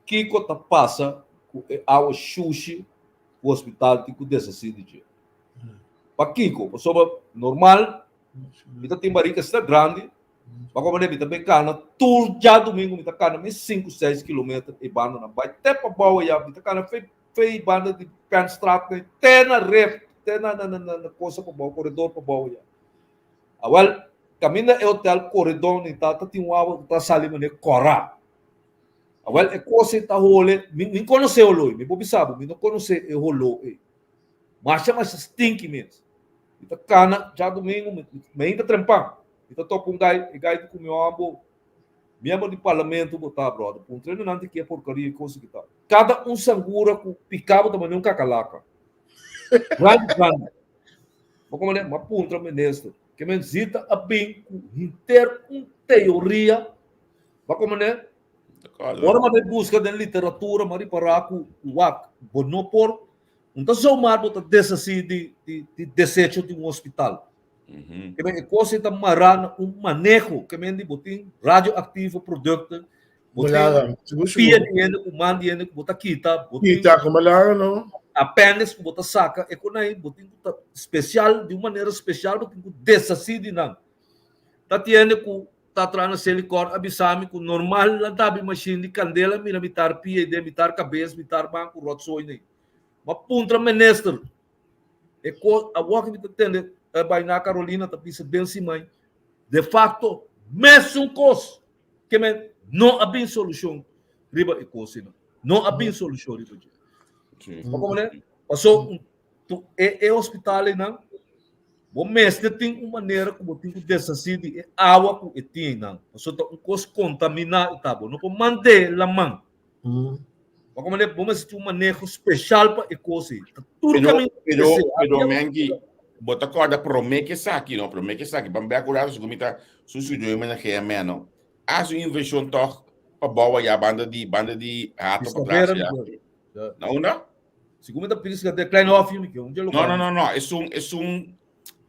kiko ta pasa ku e awa shushi ku hospital tin ku deshasí di dje. Pakiko? Pasobra normal mi ta tin barika asina grandi, pa komo mi ta bin kana tur djadumingu mi ta kana mi sinku seis kilometer e bandanan bai te pabou aya mi ta kana fe Fei banda di Penstraat nei te na ref, te na na na na cosa pabou, corredor pabou ya. Awel, caminda e hotel corredor ni ta ta tin un awa cu ta sali mane cora. Awel, e cosa ei ta hole, mi mi conoce e holo ei, mi por bisa bo, mi no conoce e holo ei. Masha masha stinky mes. Mi ta cana djadomingo, mi mi ainda trempan, mi ta topa un gai, e gai di cu mi hombo, Miembro di parlamento bo ta brother. Puntra e nan di ke porcaria e cosa ki ta. Cada un sangura cu pica bo ta mane un cacalaca. Grandi grandi. Bo como ne? Ma puntra minister. Ke men zita a bin cu henter un teoria. Bo como ne? Ora ma bay busca den literatura ma ripara cu wak bo no por un ta zomaar bo ta deshaci di di di desecho di un hospital. Ke men e kos ei ta mará na un maneho, ke men di bo tin radioaktivo produkten, bo tin pia di hende ku man di hende ku bo ta kita, bo tin Kita ku malaga no. appendix ku bo ta saka, e kon ei bo tin ku ta spesial, di un manera spesial bo tin ku deshasí di nan. Ta tin hende ku ta traha na Selikor a bisa mi ku normal nan ta habri mashin di kandela mira mitar pia ei den, mitar kabes, mitar man ku rotzooi nei. Bo a puntra minister. E kos awor ki mi ta tende e bai na Carolina ta bisa den si mai de facto mesun kos ke men no a bin solushon riba e kos no a bin solushon riba dje. Bo komprende? Paso. Tu e e hospital einan, bo mester tin un manera ku bo tin ku deshasí di e awa ku e tin einan. Pasobra ta un kos kontaminá e ta. Bo no por mand'é laman. Bo komprendé? Bo mester tin un maneho speshal pa e kos ei. Ta tur Pero, kaminda pero, esei. pero, Menki, bo ta kòrda promé ku esaki, no? Promé ku esaki, ban bèk un rato, segun mi ta su studio mi na GMN, no? Hasi un invershon tòg pa bou ayá banda di, banda di Hato pa tras Piscadera, ya. mi brother. Na unda? Segun mi ta pisca de Klein Hofje, mi ke un dje No, local. no, no, no. Es un, es un,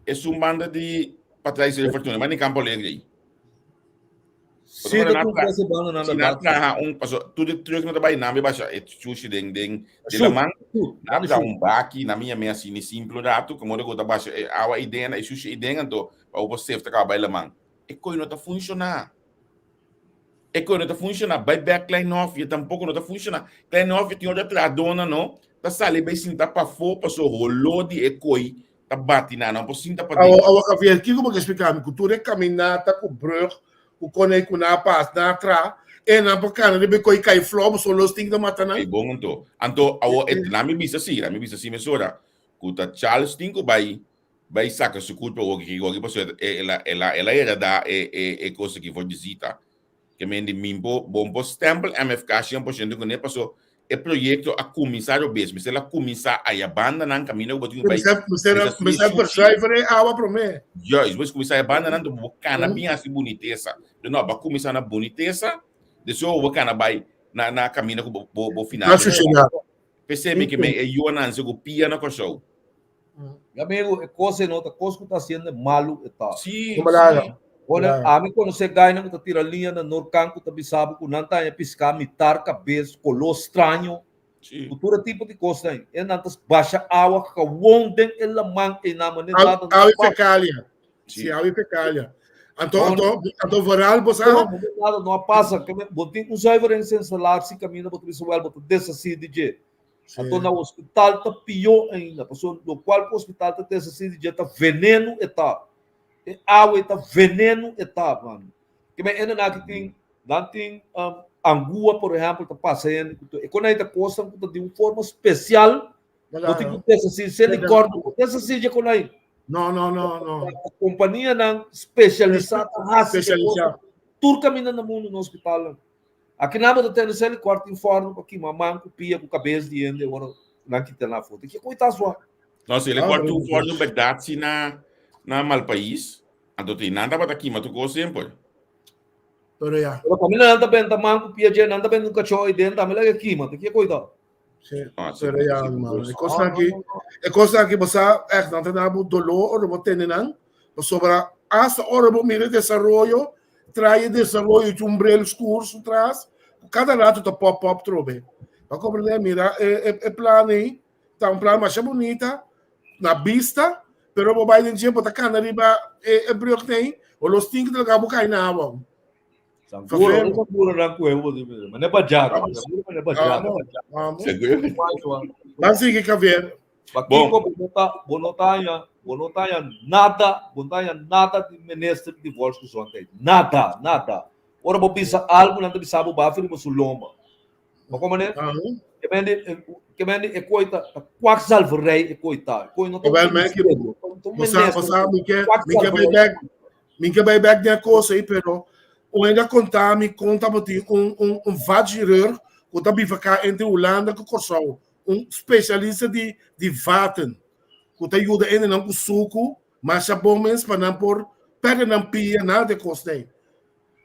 es un banda di patras de Fortuna, maar in Campo Alegre aí. Sí, ta un cosa banda na Si na verdad. traha un, paso, tu de truck no ta bai nambe basha e sushi den den de la Shoot, man. shoot, Na shoot. traha un baki, na minha mea así ni simple rato, como de gota basha e awa i den, e sushi i den, anto, pa opo sefta ka bai la man. E koi no ta funciona. E koi no ta funciona. Bai bek Klein Hofje tampoco no ta funciona. Klein Hofje tin ora trahadónan no ta sali bai sinta pafó paso holó di e koi ta bati nan. Nan por sinta paden. Awo, awo Javier, kiko bo ke splika mi? Ku tur e kaminata ku brug ku kone ku nan a pas nan a traha, e nan por kana riba e koi kai flou pasobra los tin ta mata nan? Ei bon anto. Anto awo e nan mi bisa si, nan mi bisa si mesora ku ta Charles tin ku bai bai saka su kulpa hoki ki hoki pasobra el a el a el a heredá e e e kos aki for di Zita. Ke men di min por bon por stempel MFK 100% kuné paso e proyekto a kuminsá robes. Mester a kuminsá aya bandanan kaminda ku bo tin ku bai Mester mester deshasí e mester shushi. verzuiver e awa promé. Juist, bo kuminsá e bandanan bo kana bin hasi bunitesa. Pero no, bo a kuminsá na bunitesa, despues bo kana bai na na kaminda ku bo bo bo final. Na shushidat. P'esei mi ke men e yunan se ku pia na Kòrsou. Mi amigo, e kos ei no ta kos ku ta hasiendo malu e ta. Sí, Kumalaga. sí. Ora, Kumalaga. ami konosé gainan ku ta tira liña na Norkan ku ta bisa bo ku nan ta haña piská mitar kabes, koló straño, Sí. ku tur e tipo di kosnan ei. E nan ta basha awa gewon den e laman einan, manera Awe nada no awe pasa. fekalia. Sí. Sí, awe fekalia. Anto, No, anto, anto vooral bo sa, No, manera nada no a pasa. Ke men, bo tin un zuiveringssinstallatie kaminda bo ta bisa wèl bo ta deshasí di dje. Anto na hospital ta pió ainda, pasobra lokual ku hospital ta deshasí di dje ta veneno e ta. E awa ei ta veneno e ta, mano. Ke men hendenan ki tin, nan tin angua por ehèmpel ta pasa hende ku tur. E kon ei ta kosnan ku ta di un forma spesial bo tin ku deshasí. Selikor no por deshasí dje kon ei. No, no, no, no. Kompanianan spesialisá ta hasi e Spesialisá. kosnan tur kaminda na mundu na hospitalnan. Aki nan bo ta tende seli kòrta in fòrnu pa kima man ku pia ku kabes di hende ora nan kita nan afó. Ke koi ta sua? No, si el kòrta un fòrnu bèrdat si na na Malpais, anto tin nan tabata kima tur kos semper. Pero ya. Pero kaminda nan ta benta man ku pia dje, nan ta benta un kachó ei den tambe laga kima. Ta ke koi ta? Sí, Ah, sí, pero ya, sí, man. E sí. kosnan aki, e kosnan aki bo sa, ègt nan ta da bo doló ora bo tende nan, pasobra asta ora bo mira e desaroyo, trae e desaroyo cu un bril skur su tras, cu cada rato ta pop pop trobe. Pa comprende, mira e, e, e plan ei, ta un plan masha bunita, na bista, pero bo bai den dje, bo ta cana riba e, e brug ei, o los tin que ta bo cai na awa. Sanguro, no sanguro nan ku ewo di mi. Mane bajaka, sanguro mane bajaka. Vamos, vamos. Seguro. Ban sigui, Javier. Pakiko bo no ta, bo no ta haña, bo no ta haña nada, bo no ta haña nada di minister di Volksgezondheid. Nada, nada. Ora bo bisa algu, nan ta bisa bo bafi riba su lomba. Bo komprende? Ke men di, ke men di e koi ta, ta kwakzalverij e koi ta. E koi no ta un Wel, men, ministerio, ta un Bo sa, bo minister. sa, mi ke, mi ke bai Kwakzalverij. bek, mi ke bai bek den e kos ei, pero un hende a konta mi kon tabatin un, un, un vaatchirurg ku ta bivaká entre Hulanda ku Kòrsou. Un spesialista di di vaten ku ta yuda hendenan ku suku masha bon mes pa nan por pèrdè nan pia nada di e kos ei.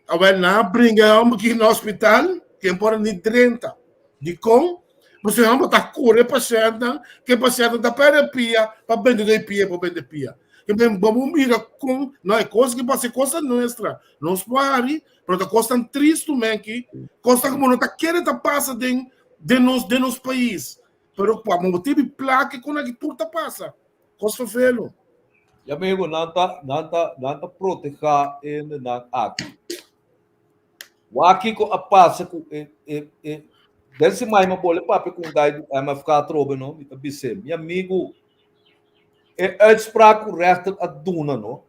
Awel nan a bringa e hòmber aki na hospital ken por a ni drenta. Dikon? Pasobra e hòmber ta kura e pashèntnan ku e pashèntnan ta pèrdè pia pa bende e pia por bende pia. Bo bo mira kon no e kos ki pasa e kos ta nuestra nos por hari pero ta kosnan tristu men ki kosnan ku bo no ta kere ta pasa den den nos den nos pais pero pa motibu di plaka kon aki tur ta pasa kos fervelo. Ya amigo nan ta nan ta nan ta proteha hendenan aki. Wak kiko a pasa ku e e e den siman mi a bole papia ku un guy di MFK atrobe no mi ta bis'é mi amigo e uitspraak ku rechter a duna no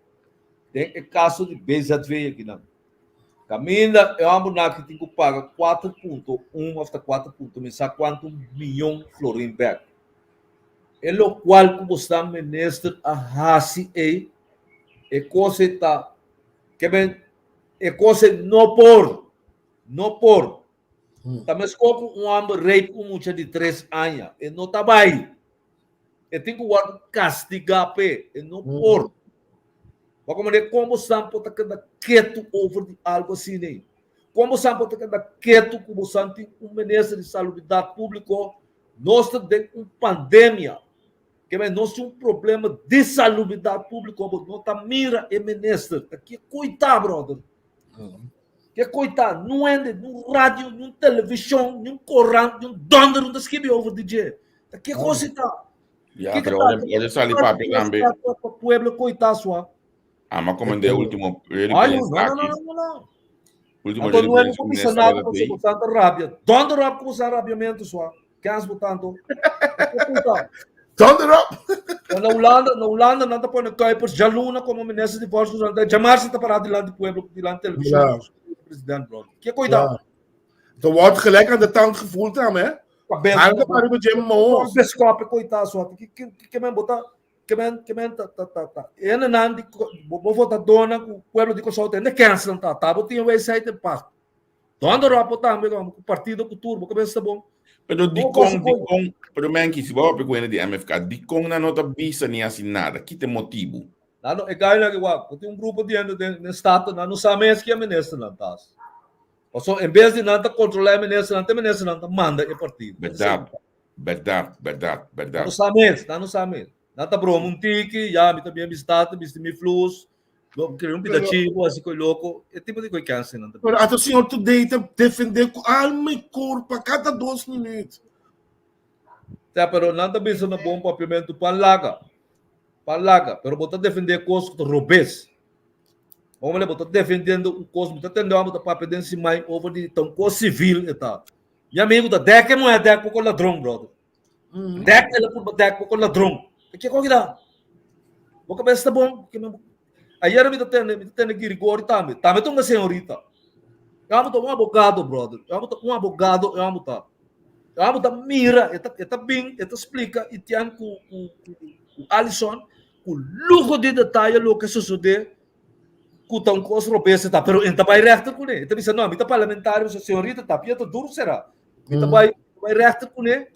den e kaso di BZV akinan. Kaminda e hòmbernan aki tin ku paga kuater punto un òf ta kuater punto mi sa kuantu miyon florin bèk. E lokual ku bosnan minister a hasi ei, e kos ei ta ke men e kos ei no por, no por. Ta meskos ku un hòmber rape un mucha di tres aña, e no ta bai. E tin ku wòrdu kastigá p'e, e no por. Wak manera kon bosan por ta keda ketu over di algu asina ei? Kon bosan por ta keda ketu ku bosan tin un minister di salubridat públiko? Nos ta den un pandemia. Ke men nos tin un problema di salubridat públiko, bo no ta mira e minister. Ta ke koitá, brother. Ke koitá, nun hende, nun radio, nun televishon, nun korant, nun dònder no ta skibi over di dje. Ta ke kos i ta? Ya, pero ora, ora sali papia tambe. Pa pueblo koitá sua. Ama komende último Ay, no, no, no, no, no. Último Anto no é como bisa nada com você tanta rabia. Donder op com essa rabiamento sua. Kans bo tanto. Donder op. Na Holanda, na Holanda não tá pondo Kuipers, Jaluna como ministro de Volksgezondheid, Jamar se tá parado diante do pueblo, diante da televisão. Ja. Presidente, bro. Que cuidado. Ja. Er wordt gelijk aan de tand gevoeld aan, hè? Algo para o Jim Moore. Bescope, coitado, só. Que que que men botar Ke men, ke men ta, ta, ta, ta. Hendenan di, bo, bo votadónan ku pueblo di Kòrsou ta hende kènsnan ta. Ta bo tin wijsheid en pacht. Dònder òp bo tambe ku ku partido ku tur bo kabes ta bon. Pero dikon, dikon, pero Menki, si bo papia ku hende di MFK, dikon nan no ta bisa ni hasi nada? Ki ta e motibu? Nan no, e gainan aki wak, bo tin un grupo di hende den, den Staten, nan no sa mes ken ministernan ta. Pasobra en bes di nan ta kontrolá e ministernan, ta e ministernan ta manda e partido. Bèrdat. Berdad, berdad, berdad. Nan no sa mes, nan no sa mes. Nan ta broma un tiki, ya, mi ta bien bistá, ta bisti mi flus, lo kere un pida chivo, asi koi loko, e tipo di koi kense nan ta Pero ato señor today ta defende ku alma i korpo a kada dos minuut. Ta, pero nan ta bisa na bon papiamentu, pan laga, pan laga, pero bo ta defende kos ku ta robes. Bo bo ta defendiendo un kos, mi ta tende amo ta papia den simai over di ta un kos sivil e ta. Mi amigo ta dek e muher dek poko ladron, brother. Mm. Dek ela purba dek poko ladron. Ke ko kida? Bo cabeça ta bom. Ayer mi ta tende, mi ta tende Girigori tambe. Tambe ta un señorita. Eu amo ta un abogado, brother. Eu amo ta un abogado, eu amo ta. Eu amo ta mira, eta eta bin, eta explica e tian ku ku ku, ku Alison ku lujo de detalle lo que sucede ku ta un kos robes e ta, pero e ta bai rechter kuné. E ta bisa, no, mi ta parlamentario, so señorita Tapia ta duru será. Mi ta bai, bai rechter kuné,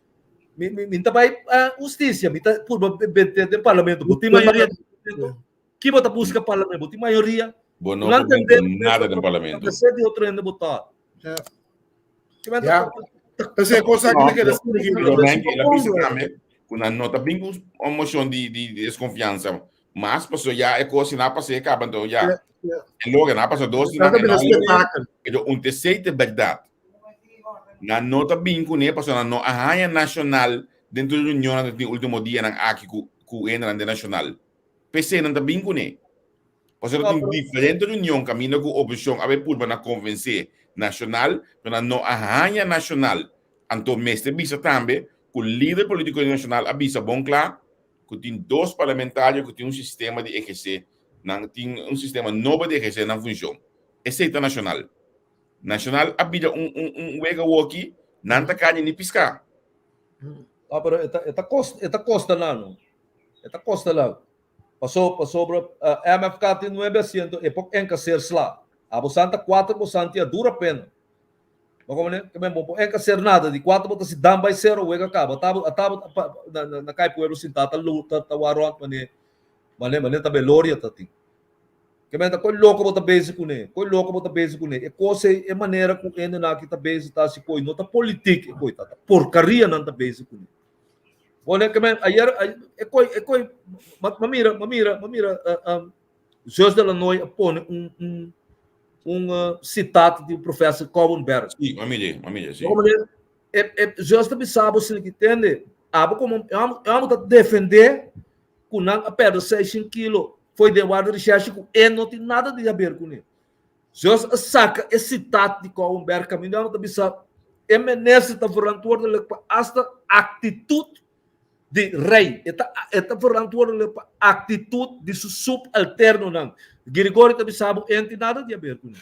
mi, mi, mi ta bai uh, hustisia, mi ta purba bente den parlamento. Bo tin mayoria den parlamento? Ki bo ta buska parlamento? Bo tin mayoria? Bo no por bente nada den parlamento. Ser di otro hende bo ta. Ja. Ja. Entonces, e cosa que queda Pero men, el a bisa tambe ku nan no ta bin ku un moshon di, di, di deskonfiansa. Mas paso ya e kos na pasa e kaba, entonces ya. E logra na pasa dos na e no. Pero un te sei te verdad. Nan no ta bin kuné paso nan no a haña nacional dentro di reunionnan di último dianan aki ku ku hendenan de nacional. P'esei nan ta bin kuné. Pasobra tin diferente reunion kaminda ku oposishon a bai purba na konvensé Nashonal, pero nan no a haña Nashonal. Anto mester bisa tambe ku lider polítiko di Nashonal a bisa bon kla ku tin dos parlamentario ku tin un sistema di ehersé nan tin un sistema nobo di ehersé nan funshon. Esei ta Nashonal. Nashonal a bira un un un wega awoki, nan ta kani ni piská. Ah, pero e ta e ta kosta e ta kosta nan no. E ta kosta nan. Paso pasobra MFK tin nuebe asiento e por encaser sla. Abo santa cuatro bo santi a dura pena. Bo comprende? Ke men bo por encaser nada di cuatro bo ta si dan bai cero wega caba. Atabo atabo na na na kai pueblo sinta ta lu ta ta wa rond mane mane mane ta beloria ta tin. Ke men ta koi loko bo ta bezig kune. Koi loko bo ta bezig kune. E kos ei e manera ku hendenan aki ta bezig ta hasi koi no ta politiek e koi ta ta porcaria nan ta bezig kune. Bueno, ke men ayer e koi e koi ma ma mira ma mira ma mira um, Zeus de la Noy a pone un un un uh, citaat di professor Cauwenberg. Sí, ma mire, ma mire, sí. Como e e Zeus ta bisa bo sin ki tende, abo como amo amo ta defender ku nan a perde 6 kilo foi den warda recherche ku e no tin nada di haber kuné. Zeus a saka e citaat di Cauwenberg kaminda amo ta bisa e minister ta verantwoordelijk pa hasta actitud di rey. E ta e ta verantwoordelijk pa actitud di su subalternonan. Girigory ta bisa bo e no tin nada di haber kuné.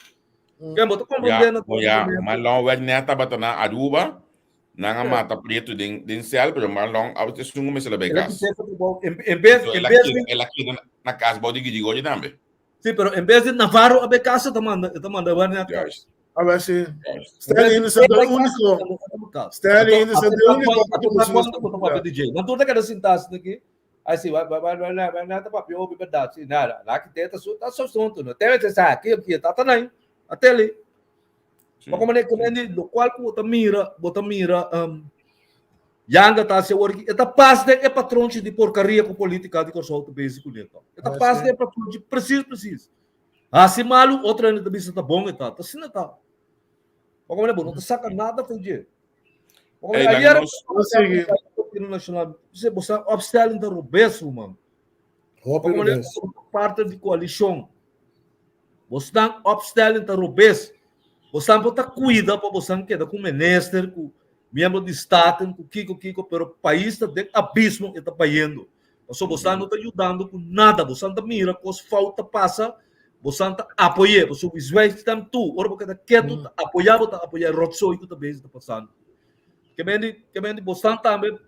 Ken bo ta comprende na Ya, ya, maar Lon werd net tabata na Aruba. Nan a mata pretu den den sel, pero Marlon a esun ku mester a bai El a kas. kisé pa trabou. En, en bes, So en el a bes keda, di, el a keda na kas bou di Girigorio tambe. sí, pero en bes di Navarro a bai kas, e ta manda, e ta manda Werner kas. Juist. A ver si. Juist. Stanley Henderson ta úniko. Stanley Henderson ta úniko ku tuma su responsabilidat. Nan tur ta keda sintá asina aki. Ai si, bai bai bai bai bai nada papia hopi berdad si nada. La ki teta su ta su asunto no. Teme te sa ki ki ta ta nai. Ateli. Sí. Ma como ne como ne lo cual ku bota mira, bota mira um Yanga ta se worki eta pas den e patronchi di porcaria ku politica di Kòrsou ta bezig ku neto. Eta Ah, pas sí. den e patronchi precies precies. Hasi malu otro hende ta bisa ta bon e ta. Ta asina ta. Ma como ne bo no ta saka nada for dje. Hey, laga nos- Vamos seguir. Partido Nacional, você você opstelling ta robes, man. Hopi Como ne robes. parte di coalition. Você tá opstelling ta robes. Você não pode cuida para você não queda com minister, com membro de Staten, com Kiko Kiko, pero o país está dentro abismo e está caindo. Só você não está ajudando com nada, você não mira, cos falta passa, você não apoia, você zwijgt tu, ora porque está quieto, tá apoiar, você apoiar rotzooi que também está passando. Que bem, que bem, você também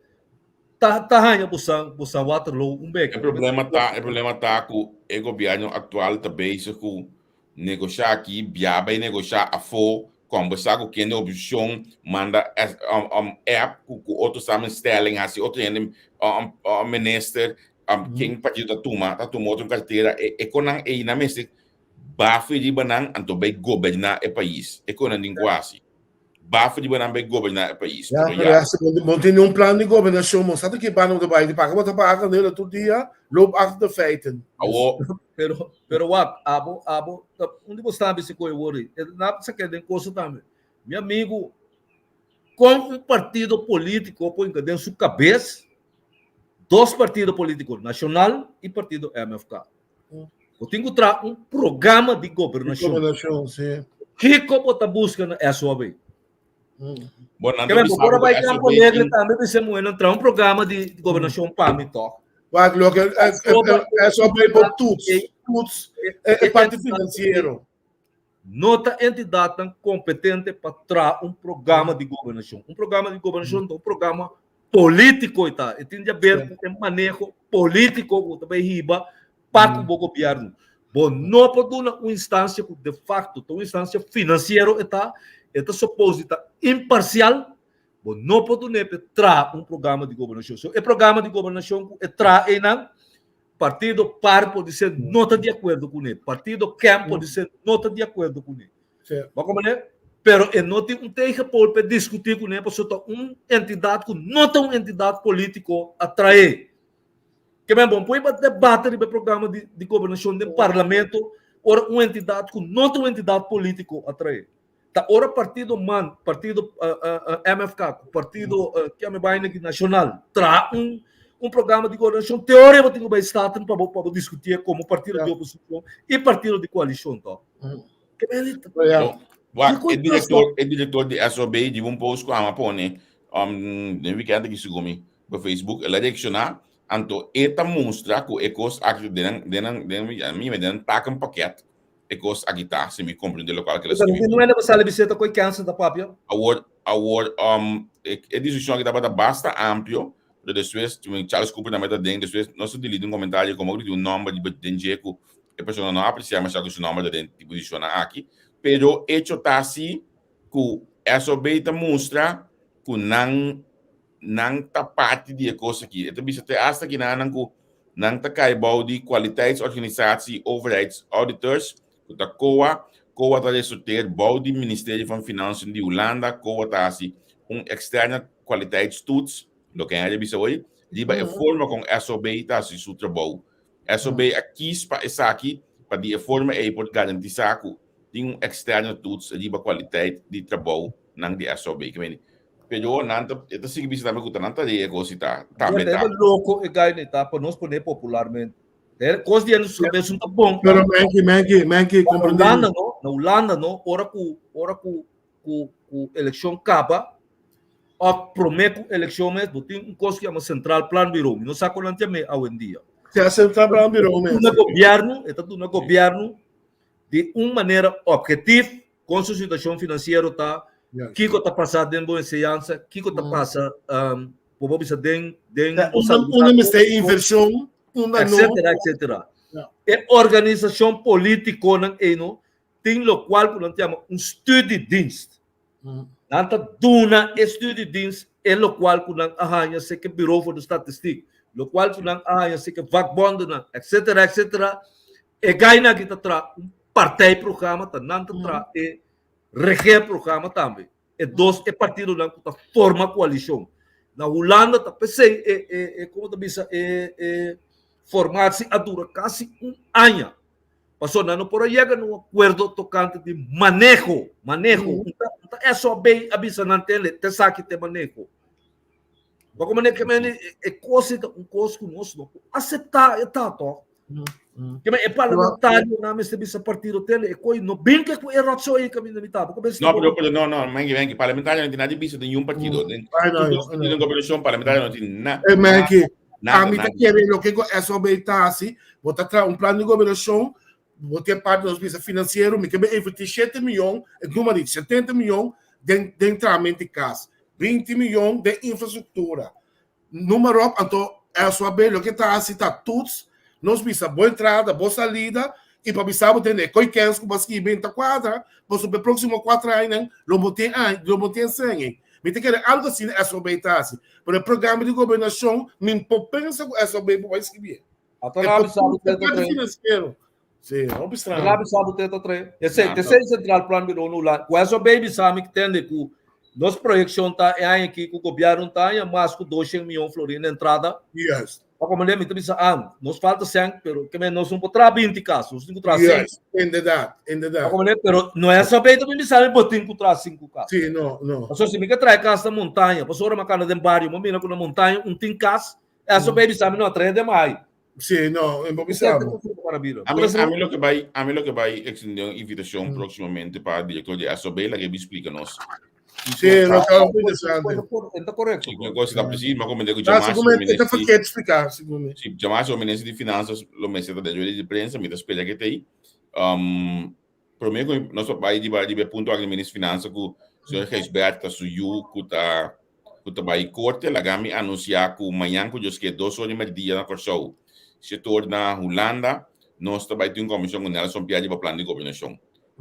tá tá ganha você você Waterloo um beco. E problema ta, e problema ta ku e gobièrnu aktual ta bezig ku negoshá aki, biaba i negoshá afó, kombersá ku kende oposishon, manda um, um, app ku, ku otro samenstelling, hasi otro hende um, um, minister, um, ken partido ta tuma, ta tuma otro kartera, e, e konan ei nan mester bafi riba nan, anto bai goberná e pais. E konan tin ku hasi. Bafi riba nan bai goberná e pais. Ja, Pero pero ya, ja, se bon tin un plan di gobernashon, mo sa ki bano de bai, di paga bota paga nele tur dia, loop achter de feiten. Awo, Pero, pero wak, abo, abo, ta, unda bo sabi si koe wori? E na sa ke den kosa tambe. Mi amigo, kon un partido politico por hinka den su kabes dos partido politico, Nacional y partido MFK. Bo tin ku traha un programa di Di gobernashon. gobernashon, si. Kiko bo ta buska na SOB? Bo nan Ke ta men, bo bisa por a ku bai Campo SOB Alegre tin tambe bisa muhénan traha un programa di gobernashon pa mi tòg. Wak, loke SOB por toets, toets e parti finansiero. No ta entidadnan kompetente pa traha un programa di gobernashon. Un programa di gobernashon ta un programa polítiko e ta. E tin di haber ku e maneho polítiko ku ta bai hiba pa ku bo gobièrnu. Bo no por duna un instansia ku de facto ta un instansia finansiero e ta, e ta supos di ta imparsial, bo no por dun'é pa e traha un programa di gobernashon. So e programa di gobernashon ku e traha einan, Partido par podisé no ta di akuerdo kuné, partido kem podisé no ta di akuerdo kuné. Bo komprendé? Pero e no tin un tegenpool pa diskutí kuné pasobra ta un entidat ku no ta un entidat polítiko a traé. Ke men bon por hiba debate riba e programa di di gobernashon den parlamento ora un entidat ku no ta un entidat polítiko a traé. Ta ora partido man, partido MFK, ku partido kiami baina ki nashonal traha un un programa di gobernashon te ora bo tin ku bai Staten pa bo pa bo diskutié komo partido di oposishon i partido di koalishon to. Ke men Wak, e direktor, e direktor di SOB di un post ku ama pone um, den weekend aki segun mi pa Facebook, el a reakshoná, anto e ta mustra ku e kos aki den den den mi den nan takenpakket E kos aki ta, si mi komprende lokual ke el a Pero skribi. no ene basale biseta koi cancer ta papia. Awor, awor, um, e, e diskushon aki tabata basta amplio, pero despues, Charles Cooper tambe ta den, despues nos a delete un komentario komo ku tin un nòmber di den dje ku e persona no a apresiá masha ku su nòmber ta den tipo di diskushonnan aki. Pero echo ta si ku SOB ta mustra ku nan nan ta parti di e kos aki. E ta bisa te asta kinanan ku nan ta kai bou di Kwaliteitsorganisatie Overheidsauditeurs, ku ta COA. COA ta resulteer bou di Ministerio van Financiën di Hulanda. COA ta hasi un externe kwaliteitstoets, loke Henry a bisa hoy, riba e forma kon SOB ta hasi su trabou. SOB a kis pa esaki pa di e forma ei por garantisá ku tin un externe toets riba kwaliteit di trabounan di SOB. Pero nan ta, e ta sigui bisa tambe ku ta nan tarea e kos i ta, tambe Ta ta. loko e gai ne ta pa nos pone popularmente. E kos di nos kabes no ta bon. Pero Menki, Menki, Menki, Na komprendé. Hulanda no, na Hulanda no, ora ku ora ku ku ku elekshon kaba òf promé ku elekshon mes, bo tin un kos ku yama Centraal Planbureau. Mi no sa kon nan ta yam'é awendia. Si a Centraal Planbureau mes. Duna gobièrnu, e ta duna gobièrnu di un manera opgetif kon su situashon finansiero ta. Kiko ta pasa den bo enseñansa, kiko ta pasa um, bo por bisa den den Ja, bo unda, salubridad unda mester público, inversion, unda no. etcétera, etcétera. Ja. E organisashon polítikonan ei no tin lokual ku nan ta yama un studiedienst. Nan ta duna e studiedienst e lokual ku nan a haña seke Bureau voor de Statistiek, lokual ku nan a haña seke vakbondennan, etcétera, etcétera. E gainan aki ta traha un partijprogramma, ta nan ta traha e regeerprogramma tambe. E dos e partidonan ku ta forma koalishon. Na Hulanda ta p'esei e e e komo ta bisa e e formatie a dura kasi un aña. Pasobra nan no por a yega na un akuerdo tokante di maneho, maneho. Un ta un ta SOB a bisa nan tende te esaki te maneho. Bo komo ne ke men e kos ei ta un kos ku nos no por aseptá e ta tòg. Ke men e parlamentarionan mester bisa partido tende e kos no bin ke ku e rotzooi ei kaminda mi ta. Bo komo No, pero, pero no, no, Menki, Menki, parlamentario no tin nada di bisa den niun partido. Den Ai, no, tur dos ai, no. partido den gobernashon, parlamentario no tin na, Eh, Menki, nada, a mi ta nada. kere loke ku SOB ta hasi, bo ta traha un plan di gobernashon, bo tin parti nos bisa finansiero, mi ke bin invertí shete miyon, e numa di 70 miyon den den trahamento di kas, 20 miyon den infrastruktura. Numa ròp, anto SOB loke ta hasi ta toets, nos bisa bo entrada, bo salida, i pa bisa bo tende e koi kens ku bo a skibi ta kuadra, pasobra e próksimo kuater añanan lo bo tin aña, lo bo tin sèn ei. Mi ta kere algu asina SOB ta hasi, pero e programa di gobernashon mi por pensa ku SOB por bai skibié. Ata na bisa bo E teta parte tre. finansiero. Sí, hopi Ata na straño. bisa bo teta tre. Esei, Ah, tesei Centraal Planbureau no la. Ku eso baby sa mi tende ku nos proyekshon ta e aña aki ku gobièrnu ta haña mas ku 200 mion florin na entrada. Yes. Pa komo mi ta bisa ah, nos falta 100, pero ke men nos no por traha 20 kas, nos tin ku traha 5. Yes, inderdaad, Pa inderdaad. komo pero no es SOB ta bin bisa mi bo tin ku traha 5 kas. Sí, no, no. Pasobra si mi ke traha kas na montaña, pasobra mi a kana den bario, mi a mira ku na montaña un tin kas, Eso baby sabi no trae de mai. Sí, no, en papi sabi. A mi, a mi lo que vai, a mi lo que vai extender una invitación próximamente para el director de SOB, la que explica nos. Sí, lo que es interesante. Está correcto. Sí, una cosa está precis, maar como digo, Ah, seguramente, está verkeerd explicar, seguramente. Sí, llamar sobre ministro de Finanzas, lo me de de prensa, me espera que te ahí. Promé ku nos por bai riba riba e punto aki di Minister Finansa ku señor Gijsbert ta su yu ku ta ku ta bai korte, laga mi anunsiá ku mañan ku Dios ke dos or di merdia na Kòrsou, shete or na Hulanda, nos ta bai tin un komishon ku Nelson Pierre riba plan di gobernashon.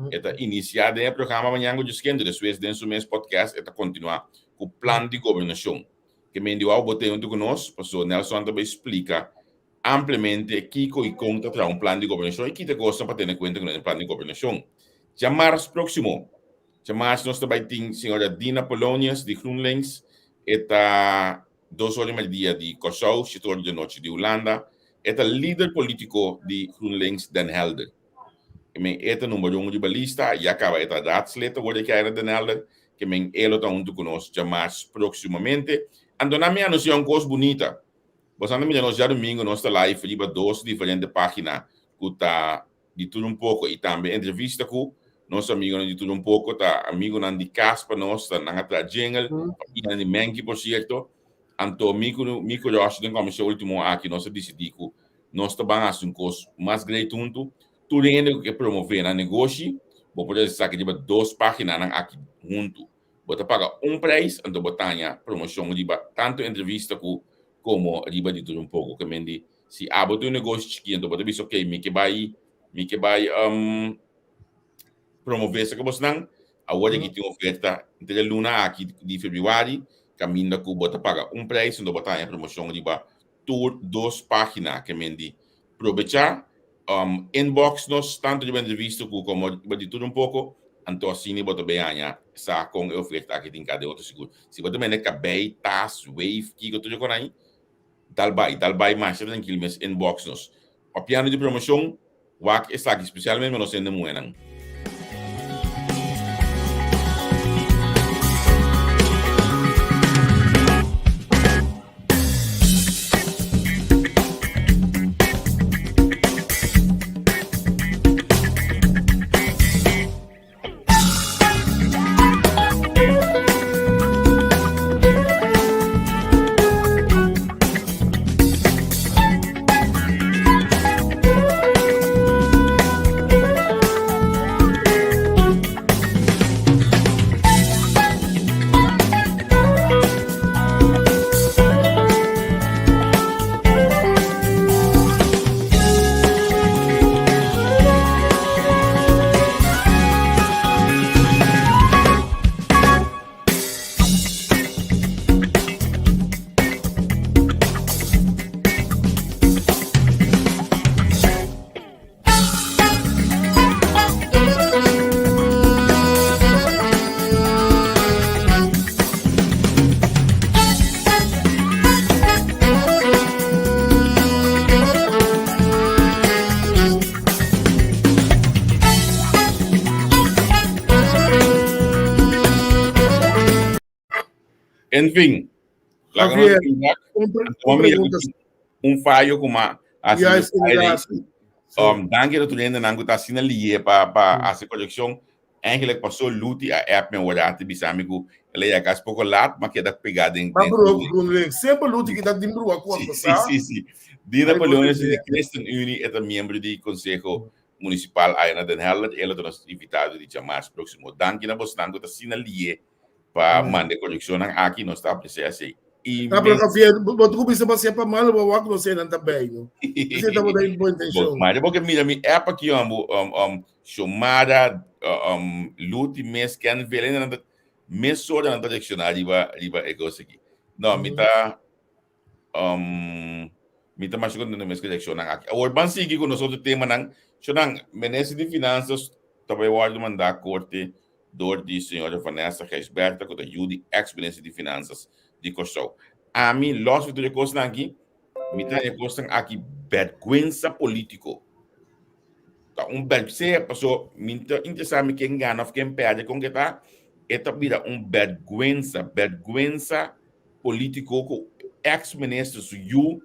E ta inisiá den e programa mañan ku Dios ke, enton despues den su mes podcast e ta kontinuá ku plan di gobernashon. Ke men di wou bo ta huntu ku nos, pasobra Nelson ta bai splika ampliamente kiko i kon ta traha un plan di gobernashon i kita kosnan pa tene kuenta ku den e plan di gobernashon. Djamars próksimo, djamars nos ta bai tin señora Dina Polonius di GroenLinks, e ta dos ora di merdia di Kòrsou, shete ora di anochi di Hulanda. E ta lider polítiko di GroenLinks Den Helder. Ke men e ta number un riba lista, ya kaba e ta raadslid awor di aki na Den Helder, ke men e lo ta huntu ku nos djamars próksimamente. Anto nan mi anunsiá un kos bunita. Bo anda mira nos djadumingu nos ta live riba dos diferente pagina ku ta di tur un poko i tambe entrevista ku nos amigonan di tur un poko ta amigonan di kas pa nos ta nan a traha jingle papianan di Menki por sierto anto mi ku mi ku Josh den komishon ultimo aki nos a disidí ku nos ta ban hasi un kos mas great huntu tur hende ku ke promové nan negoshi bo por hasi esaki riba dos paginanan aki huntu. Bo ta paga un prijs, anto bo ta haña promoshon riba tantu entrevista ku komo riba di tur un poko. Ke men di, si abo tin un negoshi chikí, anto bo ta bisa, ok, mi ke bai, mi ke bai promové esaki bosnan, awor aki tin oferta entre e luna aki di febrüari, kaminda ku bo ta paga un prijs, anto bo ta haña promoshon riba tur dos página. Ke men di, Probechá, inbox nos tantu riba entrevista ku komo riba di tur un poko, anto asina bo ta bay haña sa kon e oferta aki tin kada otro sigur. Si bo ta mende kabei, tas, wave, kiko tur e konai, dal bai, dal bai masha trankil mes inbox nos. Papiando di promoshon, wak esaki spesialmente pa nos hende muhénan. En fin, laga nos Javier, brinda. un, pre- Anto un mira pregunta. un fallo ku ma hasi Ja, nos is inderdaad. Sí. Danki na tur hendenan ku ta asina lié pa pa hasi korekshon. Eigenlijk pasó Luti a app mi awor ati bisa mi ku el a yega kas poko lat, ma keda pegá den Ma den broer ook GroenLinks. Semper Luti kita din broer akkoord, Sí, sí, sa? sí, sí. Dina Ay, Polonius goed di ChristenUnie e ta miembro di Konseho Munisipal aya na Den Helder. El a ta nos invitado di djamars próksimo. Danki na bosnan ku ta asina lié pa manda e korekshonnan aki. Nos ta apresiá esei. Ta pero Javier, bo tu bisa pa sepa malo, bo wak no sé nan ta bij, no. Ese ta bo boa intention. Maar bo ke mira mi app aki um, um, Shomara, um, Luti mes Ken Velen nan ta mes soort nan ta reaccionar riba riba e kos aki. No, mi ta um, mi ta masha contento mes ku reaccionnan aki. Awor ban sigui ku nos otro temanan. Shonan, minister di Finanzas ta bai wordo manda korte dor di señora Vanessa Gijsbertha ku ta yu di ex minister di Finanzas di Kòrsou. Ami lòs di tur e kosnan aki, mi ta haña e kosnan aki bèrgwensa polítiko. Ta un bèr sea paso mi ta interesá mi ken gana òf ken pèrdè kon ke ta, e ta bira un bèrgwensa, bèrgwensa polítiko ku ex minister su yu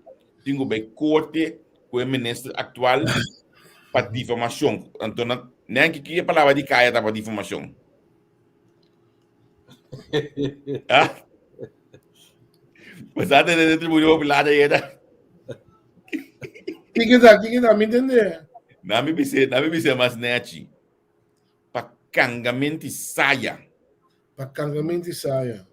tin ku bai korte ku e minister aktual pa difamashon. Anto nan nen ki ki e palabra di kaya ta pa difamashon? Ah? Pues antes de tribunal popular ayera. Kiko ta, kiko ta, mi entende. Na mi bise, na mi bise mas nechi. Pa kangamenti saya. Pa kangamenti saya.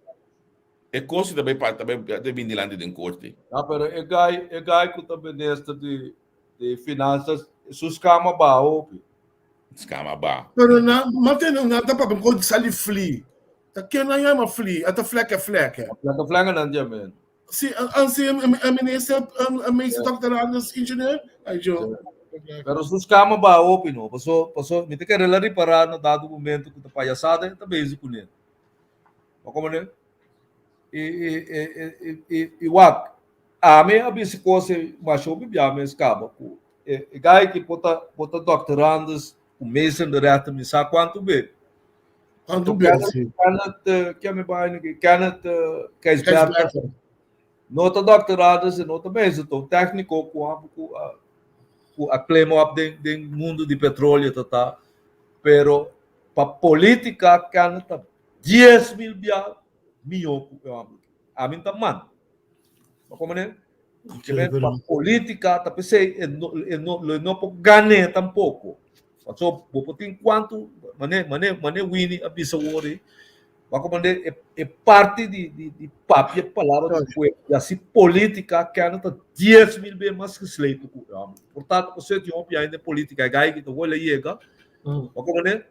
E kos ta bai pa ta bai ta bin dilanti den korte. Ja, pero e guy, e guy ku ta minister di di finanzas, su skama ba hopi. Skama ba. Pero na mate na na ta papia ko sali fli. Ta ken nan yama fli? Ata flekke flekke. Flekke flekke nan dia men. Si an si a minister a meester dokter anders ingenieur. Ay jo. Pero su skama ba hopi no. Paso paso mi ta kere la ripara na dado momento ku ta payasada e ta bezig kuné. Bo komprende? I, i, i, i, i, i wak, ami a bisa kos e masha hopi bia mes kaba ku e, e gai ki por ta, por ta doctorandus ku meester de rechten mi sa kuantu be. Kuantu be, si. Kenneth, eh, ke mi bai niki? Kenneth eh, Keisberta. Keisberta. No ta doctorandus e no ta meester, ta un técnico ku a, ku a, ku a claim op den, den mundo di petróleo ta ta. Pero pa política Kenneth ta 10,000 bia mihó ku e hòmber. Ami no ta manda. Bo komprendé? Ok, Pa pero polítika ta p'esei e no e no lo e no por gan'é tampoko. Pasobra bo por tin kuantu mané mané mané Winnie a bisa wor ei, bo a komprendé e e parti di di di papia palabra di pueblo i hasi polítika kende ta 10,000 bes mas geslepen ku e hòmber. Por tanto pasobra tin hopi aña den polítika e gai ki ta wòrdu a yega, bo a komprendé?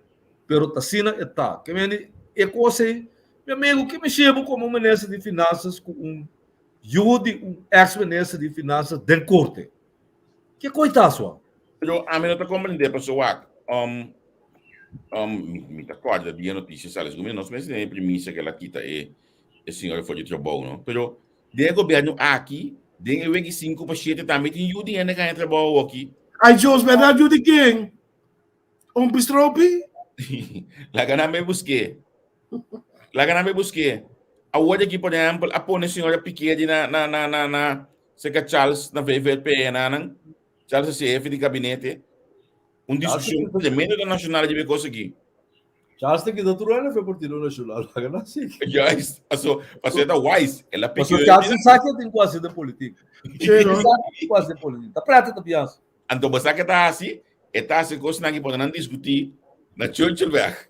Pero ta asina e ta. Ke mende e kos ei, mi amigo, ke mishé bo komo minister di finansas ku un yu di un ex minister di finansas den korte? Ke koi ta asua? Pero ami no ta komprendé pasobra wak, um, um, mi, mi ta kòrda dia notisia sali, segun mi nos mester den e primisia ke el a kita e, e señora for di trabou, no? Pero den e gobièrnu aki, den e wiki 5 pa 7 tambe tin yu di hende gaña trabou awoki. Ay Dios, bèrdat yu di ken? Un pistropi? Laga nan bai busk'é. Laga nan bai busk'é. Awor aki, por ehèmpel, a pone señora Piqué di na na na na na serka Charles na VVP na nan. Charles a hefe di gabinete. Un diskushon tremendo na nacional di kos aki. Charles ta kita tur aña fe Partido Nacional. Laga nan sigui. Juist. Paso, paso e ta wise. El a Paso Piqué. Charles sa ke tin ku hasi den politik. Sí, no? Sa ke tin ku hasi den politik. Ta preta ta piensa. Anto bo sa ke ta hasi? E ta hasi kosnan ki por nan diskutí na Churchillweg.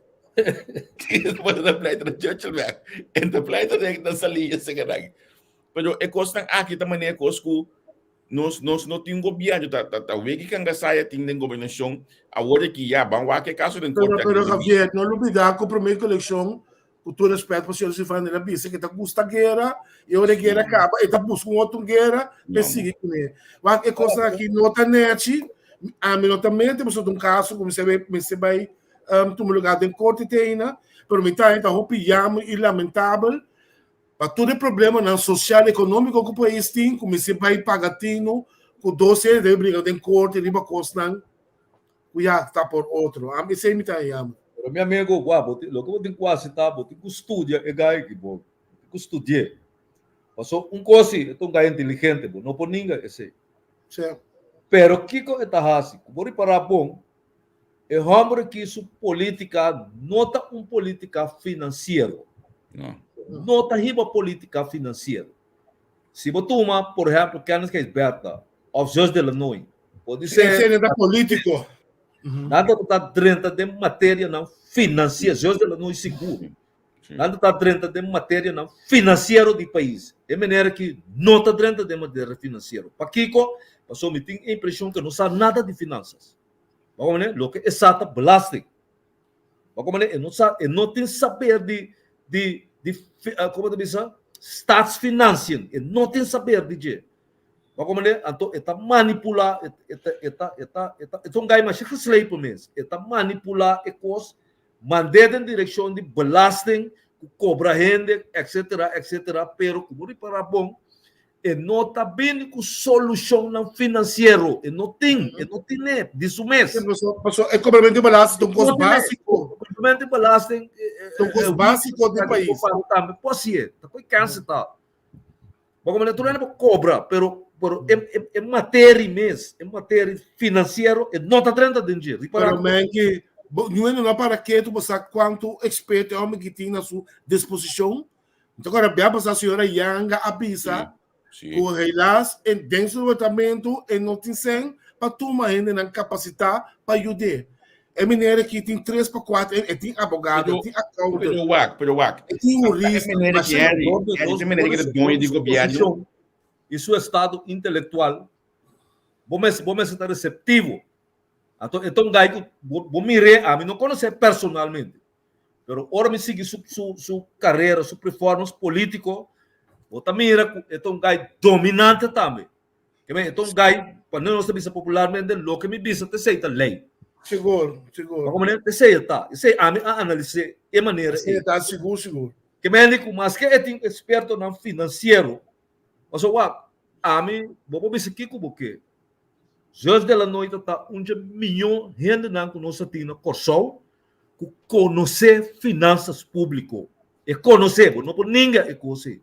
Por nan pleita na Churchillweg. En ta pleita den na salí esei nan. Pero e kosnan aki ta manera kos ku nos nos no tin gobièrnu ta ta ta weki kangasaya tin den gobernashon awor aki ya ban wak e kaso den Pero, korte pero aki. Javier, no lubida ku promé kolekshon Ku tur respet pa señor Silvano, el a bisa ku e ta gusta guera i ora e guera kaba e ta buska un otro guera pa e sigui kuné. Wak e kosnan aki no ta nèchi, ami no ta mete pasobra ta un kaso ku mester mester bai tuma lugá den korte te aina, pero mi ta haña ta hopi yamer i lamentabel pa tur e problemanan sosial ekonómiko ku pais tin ku mester bai paga tinu ku dos hende debe bringa den korte riba kosnan ku ya ta por otro. Ami esei mi ta haña yamer. Pero mi amigo, wak, bo tin, loke bo tin ku hasi ta, bo tin ku studia e guy aki, bo. ku studi'é. Paso un kos si, e ta un gai inteligente, bo no por ninga esei. Sí. Pero kiko e ta hasi? Ku bo ripará bon, e hòmber aki su polítika no ta un polítika finansiero. No. No ta hiba polítika finansiero. Si bo tuma, por ehèmpel, Kenneth Gijsbertha òf Zus de Lanoy, podisé. Esei ta polítiko. Nan ta drenta den materianan finansiero, Zus de Lanoy sigur. Nan ta drenta den materianan finansiero di pais. E manera ki no ta drenta den materia finansiero. Pakiko? Pasobra mi tin e impreshon ke no sa nada di finansas. Bo komprende? Loke e sa ta belasting. Bo komprende? E no sa, e no tin saber di, di, di, komo ta bisa? Staatsfinanciën. E no tin saber di dje. Bo komprende? Anto e ta manipulá, e ta, e ta, e ta, e ta, e ta un gai masha geslepen mes. E ta manipulá e kos Mand'é den direkshon di belasting ku kobra hende etcetera etcetera pero ku bo ripará bon e no ta bini ku solushonnan finansiero e no tin e no tin'é di su mes. Paso e kobramentu di belasting ta un kos básiko. Kobramentu di belasting ta un kos básiko di pais. Tambe por hasié ta koe kènse ta. Bo komo tur hende por kobra pero pero e e e materia mes e materia finansiero e no ta drenta den dje. Ripará Pero Menki, bo niun hende no a para ketu pa sa kuantu eksperto e hòmber ki tin na su disposishon. Mi ta kòrda bia pasá señora Yanga a bisa ku helaas e den su departamento e no tin sèn pa tuma hendenan kapasitá pa yud'é. E meneer aki tin tres pa kuater, e tin abogado, e tin accountant. Pero wak, pero wak. E tin hurista. E meneer aki, Harry, Harry, e meneer aki ta doño di gobierno. I su estado intelectual, bo mester, bo mester ta receptivo. Anto e ta un guy ku bo, bo mir'é, ami no konos'é personalmente, pero ora mi sigui su, su, su carera, su performance politico, bo ta mira ku e ta un guy dominante tambe. Ke men, e ta un guy, pa nos ta bisa popularmente, loke mi bisa ta esei ta lei. Sigur, sigur. Pa komo esei e ta. Esei ami a analis'é e manera ei. Esei ta sigur, sigur. Ke men di ku maske e tin ekspertonan finansiero, pasobra wak, ami, bo por bisa kiko bo ke. Zeus de la Noite ta un dje mihó hendenan ku nos a tin na Kòrsou ku konosé finansas públiko. E konosé, bo no por ninga e kos ei.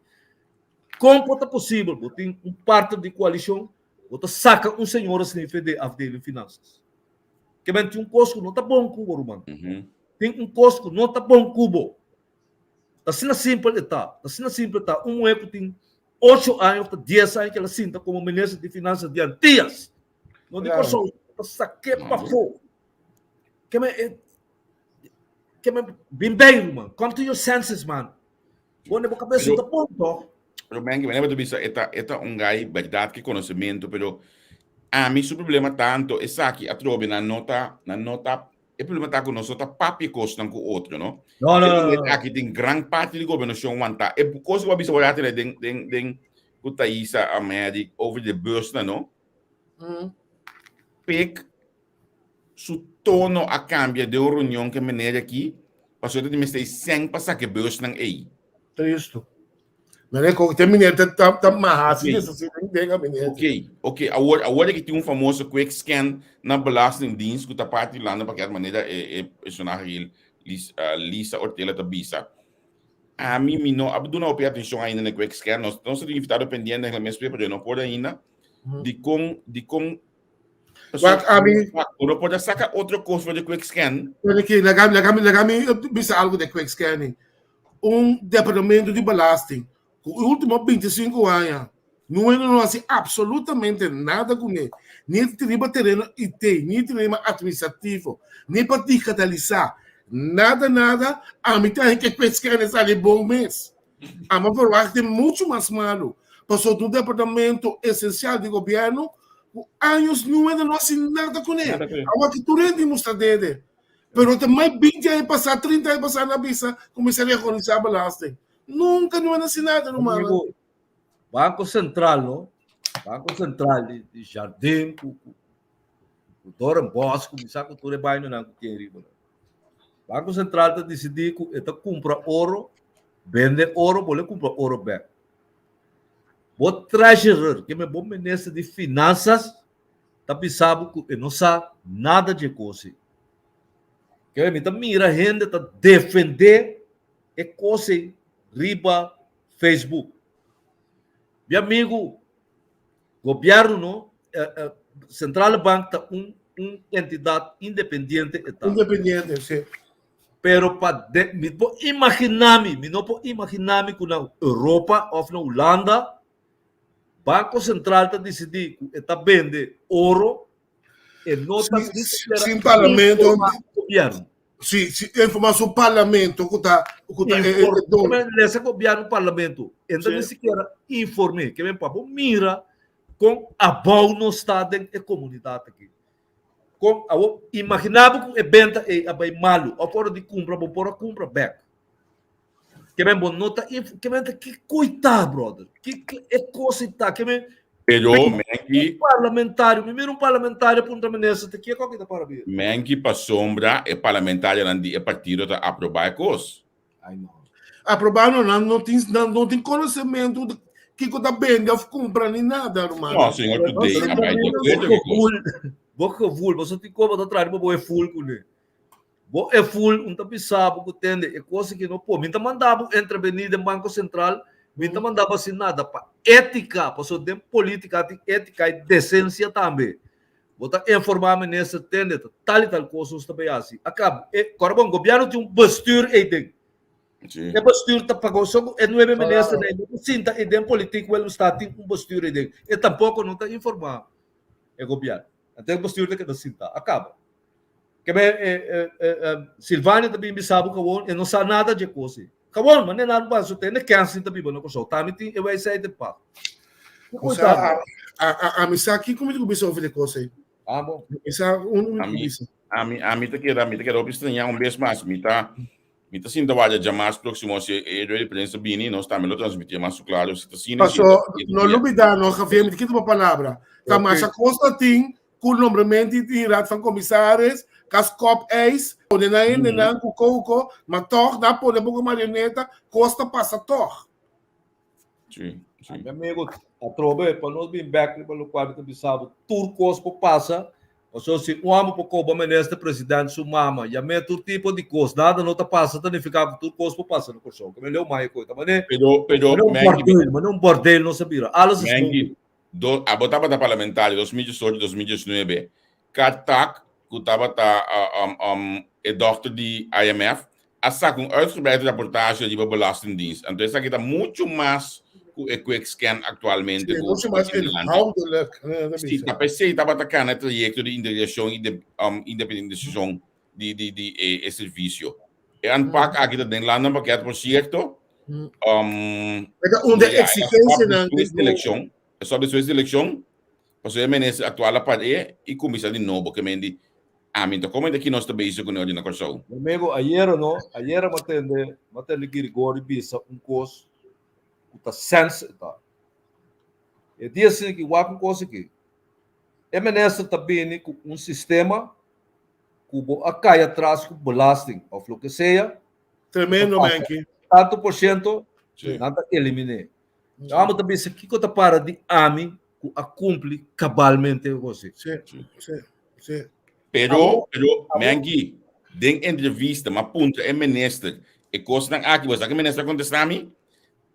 Kon por ta posibel bo tin un partner di koalishon, bo ta saka un señor asina i fede afdeling finansas? Ke men tin un kos ku no ta bon ku bo, ruman. Tin un kos ku no ta bon ku bo. Ta asina simpel e ta. Ta asina simpel e ta. Un muhé ku tin ocho aña òf ta dies aña ku el a sinta komo minister di finansas di Antias, no di Kòrsou, ta sak'é pafó. Ke men e, ke men bin bei, ruman. Come to your senses, man. Bo ne bo cabeza ta bon toch? Pero ben, que ben bisa eta eta un guy verdad que conocimiento, pero a mi su problema tanto esaki atrobe na nota na nota e problema ta ku nos ta papia kosnan ku otro, no? No, no, no, no. Aki tin gran parti di gobernashon wanta. E kos ku bisa wala tene den den den ku Thaisa a medi over de bus na no. Pek Su tono a cambia den un reunion cu e meneer aki, pasobra ta di mester sèn pa saca e beusnan ey. Tristo. Meneer, con te meneer ta ta ta maha si okay. Si den gabinete. Ok, ok. Awor, awor aki tin un famoso quick scan na Belastingdienst cu ta parti di landa pakket manera e e personahe aki Lis, uh, Lisa Ortela ta bisa. Ami mi no a duna hopi atencion ainda na quick scan. Nos, nos tin invitado pendiente en el mes pero yo no por ainda. Di con, di con Wak, ami. Uno por a saca otro cos for de quick scan. Pero que laga laga laga mi bisa algo de quick scanning. Un departamento di belasting ku último 25 aña no no hace absolutamente nada kuné. Ni riba tereno IT, ni tereno administrativo, ni pa digitalisar. Nada, nada. Ami ta que quick scanning sali bon mes. Ami verwacht mucho mas malo. Pasobra un departamento esencial di gobierno ku años nueve no hasi nada kuné. Awor ki tur hende mustra dede. Pero ta mai 20 aña pasá, 30 aña pasá na bisa kuminsá reorganisá belasting. Nunka no a hasi nada, ruman. Amigo, Banco Central, no? Banco Central di, di Jardim, ku, ku, ku Doornbosch, kuminsá ku tur e bainonan ku tin riba. Banco Central ta disidí ku e ta kumpra oro, bende oro, bo le kumpra oro bèk. Bo treasurer, ke men bo minister di finansas, ta bisa bo ku e no sa nada dje kos ei. Ke men mi ta mira hende ta defendé e kos ei riba Facebook. Mi amigu, gobièrnu no, Centrale Bank ta un un entidat independiente e ta. Independiente, si. Pero pa de, mi por imaginá mi, mi no por imaginá mi ku na Europa òf na Hulanda Banko Sentral ta disidí ku e ta bende oro, e no ta Sin, ni sikiera sin parlamento, informá gobièrnu. si, si informá su parlamento ku ta, ku ta e, e, e Inform, don. ke men lesa gobièrnu parlamento, e no ta ni Si. sikiera inform'é. Ke men pa bo mira kon abou nos ta den e komunidat aki. Kon awor imaginá bo ku e benta ei a bai malu òf ora di kumpra bo por a kumpra bèk. Ke men bo no ta inf ke men ta ki koitá brother ki ki e kos ei ta ke men Pero un Menki parlamentario mi mira un parlamentario puntra minister ta kieko ki ta para bira. Menki pasobra e parlamentarionan di e partido ta aprobá e kos. Ai no. Aprobá no, nan no tin, nan no tin konosementu di kiko ta bende òf kumpra ni nada, ruman. No, señor Today a bai di akuerdo ku e kos. Bo gevoel, bo sa tin koba ta traha riba bo e ful kuné. Bo e ful, un ta bisa bo ku tende e kos aki no por. Mi ta manda bo entrevení den Banko Sentral, mi ta manda bo hasi nada pa étika, pasobra den polítika tin étika i desensia tambe. Bo ta informá minister, tende ta tal i tal kos nos ta bai hasi. A kaba, e kòrda bon, gobièrnu tin un bestuur ei den. Sí. E bestuur ta paga so ku e nuebe ministernan ei no por sinta ei den politiek Willemstad tin un bestuur ei den. E tampoko no ta informá e gobièrnu. Anto e bestuur ta keda sinta. A kaba. Kebe e e Silvania ta bin bisa bo kawon e no sa nada dje kos ei. Kawon, manera nan ba su tende Kensley ta biba na Kòrsou. Tami tin e wijsheid den pas. O sea, a, a, a, ami sa kiko mi ta ku bisa over de kos ei. Ah, bon. Mi sa unu mi ta ku Ami, bisa. ami, ami ta keda, mi ta keda hopi strañá un bes mas. Mi ta, mi ta sinta wak djamas próksimo si e rueda di prensa bini, nos tambe lo transmití mas su klaro si ta asina, si Paso, ta, si ta no bia. lubidá no, Javier, mi ta kita bo palabra. Ta Ok. masha kos ta tin ku nombramentu di Raad van Commissaris, kas kòp eis, pone nan hendenan ku koko, ma tòg nan pone bo ku marioneta, kos ta pasa tòg. Sí, sí. Mi amigo, atrobe, pa nos bin bek riba lokual mi ta bisa bo, tur kos por pasa, pasobra si un amo por koba minister president su mama, yam'é tur tipo di kos, nada no ta pasa, ta nifiká ku tur kos por pasa na Kòrsou. Ke mi leu mai e kos, ta manera Pero, pero, un Menki, bordel, manera un bordel nos a bira, alles is Menki, mogelijk. Do, abo tabata parlamentario 2018, 2019, Kartak, ku tabata um, um, e dokter di IMF, a saka un uitgebreid rapportage riba Belastingdienst. Anto esaki ta mucho mas ku e quick scan aktualmente Sí, ku mucho mas tin dilanti. inhoudelijk. eh, dat Sí, bisa. ta p'esei tabata kana e trayekto di integrashon i de, um, independisashon di, di, di e, e servisio. E aanpak aki ta den landenpakket, por sierto. Um, Eta un de ja, exigencianan despues di eleccion, e stop despues di eleccion, pasobra e minister actual a par'é i cuminsa di nobo, ke men di, ami ta como aki nos ta bezig ku neochi na Kòrsou. Mi amigo, ayera no, ayera m'a tende, m'a tende Girigori bisa un kos ku ta sens e ta. E dia asina ki wak un kos aki, e minister ta bini ku un sistema ku bo a kai atras ku belasting of loke sea, Tremendo, Menki. Tanto por ciento, Sí. nan ta eliminé. Amo ta bisa kiko ta para di ami ku a kumpli kabalmente ku kos. Sí, sí, sí. Pero, Abo- pero, abo- Menki, den entrevista, m'a puntra e minister, e kosnan aki, bo sa ke minister a kontestá mi?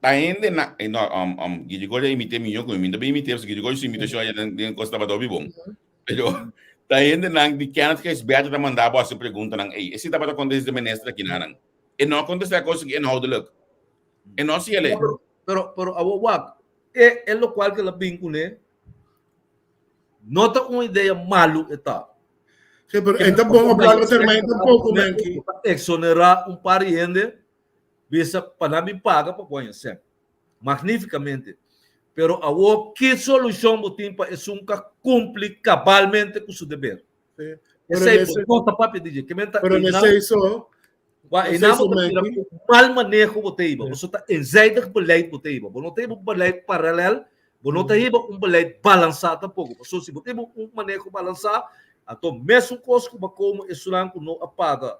Ta hende na, eh, no, um, um, Girigorio a imité mihó ku mi, mi no ta bin imité, pasobra Girigorio su imitashon allá den, den kos tabata hopi bon. Pero ta hendenan di Kenneth Gijsbertha ta manda bo hasi preguntanan ei. Esei tabata kontesta di minister akinanan. E no a kontesta e kos aki inhoudelijk. E no hasi elei. Pero, pero, pero awor wak, e, e lokual ku el a bin kuné no ta un idea malu e ta. Sí, pero e ta bon op lange termijn tampoko, Menki. Eksonerá un par di hende bisa pa nan bin paga pa bo haña sèn. Magnificamente. Pero awor ki solucion bo tin pa esun ka cumpli cabalmente cu su deber? Sí. Pero Esey nesse, bo no ta papia di dje. Ke men ta pero einan, nesse so, wa nesse einan so bo ta mira Menki. cu mal maneho bo ta hiba. Boso ta eenzijdig beleid bo ta hiba. Bo no ta hiba un beleid paralel, bo no ta hiba un beleid balansa tampoco. Pasobra si bo ta hiba un maneho balansa, anto mesun cos cu bo a como esunnan cu no a paga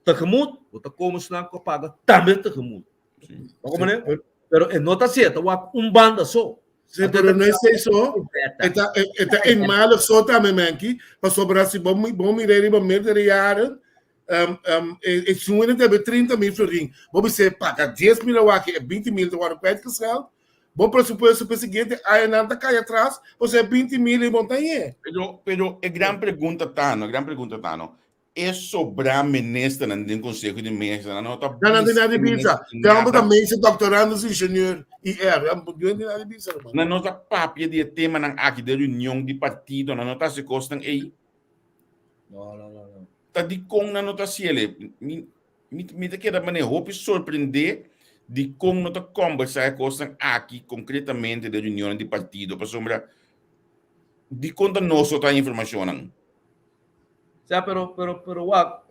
tegemoet, bo ta como esunnan cu a paga tambe tegemoet. Sí. Bo comprende? Pero e no ta así, e ta wak un banda so. Sí, pero no es eso. Eta, eta eenmalig so tambe, Menki. Pasobra si bo, bo mira riba meerdere jaren, Um, um, e, e suene debe 30 mil florin. Bo bisa paga 10 mil awaki e 20 mil te worden kwijtgescheld. Bo presupuesto para siguiente aña nan ta cai atrás, você 20 mil e montanha. Pero, pero e gran pregunta ta, no, gran pregunta ta, no. E sobrá ministernan den Conseho di Ministernan no ta Nan no tin nada di bisa. minister Te homber ta nada. meester, doctorandus, ingenieur, IR. Nan no tin nada di bisa, hermano. Nan no ta papia di e temanan aki den reunion di partido, nan no ta hasi kosnan ei. No, no, no, no. Ta dikon nan no ta hasi el? Mi, mi, mi ta keda manera hopi sorprendé dikon no ta kòmbersá e kosnan aki konkretamente den reunionnan di partido, pasobra dikon ta nos no ta haña informashonnan? Sea, pero, pero, pero wak,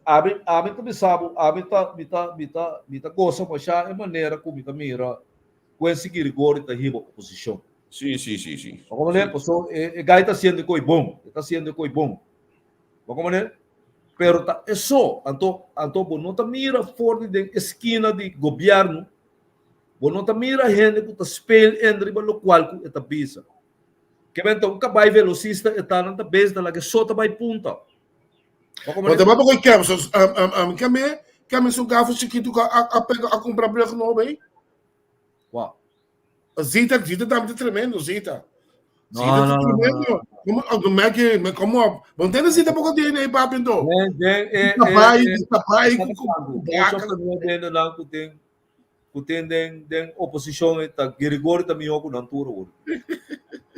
ami, ami ta bisa bo, ami ta, mi ta, mi ta, mi ta gosa masha e manera ku mi ta mira Quincy Girigory ta hiba oposishon. Sí, sí, sí, sí. Bo komprende? Sí. Paso e, e gai ta hasiendo e koi bon, e ta hasiendo e koi bon. Bo komprende? Pero ta eso, anto, anto bo no ta mira for di den eskina di gobièrnu, bo no ta mira hende ku ta speel in riba lokual ku e ta bisa. Ke men ta un kabai velosista e ta nan ta bes ta laga e so ta bai punta. Bo Bo ta baba koi kem so um um um keme keme su gafo chikitu ka a a pega a kumpra brug nobo ei. Wa. Zita Zita tambe ta tremendo Zita. No, Zita ta no, no, no, tremendo. no. Como oh, me me come op. Bo ntende Zita poko DNA ei papi ento. Den den e Ta e bai e ta bai ta ku ku tango. ku Ocho baka. pa nuebe hende nan ku tin ku tin den den oposishon e ta Girigory ta mihó ku nan tur awor.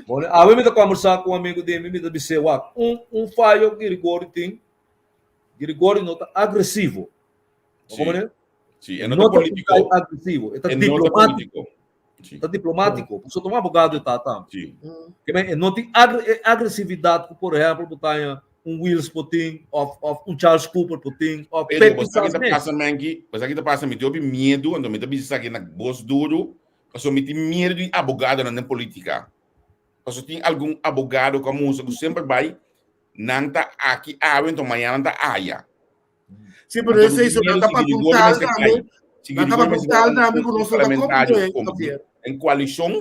Bon, awe mi ta kòmbersá ku un amigu di mi, mi ta bis'é, wak, un un fayo ku Girigory tin, Girigory no ta agresivo. Bo Sí, komprende? sí, E e no no ta ta un polítiko. guy agresivo, e ta E no ta diplomátiko. polítiko. Sí, Ta diplomátiko. Pasobra ta un abogado e ta tambe. sí. Ke men e no tin agre e agresividat ku por ehèmpel bo ta haña un Wiels por tin òf òf un Charles Cooper por tin òf Pedro, Pep bo sa ki Pisas ta mes. pasa, Menki? Bo sa ki ta pasa? Mi tin hopi miedu, anto mi ta bisa esaki na bos duru, pasobra mi tin miedu di abogadonan den politica. Pasobra tin algun abogado ku a mustra ku semper bai nan ta aki awe, anto mañana nan ta aya. Sí, pero Anto mi esei tin so nan miedu ta si pa Girigory puntal mester tambe. kai. Si Nan ta pa Girigory mester puntal kai un tambe ku un nos no ta parlamentario komprende, kom Javier. en koalishon,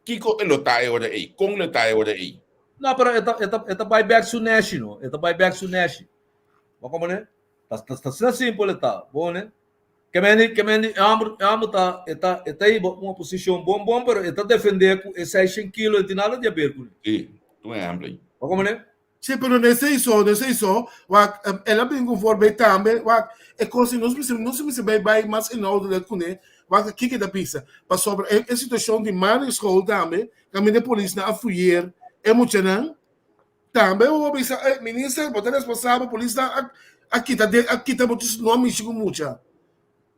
kiko e lo ta e ora ei? Kon lo ta e ora ei? No, pero e ta, e ta, e ta bai bek su neshi, no. E ta bai bek su neshi. Bo komprende? Ta, ta, ta asina simpel e ta. Bo komprende? Ke men di, ke men di, e homber, e homber ta, e ta, e ta hiba un oposishon bon bon, pero e ta defende ku e seishen kilo e tin nada di haber kuné. Sí, ta un ehempel ei. Bo komprende? Sí, pero no esei so, no esei so. Wak, el a bin ku voorbeeld tambe. Wak, e kos nos mester, nos mester bai bai mas inhoudelijk kuné. Wak, kiko e ta bisa? Pasobra e, e situashon di Mane School tambe, kaminda e polisnan a fuyer e muchanan, tambe bo por bisa, eh, minister, bo ta responsabel, polisnan a, a kita de, a kita bo no a mishi ku mucha.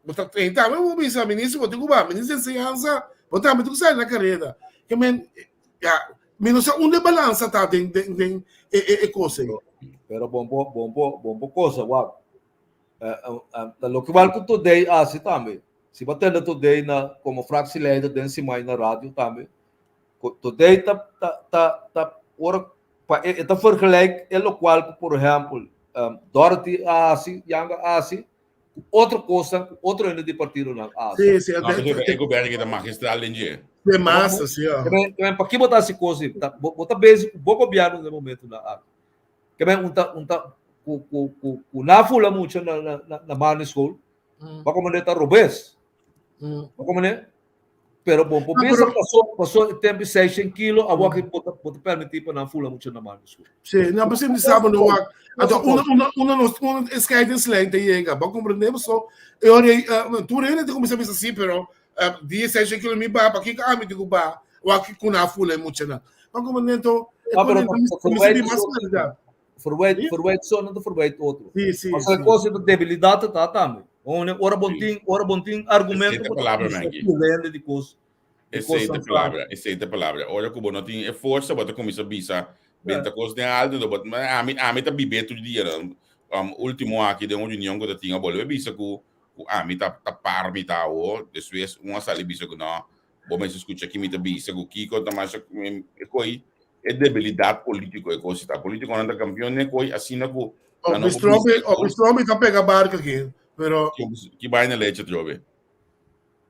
Bo ta, e tambe bo por bisa, minister, bo tin ku ba, minister di enseñansa, bo tambe tin ku sali na kareda. Ke men, ya, Mi no sa unda e balansa ta den den den e e e kos ei. Pero bon por bon por bon por cosa wak. Ta loke wal ku Today hasi tambe. Si bo tende Today na komo fractieleider den Simay na radio tambe. Today ta ta ta ta ora pa e ta vergelijk e lokual ku por ehèmpel Dorothy a hasi, Janga a hasi ku otro kosnan ku otro hende di partidonan a hasi. Sí, sí, No, pero e gobierno ki ta magistral den dje. De massa, sí. Ke men, ke men, pa ki bo ta hasi kos ei? Ta, bo, bo ta bezig ku bo gobierno den momento nan aki. Ke men, un ta, un ta, ku, ku, ku, ku na fula mucha na, na, na, na Marne School, Mm. bo komandé ta robes. Mm. Bo komandé? Pero bo por No, bisa pero- pasó, pasó e tempo 600 kilo, awor ki bo ta, bo ta permití pa nan fula mucha na Marne School. Sí, no, pero mi sabe no wak. Anto una una una nos una scheidingslijn te llega. Bo comprende so. E ora uh, tur hende te comienza bisa sí, pero uh, die 600 kilo mi ba, pa kiko ami te ba, wak kuna fula mucha na. Pa comprende to, e Ah, pero mi verwijt mi mas so- claridad. Verwijt, Sí. verwijt so, no ta verwijt otro. Sí, sí, Mas a sí. cosa de debilidad ta tambe. Ora bon tin, ora bon tin argumento Esa bo ta palabra, bisa Maggie. ku hende di kos. Di Esei kos ta nan palabra, esei ta palabra. Ora ku bo no tin e forsa, bo ta kuminsá bisa benta kos den alto, enton bo ami ami ta bib'é tur dia. Um, último aki den un reunion ku ta tin a bolbe bisa ku ku ami ta ta par mi ta awo, despues un a sali bisa ku no, Bo mester skucha ki mi ta bisa ku kiko ta masha e koi e debilidat politiko e kos ta. Politikonan ta kampion den e koi asina ku nan no por bisa Obi Strombi ta pega barka aki, pero Ki baina leche trobe?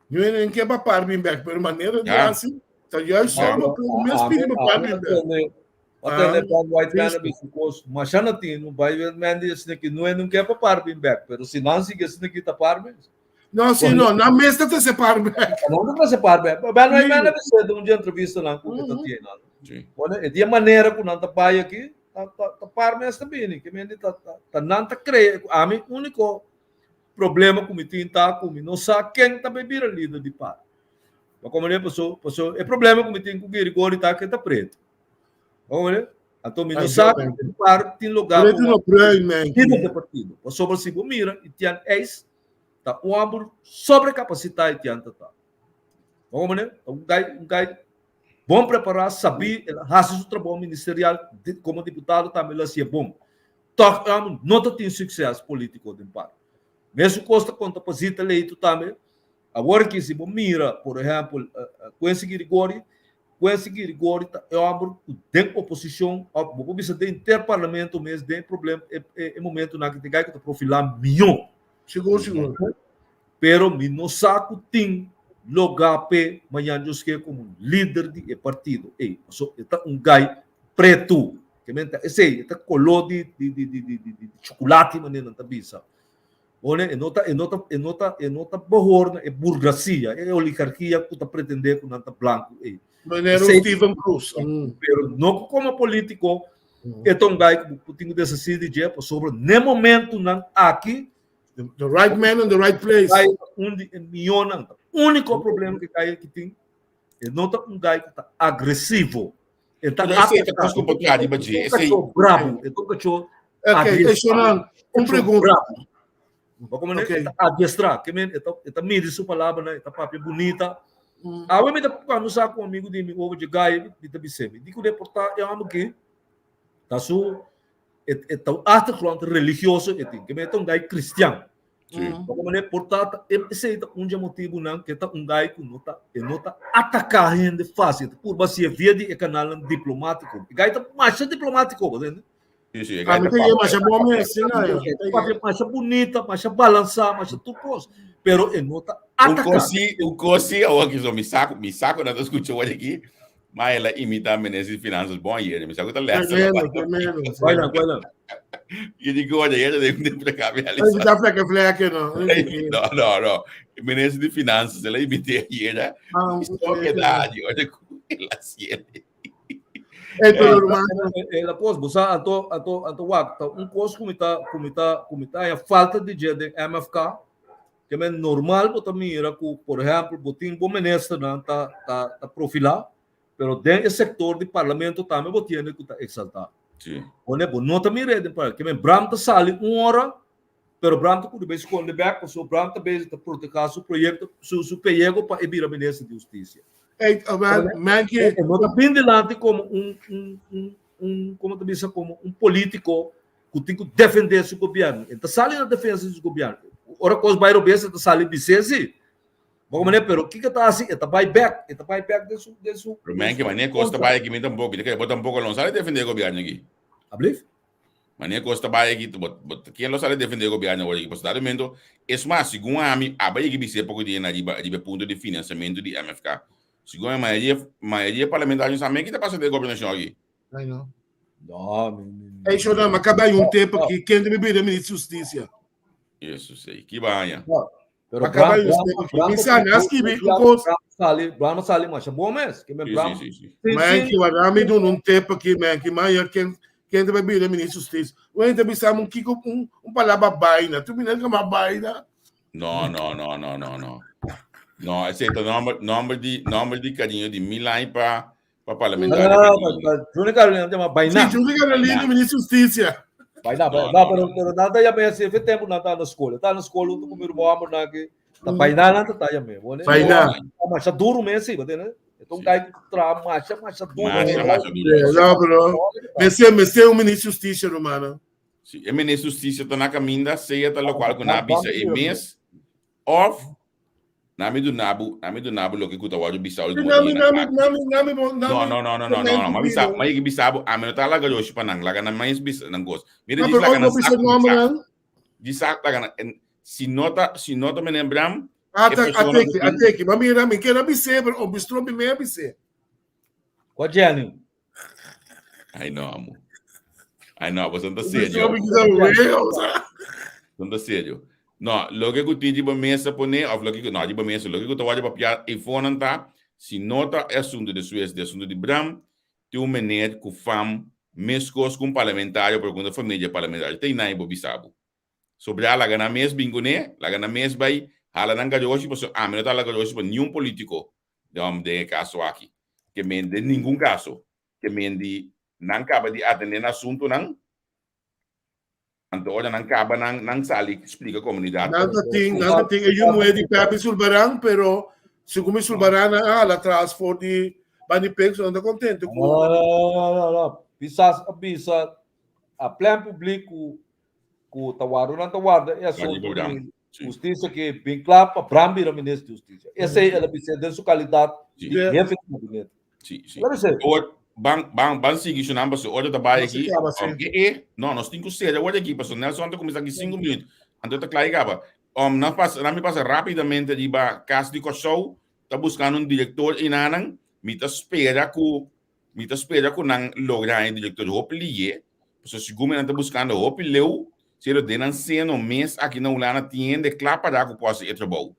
Yo en ke pa par bin bek, pero manera di Ja. hasi ta juist Ja. zo, pero mes pidi pa par bin bek. Ata ne Ben White Man a bisa kos masha na tinu, bai men di esne ki no e nun ke pa par bin bek, pero si nan sigui esne ki ta par mes. No, si no, nan mes ta trese par bek. Nan ta trese par bek. Ben White Man a bisa den un di entrevista nan ku e ta tiene nan. Bueno, e di e manera ku nan ta bai aki, ta ta ta par mes ta bini, ke men di ta ta ta nan ta krea, ami uniko problema ku mi tin ta ku mi no sa ken ta bai bira lider di par. Ma komo ne paso paso e problema ku mi tin ku Girigori ta ku e ta pretu. Hoor, anto mi no sa ku par tin lugá Pretu no bruin, man. Lider di partido. Pasobra si bo mira Etienne Eis ta un homber sobrekapasitá Etienne ta ta. Hoor ne, ta un gai un gai bon prepará, sabí, el a hasi su trabou ministerial komo diputado tambe el a hasié bon. Tòg e homber no ta tin sukses polítiko den par. Mesun kos ta konta pa Zita Leito tambe. Awor aki si bo mira por ehèmpel Quincy Girigori, Quincy Girigori ta e hòmber ku den oposishon òf bo por bisa den henter parlamento mes den e problem e momentunan aki ta e gai ku ta profilá mihó. Sigur sigur. Pero mi no sa ku tin logá p'e mañan Dios ke komo lider di e partido ei pasobra e ta un gai pretu. Ke men ta esei e ta koló di di di di di chukulati manera nan ta bisa. One, e no ta, e no ta, e no ta, e no ta behoor na e burguesia, e oligarkia ku ta pretendé ku nan ta blanku ei. Manera un Steven Cruz. Mm. Pero no komo polítiko, mm. e ta un guy ku tin ku deshasí di dje, pasobra n'e momentunan aki, The, the right man in the right place. Guy un di e mihónan. Úniko problema ku e guy aki tin, e no ta un guy ku ta agresivo. E ta Pero esei ta kos ku por traha riba dje. Esei. Bravo. E ta un kachó Ok, Shonan, un pregunta. Bo komo ne, e ta adiestrá. Ke men, e ta, e ta midi su palabranan, e ta papia bunita. Mm. Awe mi ta cuando sa ku amigo di mi over dje gai, mi ta bis'é, mi di ku de por ta e hòmber ki ta su e, e ta un achtergrond religioso e tin. Ke men e ta un gai kristian. Sí. Bo komo ne por ta ta esei ta un dje motibunan ke ta un gai ku no ta e no ta ataká hende fásil, e ta purba hasié via di e kanalnan diplomátiko. E gai ta masha diplomátiko, bo tende? Sí, sí, A mi ta yega masha bon mes, sí, no, yo. Papia masha bunita, masha balansá, masha tur kos. Pero e no ta Un ataká. kosi, un kosi, awor ki so mi saco, mi saco na ta escucha awor aki, ma el a imita minister di finanzas bon ayer, mi saco ta lesa. Tremendo, tremendo. sí. Kwai dan, kwai dan. Y digo, oye, ayer de un tempo acá, mi Ay, ta flekke flekke, no. No, no, no. Minister di finanzas, el a imita ayer, eh. Ah, So que da, oye, el a siete. Ei, pero ruman, Eh, la kos, bo sa anto anto anto wak, ta un kos ku mi ta ku mi ta ku mi ta haña falta di dje den MFK, ke men normal bo ta mira ku por ehèmpel bo tin bo ministernan ta ta ta profilá, pero den e sektor di parlamento tambe bo tiene ku ta eksaltá. Sí. Pone bo no ta mira den par, ke men Bram ta sali un ora, pero Bram ta kuri bai skonde bèk pasobra Bram ta bezig ta protehá su proyekto, su su peyego pa e bira minister di hustisia. Ei, awel, Menke, E no ta bin dilanti komo un, un, un, un, komo ta bisa, komo un polítiko ku tin ku defendé su gobièrnu. E ta sali na defensa di su gobièrnu. Ora kos bai robes, e ta sali bis'é si. Bo manera, pero kiko ta hasi? E ta bai bèk, e ta bai bèk den su, den su. Pero Menke, manera kos ta bai aki, mi tampoko, mi ta kere bo tampoko lo no sali defendé e gobièrnu aki. Ablief? Manera kos ta bai aki, bo, bo, ken lo sali defendé gobièrnu awor aki? Pasobra dado momento, es mas, segun ami, aba yega bis'é poko dia na riba, riba e punto di finansiamentu di MFK. Segun ami, mayoria, mayoria parlamentario sa men ki ta pasa den gobernashon aki. I know. No, mi, mi, mi. Ei, Shonan, ma kaba un tempo aki, ken ta bira minister di Hustisia? Yesus, ei, ki baña. No, pero Acaba Bram, yung Bram, step aqui. Bram, Minsan, Bram, as kibi, Bram, un kos. Bram sali, Bram sali masha bom mes. Ke men Sí, Bram, sí, sí, sí. sin, Man, sin, ki wara mi dun un tip aqui, man, ki man ya ken ken te bira ministro justiça. Wen te bisa un kiko un un palabra baina. Tu mina kama baina. No, no, no, no, no, no. No, ese ta nomber, nomber di, nomber di cariño di Milan pa pa No, parlamentario. no, no, pa Juni Carolina te llama Sí, Baina. Juni Carolina, ministro justicia. Baina, No, baina. no, No, pero, no. pero nada ya me así, fe tempo nada na escola. Tá na escola, tu comer um homem na que tá baina nada tá ya me. Bom, Baina. Mas duro mesmo, sim, né? Então Sí. cai tra macha, macha duro. Masha, masha duro. É, no, pero me me un ministro justicia, romano. Sí, e ministro de justicia ta na caminda, sea ta locual cu na bisa e mes, of Na mi duna bo, na mi duna bo loke ku ta wòrdu bisa último Nami, dia na nami, aki. nami, nami, bo, No, nami. no, no, no, no, no, no. Ma bisa, ma yegi bisa bo, ami no ta laga yoshi pa nan, laga nan mais bisa nan kos. Mira, No, dis pero laga hoy nan no bisa sa nombre, kumsa. nan. Dis sa laga nan, en, si no ta, si no ta meneer Bram, e Ata, persona ku ateki, tin, ateki. Ma mira, mi kera bisé, pero o bistro mi me bisé. Kwa Jenny? Ai no, amo. Ai no, boso ta serio. Boso ta serio. No, loke ku tin riba mesa pone, of loke ku, no, riba mesa, loke ku ta wòrdu papiá eifonan ta, si no ta e asuntu di Suez, di asuntu di Bram, tin un meneer ku fam meskos ku un parlamentario, pero ku un ta familia di e parlamentario. Ta einan e bo bisa bo. Sobrá laga nan mes bin kuné, laga nan mes bai hala nan garoshi, pasobra ami no ta hala garoshi pa niun polítiko den e kaso aki. Ke men den ningun kaso. Ke men di nan kaba di atendé nan asuntunan, anto ora nan kaba nan nan sali splika komunidat. Nan ta tin, nan ta tin e yu muhé di Pepe Sulbaran, pero segun mi Sulbaran nan a hala tras for di Bani Pek, so nan ta kontento ku. No, no, no, no, no. Pisas a bisa a plen publik ku ku ta warda nan ta warda e asuntu di hustisia ke bin kla pa Bram bira minister di hustisia. Esei el a bis'é den su kalidat di hefe di gabinete. Sí, sí. El a bis'é. Awor, ban, ban, ban sigui su nan pasobra ora ta bai Nos aki. kaba, sí. Um, e, e, no, nos tin ku sera awor aki pasobra Nelson ta kuminsá aki sinku minuut. Anto ta kla i kaba. Um, nan pasa, nan mi pasa rápidamente riba Kas di Kòrsou, ta buskando un direktor einanan. Mi ta spera ku Mi ta spera ku nan logra haña direktor hopi liye, pasobra segun mi nan ta buskando hopi leu, sero den nan seno mes aki na Hulanda tin hende kla pará ku por hasi e trabou.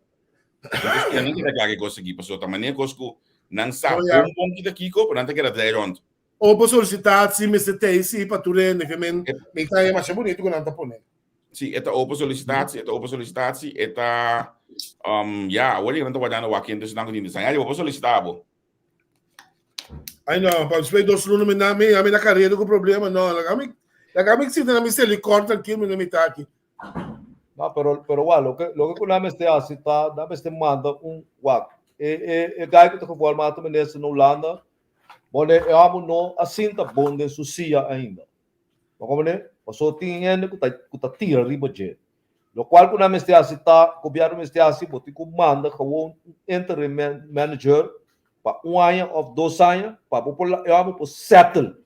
Mi ta spera nan keda kla ku e kos aki, pasobra ta manera kos ku nan sa Oh, ya. bon bon kita kiko, pero nan ta keda drai rònt. Opo solisitatie mester tei si pa tur hende ke men mi ta haña masha bonito ku nan ta pone. Si, e ta opo solisitatie, e ta opo solisitatie, e ta um, ya, awor nan ta wardando wak kende esnan ku tin desaña. Bo por solisitá bo. Ay no, pa después dos luna mi na mi, a mi na carrera ku problema, no, laga mi, laga mi sinta na mi selikor tranquilo mi na mi ta aki. No, pero, pero wa, loke, loke ku nan mester hasi ta, nan mester manda un, wak, e, e, e guy ku ta geforma ta minister na Hulanda, bon, e hòmber no a sinta bon den su sia ainda. Bo komprende? Pasobra tin hende ku ta, ku ta tira riba dje. Lokual ku nan mester hasi ta, gobièrnu mester hasi, bo tin ku manda gewoon un interim manager pa un aña òf dos aña pa bo por e hòmber por settle.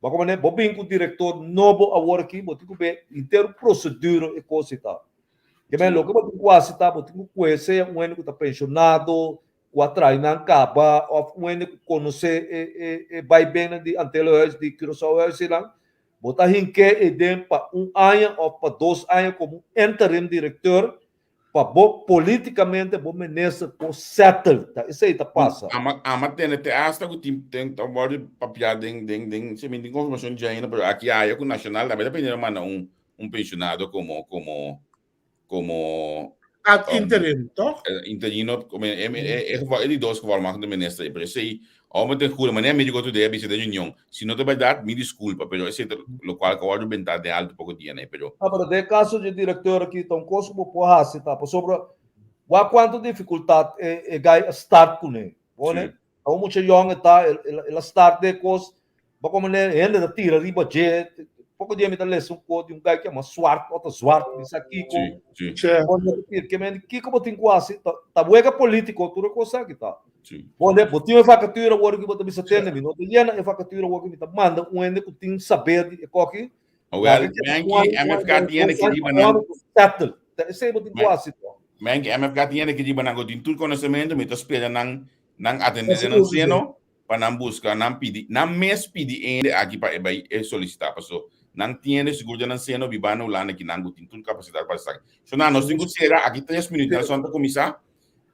Bo komprende? Bo bin ku direktor nobo awor aki, bo tin ku be henter prosedura e kos ei ta. Ke men loke bo tin ku hasi ta, bo tin ku kohe sea un hende ku ta penshonado, ku a traha nan kaba òf un hende ku konosé e e e baibennan di Antillenhuis, di Curaçaohuis einan, bo ta hink'é eiden pa un aña òf pa dos aña komo un interim direkteur pa bo politikamente bo minister por settle. Ta esei ta pasa. Ama ama tene te hasta ku tin ten ta wòrdu papiá den den den si mi tin konfirmashon dje ainda pero aki aya ku Nacional tambe ta pidiendo manda un un penshonado komo komo como Ad interim, toch? Interino, como e, e, e, geval, e di dos geval mag de minister, pero esei, ome te juro, mané mi digo today, bisa den union, si no te verdad, mi disculpa, pero esei ta lo cual ka wordo bentá den alto poco dia, né, pero. Ah, pero den caso di director aki, ta un cos cu bo por haci ta, pasobra wak cuanto dificultad e, e guy a start cune, bo ne? Sí. Ta un mucha yong e ta, el a start den e kos, bo komo ne hende ta tira riba dje, poko dia mi ta lesa un kos di un guy ku yama Swart o ta Zwart, mi sa kiko, Sí, sí. Che. bo no ta tira, ke men kiko bo tin ku hasi, ta ta wega politiko tur e kos aki ta. Sí. Bo ne, bo tin e vakatura awor ku bo ta bisa tende, mi no ta yena e vakatura awor ku mi ta manda un hende ku tin saber di e koki, Awel, Menki, MFK tiene ki riba nan. Settle. Ta esei bo tin ku hasi to. Menki, MFK tiene ki riba nan ku tin tur konosementu, mi ta spera nan nan atende den nan seno pa nan buska, nan pidi, nan mes pidi hende aki pa e bai e solisitá. Paso nan tiene sigur den nan seno biba na Hulanda ki nan ku tin tur kapasidat pa esaki. So nan, nos tin ku sera aki tres minüt, Nelson ta kuminsá.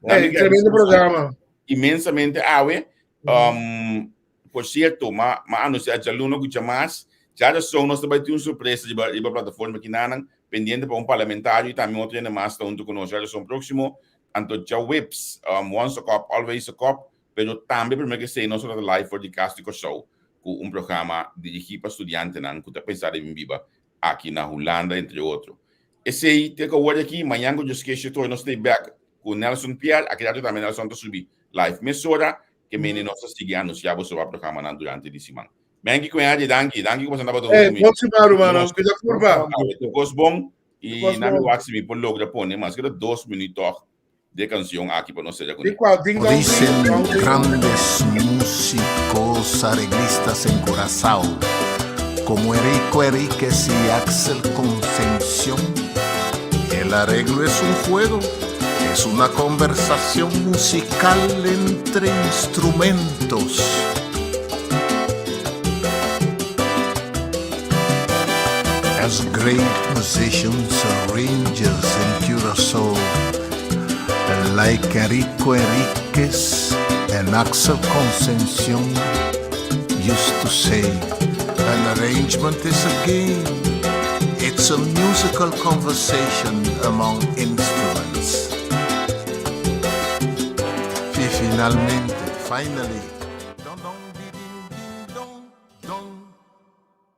Hey, tremendo programa. Inmensamente awe. Um, Por cierto, ma ma anuncia djaluna cu djamas, djarason nos ta bay tin un sorpresa riba riba plataforma kinanan, pendiente pa un parlamentario y tambe otro hende mas ta hunto cu nos djarason proximo, anto djaweps, um, once a cop, always a cop, pero tambe primer cu esey nos lo ta live for di Cas di Corsou cu un programa dirigi pa studiantenan cu ta pensa di bin biba aki na Hulanda entre otro. Esey te cu awor aki, mañan cu Dios kier tur nos ta back cu Nelson Pierre, aki rato tambe Nelson ta subi live mesora, Ke mene nos ta sigui anuncia bo soba programanan durante di siman. Menki ku Henry, danki. Danki ku boso tabata huntu Hey, ku mi. bon siman, rumannan. Cuida curva. Tur kos bon. Tur I kos na mi bon. wak si mi por logra pone maske ta dos minuut tog di e cancion aki pa nos sera Di kuné. cual? Ding dong ding, Dicen dong ding. grandes músicos arreglistas en Curazao, como Erico Eriquez y Axel Concepción, el arreglo es un juego Es una conversación musical entre instrumentos. As great musicians, arrangers in Curaçao, like Enrico Henriquez and Axel Concepcion used to say, an arrangement is a game. It's a musical conversation among instruments. Finalmente, finally,